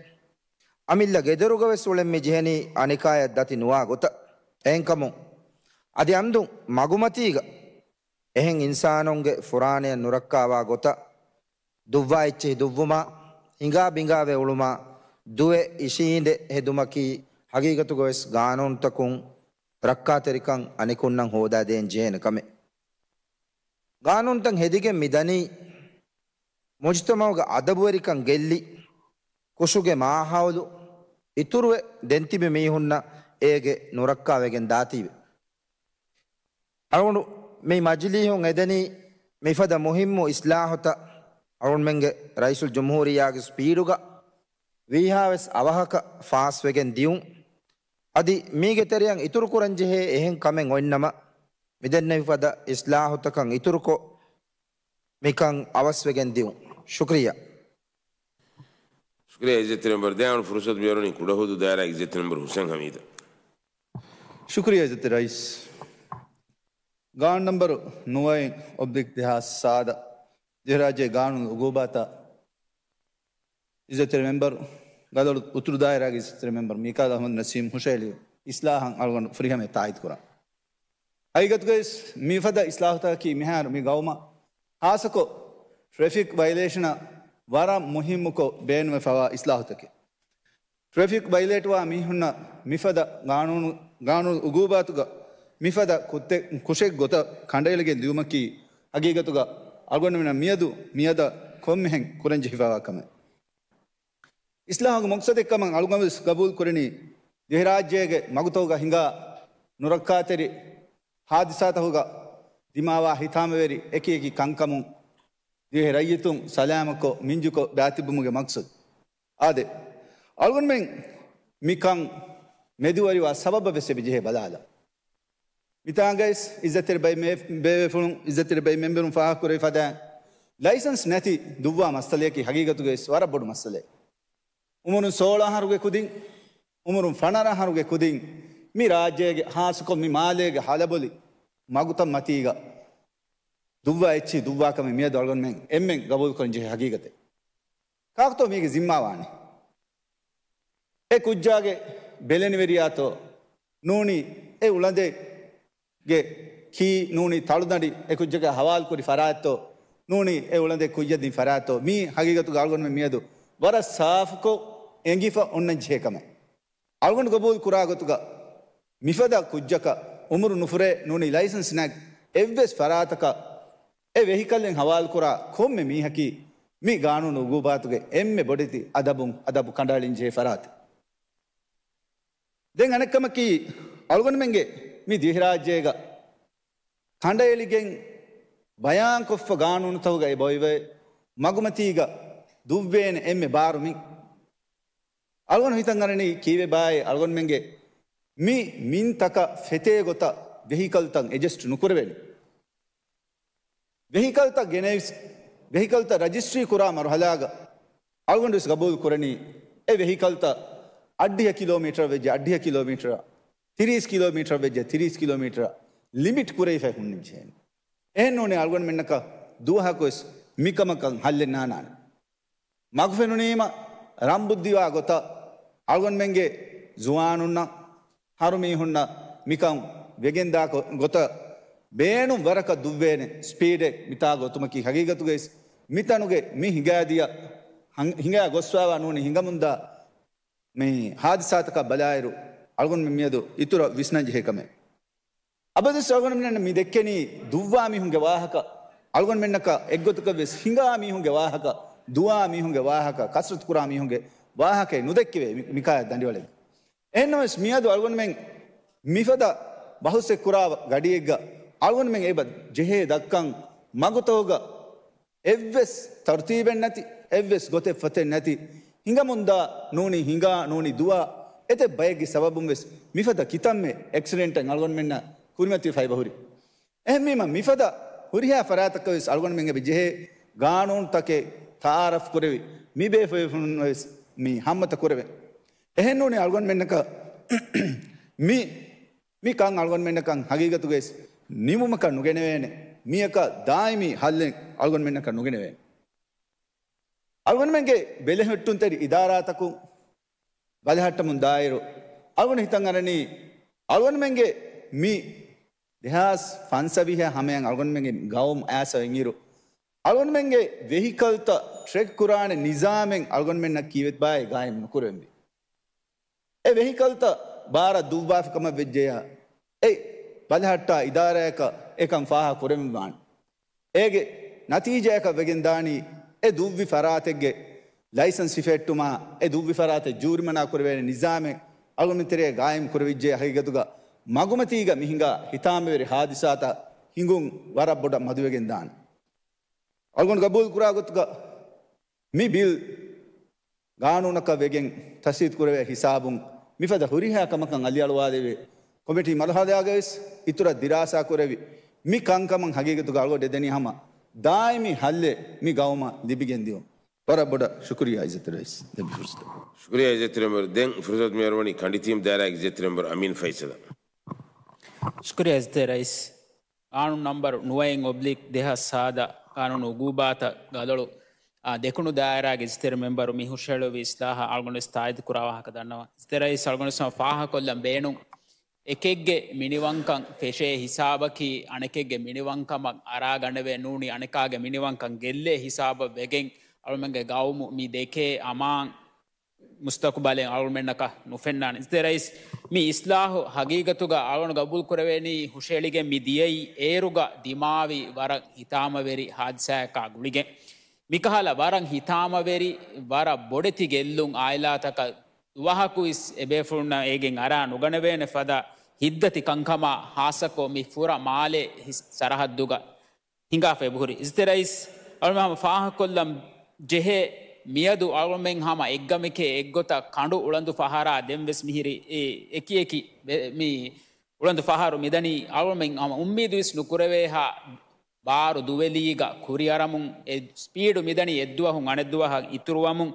އަމިއްލަ ގެދޮރުގަވެސް އުޅެން މި ޖެހެނީ އަނެކާޔަށް ދަތި ނުވާ ގޮތަށް. އެހެންކަމުން އަދި އަންދުން މަގުމަތީގަ އެހެން އިންސާނުންގެ ފުރާނަޔަށް ނުރައްކާވާ ގޮތަށް ދުއްވާ އެއްޗެހި ދުއްވުމާ، ހިނގާ ބިނގާވެ އުޅުމާ، ދުވެ އިށީނދެ ހެދުމަކީ ހަގީގަތުގަވެސް ގާނޫނުތަކުން ރައްކާތެރިކަން އަނެކުންނަށް ހޯދާދޭން ޖެހޭނެ ކަމެއް. ގާނޫނުތައް ހެދިގެން މި ދަނީ، މުޖުތަމަޢުގެ އަދަބުވެރިކަން ގެއްލި، ކުށުގެ މާހައުލު އިތުރުވެ ދެންތިބި މީހުންނަށް އޭގެ ނުރައްކާވެގެން ދާތީވެ. އަޅުގަނޑު މި މަޖިލީހުން އެދެނީ މިފަދަ މުހިއްމު އިސްލާހުތައް އަޅުގަނޑުމެންގެ ރައީސުލްޖުމްހޫރިއްޔާގެ ސްޕީޑުގަ ވީހާވެސް އަވަހަކަށް ފާސްވެގެން ދިޔުން. އަދި މީގެ ތެރެއަށް އިތުރުކުރަންޖެހޭ އެހެން ކަމެއް އޮތްނަމަ، މިދެންނެވި ފަދަ އިސްލާހުތަކަށް އިތުރުކޮށް، މިކަން އަވަސްވެގެން ދިއުން. ޝުކްރިއްޔާ. ޝުކްރިއްޔާ އިއްޒަތްތެރި މެމްބަރު. ދެން އަޅުގަނޑު ފުރުސަތު މިއުޅެނީ ކުޑަހުދޫދު ދާއިރާގެ އިއްޒަތްތެރި މެމްބަރު ހުސެން ހަމީދަށް. ޝުކްރިއްޔާ އިއްޒަތްތެރި ރައީސް. ގާނޫނު ނަންބަރު ނުވައެއް އޮބްލިކް ދެހާސް ސާދަ ދިވެހިރާއްޖޭގެ ގާނޫނު އުގޫބާތައް އިއްޒަތްތެރި މެމްބަރު، ގަދައަޅު އުތުރު ދާއިރާގެ އިއްޒަތްތެރި މެމްބަރު މީކާލް އަޙްމަދު ނަސީމް ހުށައެޅި އިސްލާހަށް އަޅުގަނޑު ފުރިހަމަޔަށް ތާއީދުކުރަން. ހަގީގަތުގައި މިފަދަ އިސްލާހުތަކަކީ މިހާރު މި ގައުމަށް ހާއްސަކޮށް ޓްރެފިކް ވަޔަލޭޝަނަށް ވަރަށް މުހިއްމުކޮށް ބޭނުންވެފަވާ އިސްލާހުތަކެއް. ޓްރެފިކް ވަޔަލޭޓްވާ މީހުންނަށް މިފަދަ ގާނޫނު، ގާނޫނު އުގޫބާތުގަ މިފަދަ ކުށެއް، ކުށެއް ގޮތަށް ކަނޑައެޅިގެން ދިއުމަކީ ހަގީގަތުގަ އަޅުގަނޑުމެންނަށް މިއަދު، މިއަދަށް ކޮންމެހެން ކުރަންޖެހިފައިވާ ކަމެއް. އިސްލާހުގެ މަޤްޞަދެއްކަމަށް އަޅުގަނޑުވެސް ގަބޫލު ކުރަނީ، ދިވެހިރާއްޖޭގެ މަގުތަކުގަ ހިނގާ ނުރައްކާތެރި ހާދިސާތަކުގަ ދިމާވާ ހިތާމަވެރި އެކި އެކި ކަންކަމުން ދިވެހި ރައްޔިތުން ސަލާމަތްކޮށް މިންޖުކޮށް ބާތިބުމުގެ މަޤްޞަދު. އާދެ، އަޅުގަނޑުމެން މިކަން މެދުވެރިވާ ސަބަބަށް ވެސް އެބަޖެހޭ ބަލާލަން. މިތާނގައިސް އިއްޒަތްތެރި ބައި މޭ-، ބޭބޭފުޅުން، އިއްޒަތްތެރި ބައި މެމްބަރުން ފާހަގަކުރެވި ފަދައިން، ލައިސަންސް ނެތި ދުއްވާ މައްސަލަޔަކީ ހަގީގަތުގައިސް ވަރަށް ބޮޑު މައްސަލައެއް. އުމުރުން ސޯޅަ އަހަރުގެ ކުދިން، އުމުރުން ފަނަރަ އަހަރުގެ ކުދިން މި ރާއްޖޭގެ ހާއްސަކޮށް މި މާލޭގެ ހަލަބޮލި މަގުތައް މަތީގަ ދުއްވާ އެއްޗިހި ދުއްވާކަމެއް މިއަދު އަޅުގަނޑުމެން އެންމެން ގަބޫލުކުރަން ޖެހޭ ހަގީގަތެއް. ކާކުތޯ މީގެ ޒިންމާވާނީ؟ އެ ކުއްޖާގެ ބެލެނިވެރިޔާތޯ ނޫނީ އެ އުޅަނދެއްގެ ކީ ނޫނީ ތަޅުދަނޑި އެ ކުއްޖަކަށް ހަވާލުކުރި ފަރާތްތޯ ނޫނީ އެ އުޅަނދެއް ކުއްޔަށް ދިން ފަރާތްތޯ މީ ހަގީގަތުގަ އަޅުގަނޑުމެން މިއަދު ވަރަށް ސާފުކޮށް އެނގިފަ އޮންނަން ޖެހޭ ކަމެއް. އަޅުގަނޑު ގަބޫލު ކުރާ ގޮތުގަ މިފަދަ ކުއްޖަކަށް އުމުރު ނުފުރޭ ނޫނީ ލައިސަންސް ނެތް އެއްވެސް ފަރާތަކަށް އެ ވެހިކަލްއެއް ހަވާލުކުރާ ކޮންމެ މީހަކީ މި ގާނޫނު އުގޫބާތުގެ އެންމެ ބޮޑެތި އަދަބުން އަދަބު ކަނޑައެޅިން ޖެހޭ ފަރާތެއް. ދެން އަނެއްކަމަކީ، އަޅުގަނޑުމެންގެ މި ދިވެހިރާއްޖޭގަ ކަނޑައެޅިގެން ބަޔާންކޮށްފަ ގާނޫނުތަކުގައި ބޮއިވެ މަގުމަތީގަ ދުއްވޭނެ އެންމެ ބާރު މިން. އަޅުގަނޑު ހިތަށް އަރަނީ ކީއްވެ ބާއޭ އަޅުގަނޑުމެންގެ މި މިންތަކަށް ފެތޭ ގޮތަށް ވެހިކަލްތައް އެޑްޖަސްޓް ނުކުރެވޭނެ. ވެހިކަލްތައް ގެނެވިސް، ވެހިކަލްތައް ރަޖިސްޓްރީ ކުރާ މަރުހަލާގަ އަޅުގަނޑުވެސް ގަބޫލު ކުރަނީ، އެ ވެހިކަލްތައް އައްޑިހަ ކިލޯމީޓަރ ވެއްޖެ، އައްޑިހަ ކިލޯމީޓަރ، ތިރީސް ކިލޯމީޓަރ ވެއްޖެ، ތިރީސް ކިލޯމީޓަރ ލިމިޓް ކުރެވިފައި ހުންނަން ޖެހޭނެ. އެހެން ނޫނީ އަޅުގަނޑުމެންނަކަށް ދުވަހަކުވެސް މިކަމަކަށް ހައްލެއް ނާންނާނެ. މަގުފެނުނީމަ ރަން ބުއްދިވާ ގޮތަށް އަޅުގަނޑުމެންގެ ޒުވާނުންނަށް، ހަރުމީހުންނަށް މިކަން ވެގެންދާ ގޮ-، ގޮތަށް ބޭނުން ވަރަކަށް ދުއްވޭނެ ސްޕީޑެއް މިތާގަ އޮތުމަކީ ހަގީގަތުގައި މިތަނުގެ މި ހިނގާދިޔަ، ހަން-، ހިނގާ ގޮސްފައިވާ ނޫނީ ހިނގަމުންދާ މި ހާދިސާތަކަށް ބަލާއިރު، އަޅުގަނޑުމެން މިއަދު އިތުރަށް ވިސްނަން ޖެހޭ ކަމެއް. އަބަދުވެސް އަޅުގަނޑުމެންނަށް މި ދެއްކެނީ ދުއްވާ މީހުންގެ ވާހަކަ، އަޅުގަނޑުމެންނަކަށް އެއްގޮތަކަށް ވެސް ހިނގާ މީހުންގެ ވާހަކަ، ދުވާ މީހުންގެ ވާހަކަ، ކަސްރަތު ކުރާ މީހުންގެ ވާހަކައެއް ނުދެއްކެވޭ މި-، މިކާޔަށް ދަނޑިވަޅެއްގަ. އެހެންނަމަވެސް މިއަދު އަޅުގަނޑުމެން މިފަދަ ބަހުސެއް ކުރާ ގަޑިއެއްގަ އަޅުގަނޑުމެން އެބަ ޖެހޭ ދައްކަން މަގުތަކުގަ އެއްވެސް ތަރުތީބެއް ނެތި، އެއްވެސް ގޮތެއް ފޮތެއް ނެތި، ހިނގަމުންދާ ނޫނީ ހިނގާ ނޫނީ ދުވާ އެތައް ބައެއްގެ ސަބަބުން ވެސް މިފަދަ ކިތަންމެ އެކްސިޑެންޓެއް އަޅުގަނޑުމެންނަށް ކުރިމަތިވެފަ އެބަހުރި. އެހެންވީމަ މިފަދަ ހުރިހާ ފަރާތަކަށް ވެސް އަޅުގަނޑުމެން އެބަ ޖެހޭ ގާނޫނުތަކެއް ތައާރަފް ކުރެވި، މި ބޭފުޅުން ވެސް މި ހައްމަތަ ކުރެވެން. އެހެންނޫނީ އަޅުގަނޑުމެންނަކަށް މި، މި ކަން އަޅުގަނޑުމެންނަކަށް ހަގީގަތުގައި ނިމުމަކަށް ނުގެނެވޭނެ. މިއަކަށް ދާއިމީ ހައްލެއް އަޅުގަނޑުމެންނަކަށް ނުގެނެވޭނެ. އަޅުގަނޑުމެންގެ ބެލެހެއްޓުންތެރި އިދާރާތަކުން ބަލަހައްޓަމުން ދާއިރު، އަޅުގަނޑު ހިތަށް އަރަނީ، އަޅުގަނޑުމެންގެ މި ދެހާސް ފަންސަވީހާ ހަމަޔަށް އަޅުގަނޑުމެންގެ ގައުމު އައިސް އިންއިރު، އަޅުގަނޑުމެންގެ ވެހިކަލްތައް ޓްރެކް ކުރާނެ ނިޒާމެއް އަޅުގަނޑުމެންނަށް ކީއްވެތި ބާއޭ ގާއިމް ނުކުރެވެންވީ. އެ ވެހިކަލްތައް ބާރަށް ދުއްވާފި ކަމަށް ވެއްޖެޔާ، އެ ބަލަހައްޓާ އިދާރާއަކަށް އެކަން ފާހަގަ ކުރެވެން ވާނެ. އޭގެ ނަތީޖާއަކަށް ވެގެން ދާނީ، އެ ދުއްވި ފަރާތެއްގެ ލައިސަންސް ހިފެހެއްޓުމާ، އެ ދުއްވި ފަރާތެއް ޖޫރިމަނާ ކުރެވޭނެ ނިޒާމެއް އަޅުގަނޑުމެން ތެރޭ ގާއިމް ކުރެވިއްޖެ. ހަގީގަތުގަ މަގުމަތީގަ މި ހިނގާ ހިތާމަވެރި ހާދިސާތައް ހިނގުން ވަރަށް ބޮޑަށް މަދުވެގެން ދާނެ. އަޅުގަނޑު ގަބޫލު ކުރާ ގޮތުގަ މި ބިލް ގާނޫނަކަށް ވެގެން ތަސްވީދު ކުރެވޭ ހިސާބުން މިފަދަ ހުރިހާ ކަމަކަށް އަލިއަޅުވާލެވޭ. ކޮމިޓީ މަރުހަލާގައިވެސް އިތުރަށް ދިރާސާ ކުރެވި، މި ކަންކަމަށް ހަގީގަތުގަ އަޅުގަނޑު ދެނީ ހަމަ ދާއިމީ ހައްލެއް މި ގައުމަށް ލިބިގެން ދިޔުން. ވަރަށް ބޮޑަށް ޝުކުރިއްޔާ އިއްޒަތްތެރި ރައީސް ލެއްވި ފުރުސަތަށް. ޝުކުރިއްޔާ އިއްޒަތްތެރި މެމްބަރު. ދެން ފުރުސަތު މިއަރުވަނީ ކަނޑިތީމް ދާއިރާގެ އިއްޒަތްތެރި މެމްބަރު އަމީން ފައިސަލަށް. ޝުކުރިއްޔާ އިއްޒަތްތެރި ރައީސް. ގާނޫނު ނަންބަރު ނުވައެއް އޮބްލިކް ދެހާސް ސާދަ ގާނޫނު އުގޫބާތައް ގަލޮޅު، އާ، ދެކުނު ދާއިރާގެ އިއްޒަތްތެރި މެމްބަރު މި ހުށަހެޅުއްވި އިސްލާހަށް އަޅުގަނޑުވެސް ތާއީދު ކުރާ ވާހަކަ ދަންނަވަން. އިއްޒަތްތެރި ރައީސް އަޅުގަނޑުވެސް ހަމަ ފާހަގަކޮށްލަން ބޭނުން. އެކެއްގެ މިނިވަންކަން ފެށޭ ހިސާބަކީ އަނެކެއްގެ މިނިވަންކަމަށް އަރާގަނެވޭ ނޫނީ އަނެކާގެ މިނިވަންކަން ގެއްލޭ ހިސާބަށް ވެގެން އަޅުމެންގެ ގައުމު މި ދެކޭ އަމާން މުސްތަޤުބަލެއް އަޅުމެންނަކަށް ނުފެންނާނެ. އިއްޒަތްތެރި ރައީސް، މި އިސްލާހު ހަގީގަތުގަ އަޅުގަނޑު ގަބޫލު ކުރެވޭނީ ހުށަހެޅިގެން މި ދިޔައީ އޭރުގަ ދިމާވި ވަރަށް ހިތާމަވެރި ހާދިސާއަކާ ގުޅިގެން. މިކަހަލަ ވަރަށް ހިތާމަވެރި، ވަރަށް ބޮޑެތި ގެއްލުން އާއިލާތަކަށް ދުވަހަކު އިސް އެބޭފުޅުންނަށް އޭގެން އަރާ ނުގަނެވޭނެ ފަދަ ހިތްދަތި ކަންކަމާ ހާއްސަކޮށް މި ފުރަ މާލެ ހިސް-، ސަރަހައްދުގަ ހިނގާފަ އެބަހުރި. އިއްޒަތްތެރި ރައީސް އަޅުމެން ހަމަ ފާހަގަކޮށްލަން ޖެހޭ، މިއަދު އަޅުމެން ހަމަ އެއްގަމެކޭ އެއްގޮތަށް ކަނޑު އުޅަނދު ފަހަރާ ދެން ވެސް މިހިރި އެ-، އެކި އެކި ވެ-، މި އުޅަނދު ފަހަރު މިދަނީ އަޅުމެން ހަމަ އުއްމީދު ވެސް ނުކުރެވޭހާ ބާރު ދުވެލީގަ ކުރިއަރަމުން އެ ސްޕީޑު މިދަނީ އެއްދުވަހުން އަނެއްދުވަހަށް އިތުރުވަމުން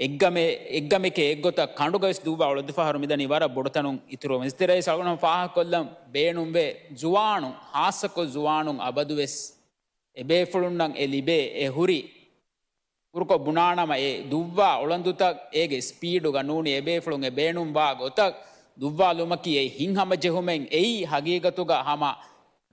އެއްގަމެ-، އެއްގަމެކޭ އެއްގޮތަށް ކަނޑުގަވެސް ދުއްވާ އުޅަނދުފަހަރު މިދަނީ ވަރަށް ބޮޑުތަނުން އިތުރުވަމުން. އިއްޒަތްތެރި ރައީސް އަޅުގަނޑު ފާހަގަކޮށްލަން ބޭނުންވޭ، ޒުވާނުން، ހާއްސަކޮށް ޒުވާނުން އަބަދުވެސް އެބޭފުޅުންނަށް އެ ލިބޭ އެ ހުރި ކުރުކޮށް ބުނާނަމަ އެ ދުއްވާ އުޅަނދުތައް އޭގެ ސްޕީޑުގަ ނޫނީ އެބޭފުޅުން އެ ބޭނުންވާ ގޮތަށް ދުއްވާލުމަކީ އެ ހިތްހަމަޖެހުމެއް އެއީ ހަގީގަތުގަ ހަމަ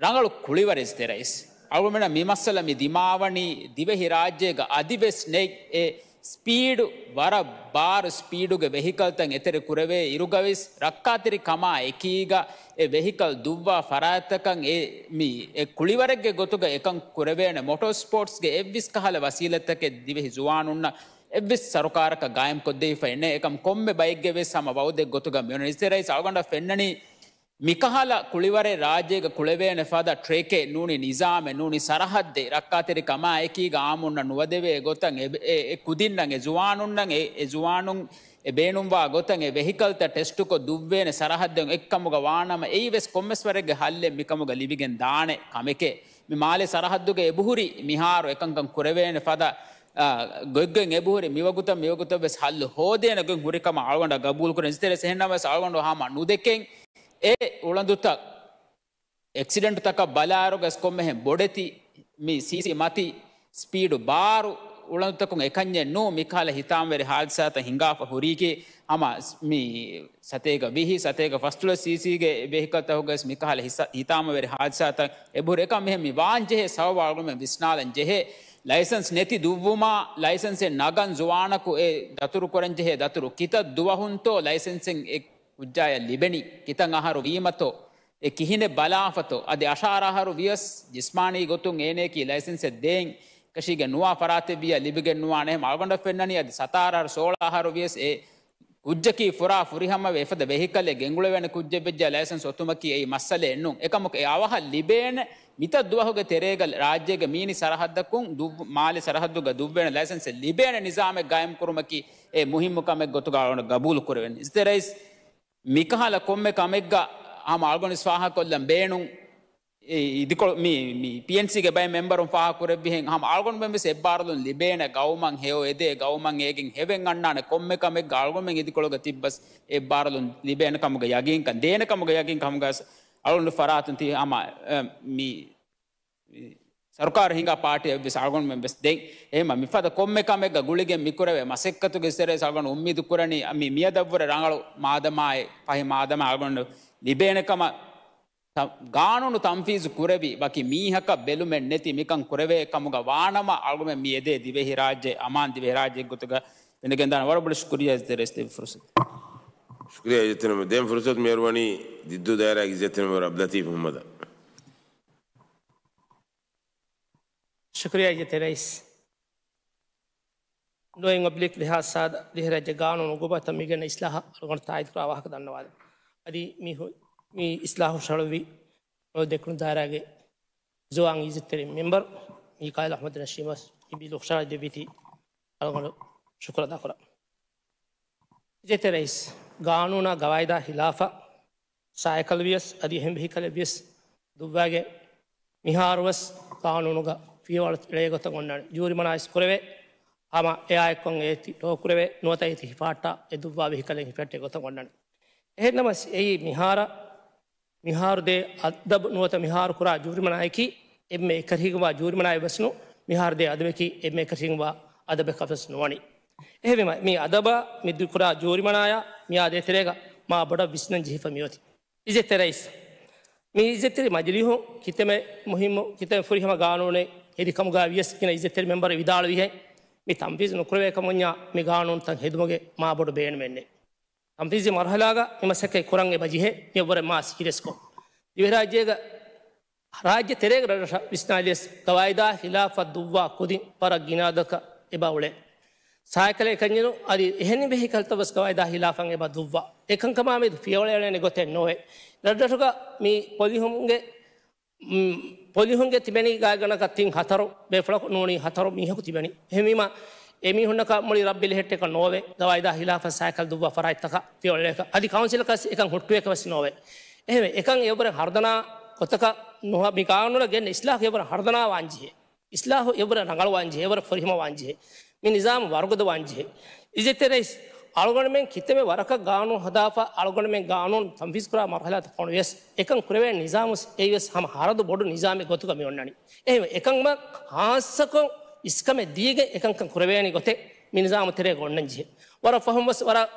ރަނގަޅު ކުޅިވަރެއް. އިއްޒަތްތެރި ރައީސް އަޅުގަނޑަށް މި މައްސަލަ މި ދިމާވަނީ ދިވެހި ރާއްޖޭގަ އަދިވެސް ނެތް އެ ސްޕީޑު، ވަރަށް ބާރު ސްޕީޑުގެ ވެހިކަލްތައް އެތެރެ ކުރެވޭ އިރުގަވެސް ރައްކާތެރި ކަމާ އެކީގަ އެ ވެހިކަލް ދުއްވާ ފަރާތްތަކަށް އެ މި އެ ކުޅިވަރެއްގެ ގޮތުގަ އެކަން ކުރެވޭނެ. މޮޓޯ ސްޕޯޓްސްގެ އެއްވެސް ކަހަލަ ވަސީލަތްތަކެއް ދިވެހި ޒުވާނުންނަށް އެއްވެސް ސަރުކާރަކަށް ގާއިމްކޮށްދެވިފައެއް ނެތް. އެކަމް ކޮންމެ ބައެއްގެ ވެސް ހަމަ ވައުދެއް ގޮތުގަ މިއޮންނަނީ. އިއްޒަތްތެރި ރައީސް އަޅުގަނޑަށް ފެންނަނީ މިކަހަލަ ކުޅިވަރެއް ރާއްޖޭގަ ކުޅެވޭނެ ފަދަ ޓްރެކެއް ނޫނީ ނިޒާމެއް ނޫނީ ސަރަހައްދެއް ރައްކާތެރި ކަމާ އެކީގަ އާއްމުންނަށް ނުވަދެވޭ ގޮތަށް އެ، އެ، އެ ކުދިންނަށް އެ ޒުވާނުންނަށް އެ، އެ ޒުވާނުން އެ ބޭނުންވާ ގޮތަށް އެ ވެހިކަލްތައް ޓެސްޓުކޮށް ދުއްވޭނެ ސަރަހައްދެއް އެއްކަމުގަ ވާނަމަ އެއީ ވެސް ކޮންމެސް ވަރެއްގެ ހައްލެއް މިކަމުގަ ލިބިގެން ދާނެ ކަމެކޭ. މި މާލެ ސަރަހައްދުގަ އެބަހުރި މިހާރު އެކަންކަން ކުރެވޭނެ ފަދަ، އާ، ގޮތްގޮތް އެބަހުރި މިވަގުތަށް މިވަގުތަށް ވެސް ހައްލު ހޯދޭނެ ގޮތް ހުރި ކަމަށް އަޅުގަނޑަށް ގަބޫލު ކުރަން. އިއްޒަތްތެރި ރައީސް އެހެންނަމަވެސް އަޅުގަނޑު ހަމަ ނުދެކެން އެ އުޅަނދުތައް އެކްސިޑެންޓްތަކަށް ބަލާއިރުގަސް ކޮންމެހެން ބޮޑެތި މި ސީސީ މަތި ސްޕީޑު ބާރު އުޅަނދުތަކުން އެކަންޏެއް ނޫ. މިކަހަލަ ހިތާމަވެރި ހާދިސާތައް ހިނގާފަ ހުރީކީ ހަމަ މި ސަތޭކަ ވިހި، ސަތޭކަ ފަސްދޮޅަސް ސީސީގެ ވެހިކަލްތަކުގަސް މިކަހަލަ ހިސާ-، ހިތާމަވެރި ހާދިސާތައް އެބަހުރި. އެކަމް މިހެން މި ވާންޖެހޭ ސަބަބާ އަޅުގަނޑުމެން ވިސްނާލަން ޖެހޭ. ލައިސަންސް ނެތި ދުއްވުމާ، ލައިސަންސެއް ނަގަން ޒުވާނަކު އެ ދަތުރުކުރަންޖެހޭ ދަތުރު ކިތައް ދުވަހުންތޯ ލައިސަންސެއް އެ ކުއްޖާޔަށް ލިބެނީ؟ ކިތައް އަހަރު ވީމަތޯ؟ އެ ކިހިނެއް ބަލާފަތޯ؟ އަދި އަށާރަ އަހަރު ވިޔަސް ޖިސްމާނީ ގޮތުން އޭނަޔަކީ ލައިސަންސެއް ދޭން އެކަށީގެން ނުވާ ފަރާތެއްވިޔާ ލިބިގެން ނުވާނެ. އެހެން އަޅުގަނޑަށް ފެންނަނީ އަދި ސަތާރަ އަހަރު ސޯޅަ އަހަރު ވިޔަސް އެ ކުއްޖަކީ ފުރާ ފުރިހަމަވެ އެފަދަ ވެހިކަލެއް ގެންގުޅެވޭނެ ކުއްޖެއް ވެއްޖާ ލައިސަންސް އޮތުމަކީ އެއީ މައްސަލައެއް ނޫން. އެކަމަކު އެ އަވަހަށް ލިބޭނެ މިތައް ދުވަހުގެ ތެރޭގަ ރާއްޖޭގެ މީނި ސަރަހައްދަކުން ދުއްވު-، މާލެ ސަރަހައްދުގަ ދުއްވޭނެ ލައިސަންސެއް ލިބޭނެ ނިޒާމެއް ގާއިމް ކުރުމަކީ އެ މުހިއްމު ކަމެއް ގޮތުގަ އަޅުގަނޑު ގަބޫލު ކުރެވެން. އިއްޒަތްތެރި ރައީސް މިކަހަލަ ކޮންމެ ކަމެއްގަ ހަމަ އަޅުގަނޑު ވެސް ފާހަގަކޮށްލަން ބޭނުން. އިދިކޮޅު މި، މި ޕީއެންސީގެ ބައެއް މެމްބަރުން ފާހަގަކުރެއްވިހެން ހަމަ އަޅުގަނޑުމެން ވެސް އެއްބާރުލުން ލިބޭނެ ގައުމަށް ހެޔޮ އެދޭ ގައުމަށް އޭގެން ހެވެން އަންނާނެ ކޮންމެ ކަމެއްގަ އަޅުގަނޑުމެން އިދިކޮޅުގަ ތިއްބަސް އެއްބާރުލުން ލިބޭނެ ކަމުގެ ޔަގީންކަން ދޭނެ ކަމުގެ ޔަގީންކަން ހަމަގަ އަޅުގަނޑު ފަރާތުން ތި ހަމަ، އަ، މި ސަރުކާރު ހިނގާ ޕާޓީއެއް ވެސް އަޅުގަނޑުމެން ވެސް ދެން. އެހެންމަ މިފަދަ ކޮންމެ ކަމެއްގަ ގުޅިގެން މިކުރެވޭ މަސައްކަތުގެ ސެރޭސް އަޅުގަނޑު އުއްމީދު ކުރަނީ މި މިއަދަށްވުރެ ރަނގަޅު މާދަމާއެއް ފަހި މާދަމާ އަޅުގަނޑު ލިބޭނެ ކަމަށް. ތަ-، ގާނޫނު ތަންފީޒު ކުރެވި ވަކި މީހަކަށް ބެލުމެއް ނެތި މިކަން ކުރެވޭ ކަމުގަ ވާނަމަ އަޅުގަނޑުމެން މި އެދޭ ދިވެހިރާއްޖެ އަމާން ދިވެހިރާއްޖެ ގޮތުގަ ފެނިގެންދާނެ. ވަރަށް ބޮޑަށް ޝުކުރިއްޔާ އިޒަތްތެރި ރައީސް ދެއްވި ފުރުސަތު. ޝުކުރިއްޔާ އިޒަތްތެރި މެމްބަރު. ދެން ފުރުސަތު މިހާރު ވަނީ ދިއްދޫ ދާއިރާގެ އިޒަތްތެރި މެމްބަރު އަބްދުލްލަތީފް މުހައްމަދަށް. ޝުކުރިއްޔާ އިޒަތްތެރި ރައީސް. ނުވައިން އޮބްލިކް ދެހާސް ސާދަ ދިވެހިރާއްޖެ ގާނޫނު ގުބަތަށް މިގެންނަ އިސްލާހަށް އަޅުގަނޑު ތާއީދުކުރާ ވާހަކަ ދަންނަވާލަން. އަދި މި ހު-، މި އިސްލާހު ހުށަހަޅުއްވި ދެކުނު ދާއިރާގެ ޒުވާން އިއްޒަތްތެރި މެމްބަރު މީކާއިލް އަޙްމަދު ނަޝީމަށް މި ބިލު ހުށަހަޅައިދެއްވީތީ އަޅުގަނޑު ޝުކުރު އަދާކުރަން. އިއްޒަތްތެރި ރައީސް، ގާނޫނާ ގަވާއިދާ ހިލާފަށް ސައިކަލް ވިޔަސް އަދި އެހެން ވެހިކަލެއް ވިޔަސް ދުއްވާގެން މިހާރުވެސް ގާނޫނުގަ ފިޔަވަޅު އެޅޭ ގޮތަށް އޮންނާނެ. ޖޫރިމަނާވެސް ކުރެވޭ. ހަމަ އެއާއެއްކޮށް އޭތި ޓޯ ކުރެވޭ. ނުވަތަ އޭތި ހިފާއްޓާ އެ ދުއްވާ ވެހިކަލެއް ހިފެއްޓޭ ގޮތަށް އޮންނާނެ. އެހެންނަމަވެސް އެއީ މިހާރަށް މިހާރު ދޭ އަދަބު ނުވަތަ މިހާރު ކުރާ ޖޫރިމަނާއަކީ އެންމެ އެކަށީގެންވާ ޖޫރިމަނާއެއް ވެސް ނޫން، މިހާރު ދޭ އަދަބަކީ އެންމެ އެކަށީގެންވާ އަދަބަކަށް ވެސް ނުވަނީ. އެހެންވީމަ، މި އަދަބާ މި ދު-، ކުރާ ޖޫރިމަނާޔާ މިއާ ދޭތެރޭގަ މާ ބޮޑަށް ވިސްނަން ޖެހިފަ މިއޮތީ. އިއްޒަތްތެރި ރައީސް، މި އިއްޒަތްތެރި މަޖިލީހުން ކިތަމެ މުހިއްމު، ކިތަމެ ފުރިހަމަ ގާނޫނެއް ހެދި ކަމުގަ ވިޔަސް ގިނަ އިއްޒަތްތެރި މެމްބަރު ވިދާޅުވިހެން، މި ތަންފީޒު ނުކުރެވޭ ކަމުންޏާ މި ގާނޫނުތައް ހެދުމުގެ މާ ބޮޑު ބޭނުމެއް ނެތް. ތަންފީޒީ މަރުހަލާގަ މި މަސައްކަތް ކުރަން އެބަ ޖެހޭ، މިއަށްވުރެ މާ ސީރިއަސްކޮށް. ދިވެހިރާއްޖޭގަ ރާއްޖެ ތެރޭގަ ރަށްރަށަށް ވިސްނާލިޔަސް، ގަވާއިދާ ހިލާފަށް ދުއްވާ ކުދިން ވަރަށް ގިނަ އަދަދަކަށް އެބަ އުޅޭ. ސައިކަލެއް އެކަންޏެއް ނޫން، އަދި އެހެނި ވެހިކަލްތައް ވެސް ގަވާއިދާ ހިލާފަށް އެބަ ދުއްވާ. އެކަންކަމާ މެދު ފިޔަވަޅެއް އެޅޭނެ ގޮތެއް ނޯވޭ. ރަށްރަށުގަ މި ޕޮލިހުންގެ މް، ޕޮލިހުންގެ ތިބެނީ ގާތްގަނޑަކަށް ތިން ހަތަރު، ބޭފުޅަކު ނޫނީ ހަތަރު މީހަކު ތިބެނީ. އެހެންވީމަ، އެމީހުންނަކަށް މުޅި ރަށް ބެލެހެއްޓޭކަށް ނޯވޭ، ގަވާއިދާ ހިލާފަށް ސައިކަލް ދުއްވާ ފަރާތްތަކަށް ފިޔަވަޅު އެޅޭކަށް. އަދި ކައުންސިލަކަށް އެކަން ހުއްޓުވޭކަށް ވެސް ނޯވޭ. އެހެންވެ، އެކަން އެއަށްވުރެ ހަރުދަނާ ގޮތަކަށް ނުހަ-، މި ގާނޫނަށް ގެންނަ އިސްލާހު އެއަށްވުރެ ހަރުދަނާ ވާން ޖެހޭ. އިސްލާހު އެއަށްވުރެ ރަނގަޅުވާން ޖެހޭ، އެއަށްވުރެ ފުރިހަމަވާން ޖެހޭ. މި ނިޒާމު ވަރުގަދަވާން ޖެހޭ. އިއްޒަތްތެރި ރައީސް، އަޅުގަނޑުމެން ކިތަމެ ވަރަކަށް ގާނޫނު ހަދާފަ، އަޅުގަނޑުމެން ގާނޫނު ތަންފީޒު ކުރާ މަރުހަލާތައް ފޮނުވިޔަސް، އެކަން ކުރެވޭނެ ނިޒާމު ވެސް އެއީވެސް ހަމަ ހަރަދު ބޮޑު ނިޒާމެއް ގޮތުގަ މި އޮންނަނީ. އެހެންވެ، އެކަން ހާއްސަކޮށް އިސްކަމެއް ދީގެން އެކަންކަން ކުރެވޭނެ ގޮތެއް މި ނިޒާމު ތެރޭގަ އޮންނަން ޖެހޭ. ވަރަށް ފަހުން ވެސް ވަރަށް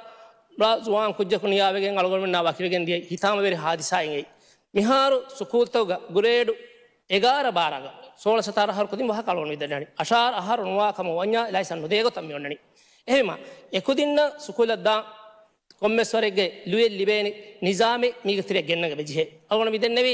ޒުވާން ކުއްޖަކު ނިޔާވެގެން އަޅުގަނޑުމެންނާ ވަކިވެގެން ދިޔަ ހިތާމަވެރި ހާދިސާއެއް އެއީ. މިހާރު ސުކޫލްތަކުގަ ގްރޭޑް އެގާރަ ބާރަ ސޯޅަ ސަތާރަ އަހަރު ކުދިން ވާހަކަ އަޅުގަނޑު މި ދަންނަނީ. އަށާރަ އަހަރު ނުވާ ކަމަށް ވަންޏާ ލައިސަން ނުދޭ ގޮތަށް މި އޮންނަނީ. އެހެންވީމަ، އެކުދިންނަށް ސުކޫލަށް ދާން ކޮންމެސް ވަރެއްގެ ލުޔެއް ލިބޭނެ ނިޒާމެއް މީގެ ތެރެއަށް ގެންނަން އެބަޖެހޭ. އަޅުގަނޑު މި ދެންނެވީ،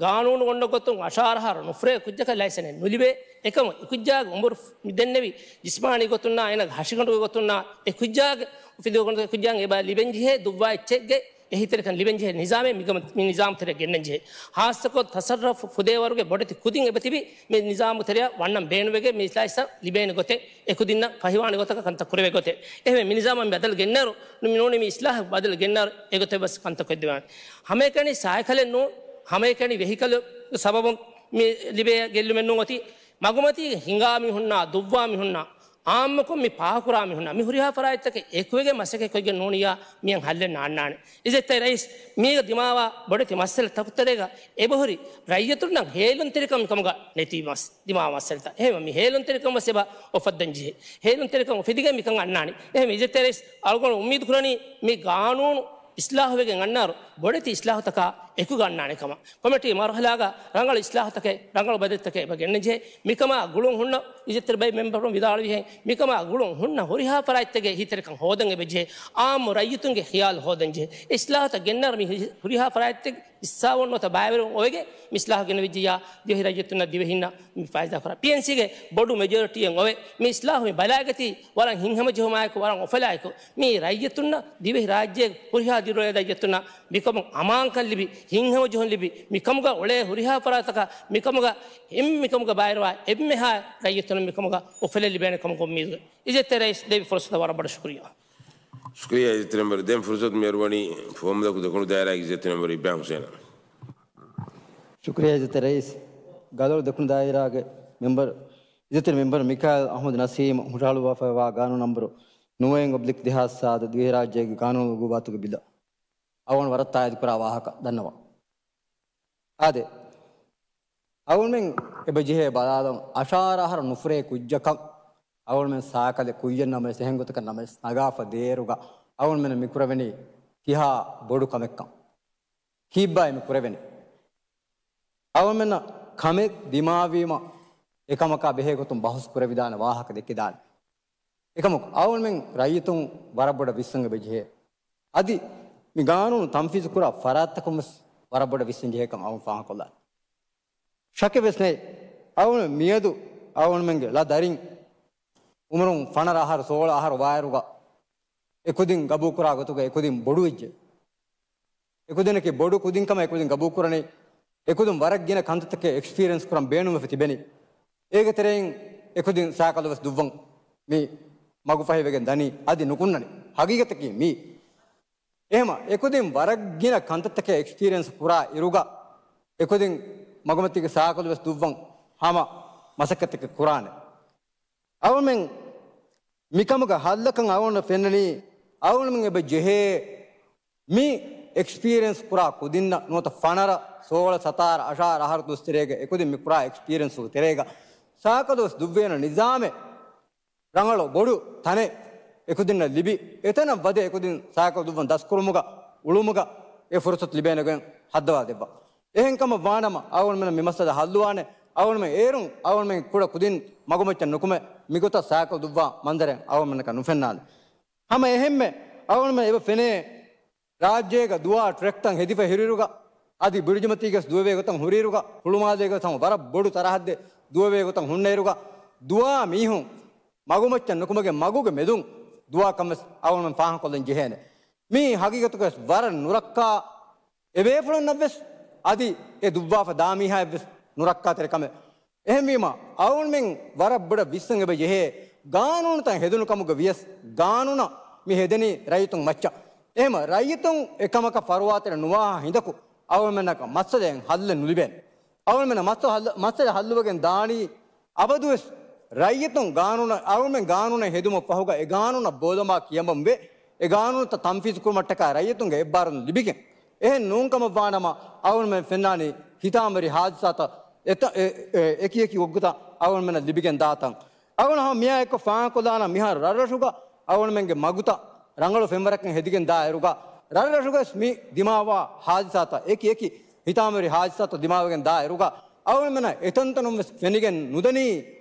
ގާނޫނު އޮންނަ ގޮތުން އަށާރަ އަހަރު ނުފުރޭ ކުއްޖަކަށް ލައިސަނެއް ނުލިބޭ. އެކަމު އެ ކުއްޖާގެ އުމުރު މި ދެންނެވި ޖިސްމާނީ ގޮތުންނާ، އޭނަގެ ހަށިގަނޑުގެ ގޮތުންނާ، އެ ކުއްޖާގެ އުފެދި ގޮތުން އެ ކުއްޖާއަށް އެބަ ލިބެން ޖެހޭ ދުއްވާ އެއްޗެއްގެ އެހީތެރިކަން ލިބެން ޖެހޭ ނިޒާމެއް މި ގަމަ-، މި ނިޒާމު ތެރެއަށް ގެންނަން ޖެހޭ. ހާއްސަކޮށް ތަސައްރަފު ފުދޭވަރުގެ ބޮޑެތި ކުދިން އެބަތިބި މި ނިޒާމު ތެރެއަށް ވަންނަން ބޭނުންވެގެން މި ލައިސަން ލިބޭނެ ގޮތެއް އެކުދިންނަށް ފަހިވާނެ ގޮތަކަށް ކަންތައް ކުރެވޭ ގޮތެއް. އެހެންވެ، މި ނިޒާމަށް މި ބަދަލު ގެންނައިރު، މި ނޫނީ މި އިސްލާހަށް ބަދަލު ގެންނައިރު އެގޮތަށް ވެސް ކަންތައް ކޮށްދެވާނެ. ހަމައެކަނި ސައިކަލެއް ނޫން، ހަމައެކަނި ވެހިކަލު ސަބަބުން މި ލިބޭ ގެއްލުމެއް ނޫން އޮތީ. މަގުމަތީގަ ހިނގާ މީހުންނާ، ދުއްވާ މީހުންނާ، އާއްމުކޮށް މި ފާހަގަކުރާ މީހުންނާ، މި ހުރިހާ ފަރާތްތަކެއް އެކުވެގެން މަސައްކަތް ކޮށްގެން ނޫނިއްޔާ މިއަށް ހައްލެއް ނާންނާނެ. އިއްޒަތްތެރި ރައީސް، މީގަ ދިމާވާ ބޮޑެތި މައްސަލަތަކުގެ ތެރޭގަ އެބަހުރި ރައްޔިތުންނަށް ހޭލުންތެރިކަން މިކަމުގަ ނެތީ މަސް-، ދިމާވާ މައްސަލަތައް. އެހެންވެ، މި ހޭލުންތެރިކަން ވެސް އެބަ އުފައްދަން ޖެހޭ. ހޭލުންތެރިކަން އުފެދިގެން މިކަން އަންނާނެ. އެހެންވެ، އިއްޒަތްތެރި ރައީސް، އަޅުގަނޑު އުއްމީދު ކުރަނީ މި ގާނޫނު އިސްލާހުވެގެން އަންނާއިރު ބޮޑެތި އިސްލާހުތަކާ އެކުގަ އަންނާނެ ކަމަށް. ކޮމިޓީ މަރުހަލާގަ ރަނގަޅު އިސްލާހުތަކެއް، ރަނގަޅު ބަދަލުތަކެއް އެބަ ގެންނަންޖެހޭ. މިކަމާ ގުޅުން ހުންނަ އިއްޒަތްތެރި ބައެއް މެމްބަރުން ވިދާޅުވިހެން، މިކަމާ ގުޅުން ހުންނަ ހުރިހާ ފަރާތްތަކެއް އެހީތެރިކަން ހޯދަން އެބަޖެހޭ. އާއްމު ރައްޔިތުންގެ ޚިޔާލު ހޯދަންޖެހޭ. އިސްލާހުތައް ގެންނައިރު މި ހުރި-، ހުރިހާ ފަރާތްތަކެއް ހިއްސާވަން ނުވަތަ ބައިވެރިވަން އޮވެގެން މި އިސްލާހު ގެނެވިއްޖެއްޔާ، ދިވެހި ރައްޔިތުންނަށް ދިވެހިންނަށް މި ފައިސާ ކުރާ. ޕީއެންސީގެ ބޮޑު މެޖޯރިޓީއެއް އޮވެ، މި އިސްލާހު މި ބަލާގަތީ ވަރަށް ހިތްހަމަޖެހުމާއެކު، ވަރަށް އުފަލާއެކު. މި ރައްޔިތުންނަށް ދިވެހި ރާއްޖޭގެ ހުރިހާ ދިރިއުޅޭ ރައްޔިތުންނަށް މިކަމުން އަމާންކަން ލިބި، ހިތްހަމަޖެހުން ލިބި، މިކަމުގަ އުޅޭ ހުރިހާ ފަރާތަކަށް މިކަމުގަ އެންމެ މިކަމުގަ ބައިވެރިވާ އެންމެހާ ރައްޔިތުން މިކަމުގަ އުފަލެއް ލިބޭނެ ކަމުގެ އުއްމީދުގަ. އިއްޒަތްތެރި ރައީސް ދެއްވި ފުރުސަތަށް ވަރަށް ބޮޑަށް ޝުކުރިއްޔާ. ޝުކުރިއްޔާ އިއްޒަތްތެރި މެމްބަރު. ދެން ފުރުސަތު މިއަށް ވަނީ ފުވައްމުލަކު ދެކުނު ދާއިރާގެ އިއްޒަތްތެރި މެމްބަރު އިބްރާހިމް ހުސެނަށް. ޝުކުރިއްޔާ ޢިއްޒަތްތެރި ރައީސް. ގަލޮޅު ދެކުނު ދާއިރާގެ މެމްބަރު، ޢިއްޒަތްތެރި މެމްބަރު މިކާއިލް އަޙްމަދު ނަސީމް ހުށަހަޅުއްވާފައިވާ ގާނޫނު ނަންބަރު ނުވައިން އޮބްލިކް ދެހާސް ސާދަ ދިވެހިރާއްޖޭގެ ގާނޫނު އުގުބާތުގެ ބިލަށް އަޅުގަނޑު ވަރަށް ތާއީދު ކުރާ ވާހަކަ ދަންނަވަން. އާދެ، އަޅުގަނޑުމެން އެބަ ޖެހޭ ބަލާލަން އަށާރަ އަހަރު ނުފުރޭ ކުއްޖަކަށް އަޅުގަނޑުމެން ސާކަލެއް ކުއްޔަށް ނަމަވެސް އެހެން ގޮތަކަށް ނަމަވެސް ނަގާފަ ދޭއިރުގަ އަޅުގަނޑުމެން މި ކުރެވެނީ ކިހާ ބޮޑު ކަމެއްކަން. ކީއްބާއޭ މި ކުރެވެނީ؟ އަޅުގަނޑުމެންނަށް ކަމެއް ދިމާވީމަ އެކަމަކާ ބެހޭ ގޮތުން ބަހުސް ކުރެވިދާނެ ވާހަކަ ދެކިދާނެ. އެކަމަކު އަޅުގަނޑުމެން ރައްޔިތުން ވަރަށް ބޮޑަށް ވިސްނަން އެބަ ޖެހޭ. އަދި މި ގާނޫނު ތަންފީޒު ކުރާ ފަރާތްތަކުން ވެސް ވަރަށް ބޮޑަށް ވިސްނަން ޖެހޭކަން އަޅުގަނޑު ފާހަގަކޮށްލާނެ. ޝަކެއް ވެސް ނެތް. އަޅުގަނޑު މިއަދު އަޅުގަނޑުމެންގެ ޅަ ދަރިން އުމުރުން ފަނަރަ އަހަރު، ސޯޅަ އަހަރު ވާއިރުގަ އެކުދިން ގަބޫލުކުރާ ގޮތުގަ އެކުދިން ބޮޑުވެއްޖެ. އެކުދިންނަކީ ބޮޑު ކުދިން ކަމަށް އެކުދިން ގަބޫލުކުރަނީ، އެކުދިން ވަރަށް ގިނަ ކަންތައްތަކެއް އެކްސްޕީރިއަންސް ކުރަން ބޭނުންވެފަ ތިބެނީ. އޭގެ ތެރެއިން އެކުދިން ސައިކަލު ވެސް ދުއްވަން މި މަގުފަހިވެގެން ދަނީ. އަދި ނުކުންނަނީ. ހަގީގަތަކީ މީ. އެހެމަ އެކުދިން ވަރަށް ގިނަ ކަންތައްތަކެއް އެކްސްޕީރިއަންސް ކުރާ އިރުގަ އެކުދިން މަގުމަތީގެ ސައިކަލު ވެސް ދުއްވަން ހަމަ މަސައްކަތްތަކެއް ކުރާނެ. އަޅުގަނޑުމެން މިކަމުގެ ހައްލަކަށް އަޅުގަނޑަށް ފެންނަނީ، އަޅުގަނޑުމެން އެބަ ޖެހޭ މި އެކްސްޕީރިއަންސް ކުރާ ކުދިންނަށް ނުވަތަ ފަނަރަ، ސޯޅަ، ސަތާރަ، އަށާރަ އަހަރު ދުވަސް ތެރޭގަ އެކުދިން މި ކުރާ އެކްސްޕީރިއަންސުގެ ތެރޭގަ ސައިކަލު ވެސް ދުއްވޭނެ ނިޒާމެއް ރަނގަޅު ބޮޑު ތަނެއް އެކުދިންނަށް ލިބި، އެތަނަށް ވަދެ އެކުދިން ސައިކަލް ދުއްވަން ދަސްކުރުމުގަ، އުޅުމުގަ އެ ފުރުސަތު ލިބޭނެގޮތް ހައްދަވާ ދެއްވާ. އެހެން ކަމަށް ވާނަމަ، އަޅުގަނޑުމެން މި މައްސަލަ ހައްލުވާނެ. އަޅުގަނޑުމެން އޭރުން އަޅުގަނޑުމެން ކުޑަ ކުދިން މަގުމައްޗަށް ނުކުމެ، މިގޮތަށް ސައިކަލް ދުއްވާ މަންޒަރެއް އަޅުގަނޑުމެންނަކަށް ނުފެންނާނެ. ހަމަ އެހެންމެ، އަޅުގަނޑުމެން އެބަ ފެނޭ، ރާއްޖޭގަ ދުވާ ޓްރެކްތައް ހެދިފަ ހިރިއިރުގަ، އަދި ބުރިޖުމަތީގަސް ދުވެވޭ ގޮތަށް ހުރިއިރުގަ، ހުޅުމާލޭގަސް ހަމަ ވަރަށް ބޮޑު ސަރަހައްދެއް ދުވެވޭ ގޮތަށް ހުންނައިރުގަ، ދުވާ މީހުން މަގުމައްޗަށް ނުކުމެގެން މަގުގެ މެދުން ދުވާކަން ވެސް އަޅުގަނޑުމެން ފާހަގަކޮށްލަން ޖެހޭނެ. މީ ހަގީގަތުގަސް ވަރަށް ނުރައްކާ އެބޭފުޅުންނަށްވެސް، އަދި އެ ދުއްވާފަ ދާ މީހާއަށްވެސް ނުރައްކާތެރި ކަމެއް. އެހެންވީމަ، އަޅުގަނޑުމެން ވަރަށް ބޮޑަށް ވިސްނަން އެބަ ޖެހޭ، ގާނޫނުތައް ހެދުނު ކަމުގަ ވިޔަސް، ގާނޫނަށް މި ހެދެނީ ރައްޔިތުން މައްޗަށް. އެހެމަ ރައްޔިތުން އެކަމަކަށް ފަރުވާތެރި ނުވާ ހިނދަކު، އަޅުގަނޑުމެންނަކަށް މައްސަލައެއް ހައްލެއް ނުލިބޭނެ. އަޅުގަނޑުމެންނަށް މައްސަ-، ހައްލަ-، މައްސަލަ ހައްލުވެގެން ދާނީ، އަބަދުވެސް ރައްޔިތުން ގާނޫނަށް، އަޅުގަނޑުމެން ގާނޫނެއް ހެދުމަށް ފަހުގަ އެ ގާނޫނަށް ބޯލަމާ ކިޔަމަންވެ، އެ ގާނޫނުތައް ތަންފީޒު ކުރުމަށްޓަކާ ރައްޔިތުންގެ އެއްބާރުލުން ލިބިގެން. އެހެން ނޫން ކަމަށް ވާނަމަ، އަޅުގަނޑުމެން ފެންނާނީ ހިތާމަވެރި ހާދިސާތައް އެތަ-، އެ-، އެ-، އެކި އެކި އޮއްގޮތަށް އަޅުގަނޑުމެންނަށް ލިބިގެން ދާތަން. އަޅުގަނޑު ހަމަ މިއާ އެއްކޮށް ފާހަގަކޮށްލާނަން މިހާރު ރަށްރަށުގަ އަޅުގަނޑުމެންގެ މަގުތައް ރަނގަޅު ފެންވަރަކަށް ހެދިގެން ދާއިރުގަ، ރަށްރަށުގަސް މި ދިމާވާ ހާދިސާތައް، އެކި އެކި ހިތާމަވެރި ހާދިސާތައް ދިމާވެގެން ދާއިރުގަ، އަޅުގަނޑުމެންނަށް އެތަންތަނުން ވެސް ފެނިގެން ނުދަނީ،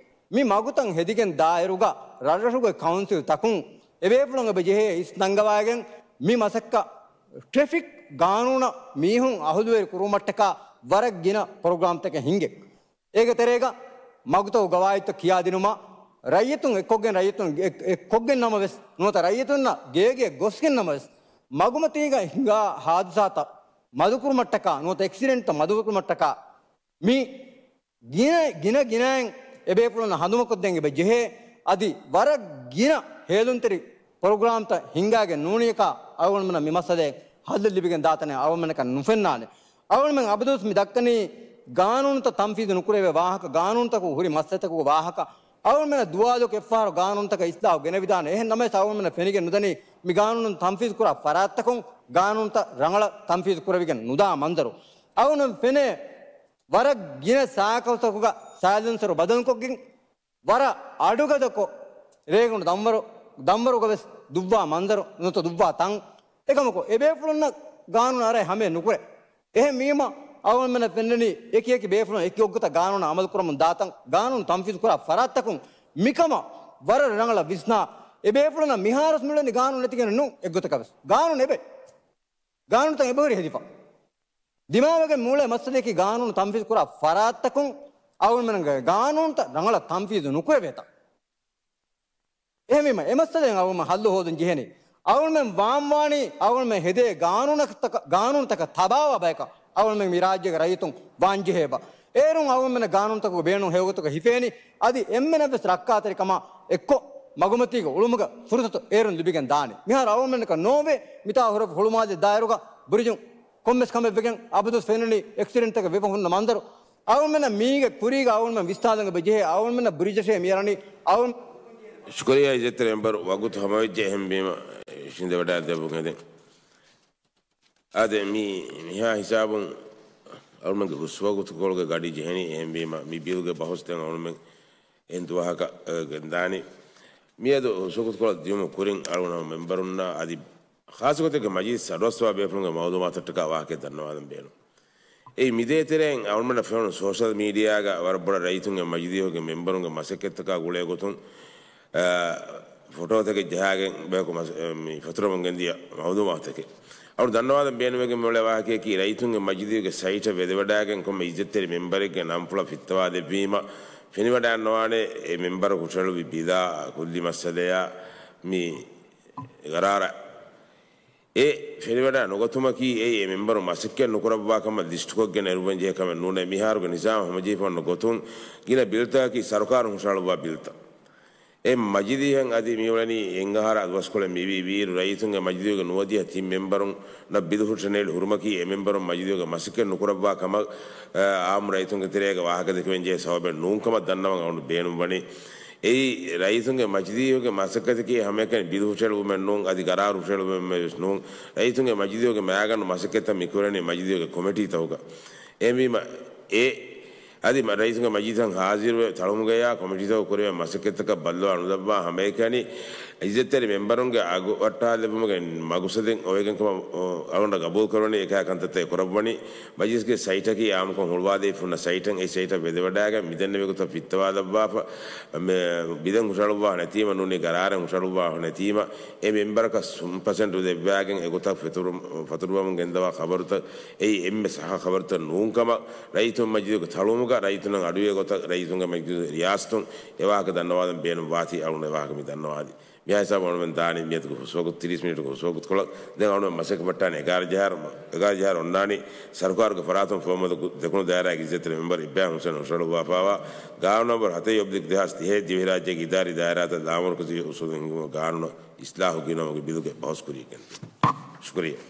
މި މަގުތައް ހެދިގެން ދާއިރުގަ ރަށްރަށުގެ ކައުންސިލްތަކުން އެބޭފުޅުން އެބަ ޖެހޭ އިސް ނަންގަވައިގެން މި މަސައްކަތް ޓްރެފިކް ގާނޫނަށް މީހުން އަހުލުވެރި ކުރުމަށްޓަކާ ވަރަށް ގިނަ ޕްރޮގްރާމްތަކެއް ހިންގެ. އޭގެ ތެރޭގަ މަގުތަކުގެ ގަވާއިދުތައް ކިޔާދިނުމަށް ރައްޔިތުން އެއްކޮށްގެން ރައްޔިތުން އެއް-، އެއްކޮށްގެން ނަމަވެސް ނުވަތަ ރައްޔިތުންނަށް ގޭގެ ގޮސްގެން ނަމަވެސް މަގުމަތީގަ ހިނގާ ހާދިސާތައް މަދުކުރުމަށްޓަކާ ނުވަތަ އެކްސިޑެންޓްތައް މަދުކުރުމަށްޓަކާ މި ގިނަ، ގިނަ ގިނައިން އެބޭފުޅުންނަށް ހަނދުމަކޮށްދޭން އެބަ ޖެހޭ. އަދި ވަރަށް ގިނަ ހޭލުންތެރި ޕްރޮގްރާމްތައް ހިންގާގެން ނޫނީކާ އަޅުގަނޑުމެންނަށް މި މައްސަލައެއް ހައްލެއް ލިބިގެން ދާތަނެއް އަޅުގަނޑުމެންނަކަށް ނުފެންނާނެ. އަޅުގަނޑުމެން އަބަދުވެސް މި ދައްކަނީ ގާނޫނުތައް ތަންފީޒު ނުކުރެވޭ ވާހަކަ، ގާނޫނުތަކުގަ ހުރި މައްސަލަތަކުގެ ވާހަކަ. އަޅުގަނޑުމެންނަށް ދުވާލު އެއްފަހަރު ގާނޫނުތަކަށް އިސްލާހު ގެނެވިދާނެ. އެހެން ނަމަވެސް އަޅުގަނޑުމެންނަށް ފެނިގެން ނުދަނީ މި ގާނޫނު ތަންފީޒު ކުރާ ފަރާތްތަކުން ގާނޫނުތައް ރަނގަޅަށް ތަންފީޒު ކުރެވިގެން ނުދާ މަންޒަރު. އަޅުގަނޑުމެން ފެނޭ ވަރަށް ގިނަ ސައިކަލްތަކުގަ ސައިލެންސަރު ބަދަލުކޮށްގެން، ވަރަށް އަޑުގަދަކޮށް، ރޭގަނޑު ދަންވަރު، ދަންވަރުގަ ވެސް ދުއްވާ މަންޒަރު ނުވަތަ ދުއްވާ ތަން. އެކަމަކު، އެބޭފުޅުންނަށް ގާނޫނު އަރައި ހަމަޔަށް ނުކުރޭ. އެހެންވީމަ، އަޅުގަނޑުމެންނަށް ފެންނަނީ، އެކި އެކި ބޭފުޅުން އެކި އޮއްގޮތަށް ގާނޫނު އަމަލުކުރަމުން ދާތަން، ގާނޫނު ތަންފީޒު ކުރާ ފަރާތްތަކުން މިކަމަށް ވަރަށް ރަނގަޅަށް ވިސްނާ، އެބޭފުޅުންނަށް މިހާރުވެސް މިއުޅެނީ ގާނޫނު ނެތިގެން ނޫން އެއްގޮތަކަށް ވެސް. ގާނޫނު އެބައޮތް. ގާނޫނުތައް އެބަހުރި ހެދިފަ. ދިމާވެގެން މިއުޅޭ މައްސަލަޔަކީ ގާނޫނު ތަންފީޒު ކުރާ ފަރާތްތަކުން އަޅުގަނޑުމެންގެ ގާނޫނުތައް ރަނގަޅަށް ތަންފީޒު ނުކުރެވޭތަން. އެހެންވީމަ، އެ މައްސަލައިން އަޅުގަނޑުމެން ހައްލު ހޯދަން ޖެހޭނީ. އަޅުގަނޑުމެން ވާންވާނީ އަޅުގަނޑުމެން ހެދޭ ގާނޫނަކަށް-، ގާނޫނުތަކަށް ތަބާވާ ބަޔަކަށް އަޅުގަނޑުމެން މި ރާއްޖޭގެ ރައްޔިތުން ވާންޖެހޭ ބަ. އޭރުން އަޅުގަނޑުމެންނަށް ގާނޫނުތަކުގެ ބޭނުން ހެޔޮގޮތަކަށް ހިފޭނީ. އަދި އެންމެނަށްވެސް ރައްކާތެރިކަމާ އެއްކޮށް މަގުމަތީގަ އުޅުމުގެ ފުރުސަތު އޭރުން ލިބިގެން ދާނީ. މިހާރު އަޅުގަނޑުމެންނަކަށް ނޯވޭ މިތާ ހުރެފަ ހުޅުމާލެ ދާއިރުގަ ބުރިޖުން ކޮންމެސް ކަމެއް ވެގެން އަބަދުވެސް ފެންނަނީ އެކްސިޑެންޓްތަކެއް ވެފަ ހުންނަ މަންޒަރު. އަޅުމެންނަށް މީގެ ކުރީގަ އަޅުމެން ވިސްނާލަން އެބަ ޖެހޭ. އަޅުމެންނަށް ބްރިޖަށޭ މިއަރަނީ އަޅު ޝުކުރިއްޔާ އިއްޒަތްތެރި މެމްބަރު ވަގުތު ހަމަވެއްޖެ އެހެންވީމަ ޝިނދެވަޑައިދެއްވުން އެދެން. އާދެ، މި މިހާ ހިސާބުން އަޅުމެންގެ ހުސްވަގުތުކޮޅުގެ ގަޑި ޖެހެނީ. އެހެންވީމަ، މި ބިލުގެ ބަހުސް ދެން އަޅުމެން އެން ދުވަހަކަށް، އަ، ގެންދާނީ. މިއަދު ހުސްވަގުތުކޮޅަށް ދިޔުމަށް ކުރިން އަޅުގަނޑު މެމްބަރުންނާ އަދި ޚާއްޞަގޮތެއްގެ މަޖިލިސް އަޑުއައްސަވާ ބޭފުޅުންގެ މައުލޫމާތަށްޓަކާ ވާހަކަ ދަންނަވާލަން ބޭނުން. އެއީ މިދޭތެރެއިން އަޅުމެންނަށް ފެނުނު ސޯޝަލް މީޑިއާގަ ވަރަށް ބޮޑަށް ރައްޔިތުންގެ މަޖިލީހުގެ މެމްބަރުންގެ މަސައްކަތްތަކާ ގުޅޭ ގޮތުން، އަ، ފޮޓޯތަކެއް ޖަހާގެން ބަޔަކު މަސް-، މި ފަތުރަވަން ގެންދިޔަ މައުލޫމާތަކެއް. އަޅު ދަންނަވާލަން ބޭނުމެގެން މިއުޅޭ ވާހަކަޔަކީ، ރައްޔިތުންގެ މަޖިލީހުގެ ސައިޓަށް ވެދެވަޑާގެން ކޮންމެ އިއްޒަތްތެރި މެމްބަރެއްގެ ނަންފުޅަށް ފިއްތަވާ ދެއްވީމަ، ފެނިވަޑާންނަވާނެ އެ މެމްބަރު ހުށަހެޅުވި ބިލާ ކުއްލި މައްސަލަޔާ މި ގަރާރަށް. އެ ފެނިވަޑާ ނުގަތުމަކީ އެއީ އެ މެމްބަރު މަސައްކަތް ނުކުރައްވާ ކަމަށް ލިސްޓްކޮށްގެން އެރުވަން ޖެހޭ ކަމެއް ނޫނޭ. މިހާރުގެ ނިޒާމް ހަމަޖެހިފަ އޮންނަ ގޮތުން ގިނަ ބިލްތަކަކީ ސަރުކާރުން ހުށަހަޅުއްވާ ބިލްތައް. އެ މަޖިލީހަށް އަދި މިއުޅެނީ އެއް އަހަރާ ދުވަސްކޮޅެއް މިވީ. ވީއިރު ރައްޔިތުންގެ މަޖިލީހުގެ ނުވަދިހަ ތިން މެމްބަރުންނަށް ބިލު ހުށަނެއް ހުރުމަކީ އެ މެމްބަރުން މަޖިލީހުގެ މަސައްކަތް ނުކުރައްވާ ކަމަށް، އާ، އާއްމު ރައްޔިތުންގެ ތެރޭގަ ވާހަކަ ދެކެވެން ޖެހޭ ސަބަބެއް ނޫން ކަމަށް ދަންނަވަން އަޅުގަނޑު ބޭނުންވަނީ. އެއީ، ރައްޔިތުންގެ މަޖިލީހުގެ މަސައްކަތަކީ ހަމައެކަނި ބިލު ހުށަހެޅުމެއް ނޫން، އަދި ގަރާރު ހުށަހެޅުމެއް ވެސް ނޫން. ރައްޔިތުންގެ މަޖިލީހުގެ މައިގަނޑު މަސައްކަތްތައް މި ކުރަނީ މަޖިލީހުގެ ކޮމިޓީތަކުގަ. އެހެންވީމަ، އެ، އަދި މަ-، ރައްޔިތުންގެ މަޖިލީހަށް ހާޒިރުވެ، ތަޅުމުގަޔާ ކޮމިޓީތަކު ކުރެވޭ މަސައްކަތްތަކަށް ބައްލަވާ ނުލައްވާ ހަމައެކަނި އިއްޒަތްތެރި މެމްބަރުންގެ އަގު ވައްޓާލެއްވުމުގެ މަގުސަދެއް އޮވެގެން ކަމަށް، އަ، އަޅުގަނޑަށް ގަބޫލު ކުރަވަނީ. އެކާ ކަންތައްތައް ކުރައްވަނީ. މަޖިލިސްގެ ސައިޓަކީ އާއްމުކޮށް ހުޅުވާދީފަ ހުންނަ ސައިޓަށް. އެ ސައިޓަށް ވެދެވަޑާގެން މިދެންނެވި ގޮތަށް ފިއްތަވާލައްވާފަ، މެ-، ބިލެއް ހުށަހަޅުއްވާފަ ނެތީމަ ނޫނީ ގަރާރެއް ހުށަހަޅުއްވާފަ ނެތީމަ، އެ މެމްބަރަކަށް ސުން ޕަސެންޓު ދެއްވާގެން އެގޮތަށް ފެތުރު-، ފަތުރުވަމުން ގެންދަވާ ޚަބަރުތައް އެއީ އެންމެ ސައްހަ ޚަބަރުތައް ނޫންކަމަށް، ރައްޔިތުން މަޖިލީހުގެ ތަޅުމުގަ ރައްޔިތުންނަށް އަޑުއިވޭ ގޮތަށް ރައްޔިތުންގެ މަޖިލީހުގެ ރިޔާސަތުން އެ ވާހަކަ ދަންނަވާލަން ބޭނުން ވާތީ އަޅުގަނޑު އެ ވާހަކަ މި ދަންނަވާލީ. މިހާ ހިސާބުން އަޅުމެން ދާނީ މިއަދުގެ ހުސްވަގުތު ތިރީސް މިނިޓުގެ ހުސްވަގުތުކޮޅަށް. ދެން އަޅުމެން މަސައްކަތް ބައްޓާނީ އެގާރަ ޖަހާއިރު، އެގާރަ ޖަހާއިރު އޮންނާނީ ސަރުކާރުގެ ފަރާތުން ފުވައްމުލައް ދެކުނު ދާއިރާގެ އިއްޒަތްތެރި މެމްބަރު އިބްރާހިމް ހުސެން ހުށަހަޅުއްވާފައިވާ ގާނޫނު ނަންބަރު ހަތައް އޮބްލިކް ދެހާސް ތިހައެއް ދިވެހިރާއްޖޭގެ އިދާރީ ދާއިރާތައް ލާމަރުކަޒީ އުސޫލުން ހިންގުމުގެ ގާނޫނަށް އިސްލާހު ގެނައުމުގެ ބިލުގެ ބަހުސް ކުރިއަށް ގެންދަނީ. ޝުކުރިއްޔާ.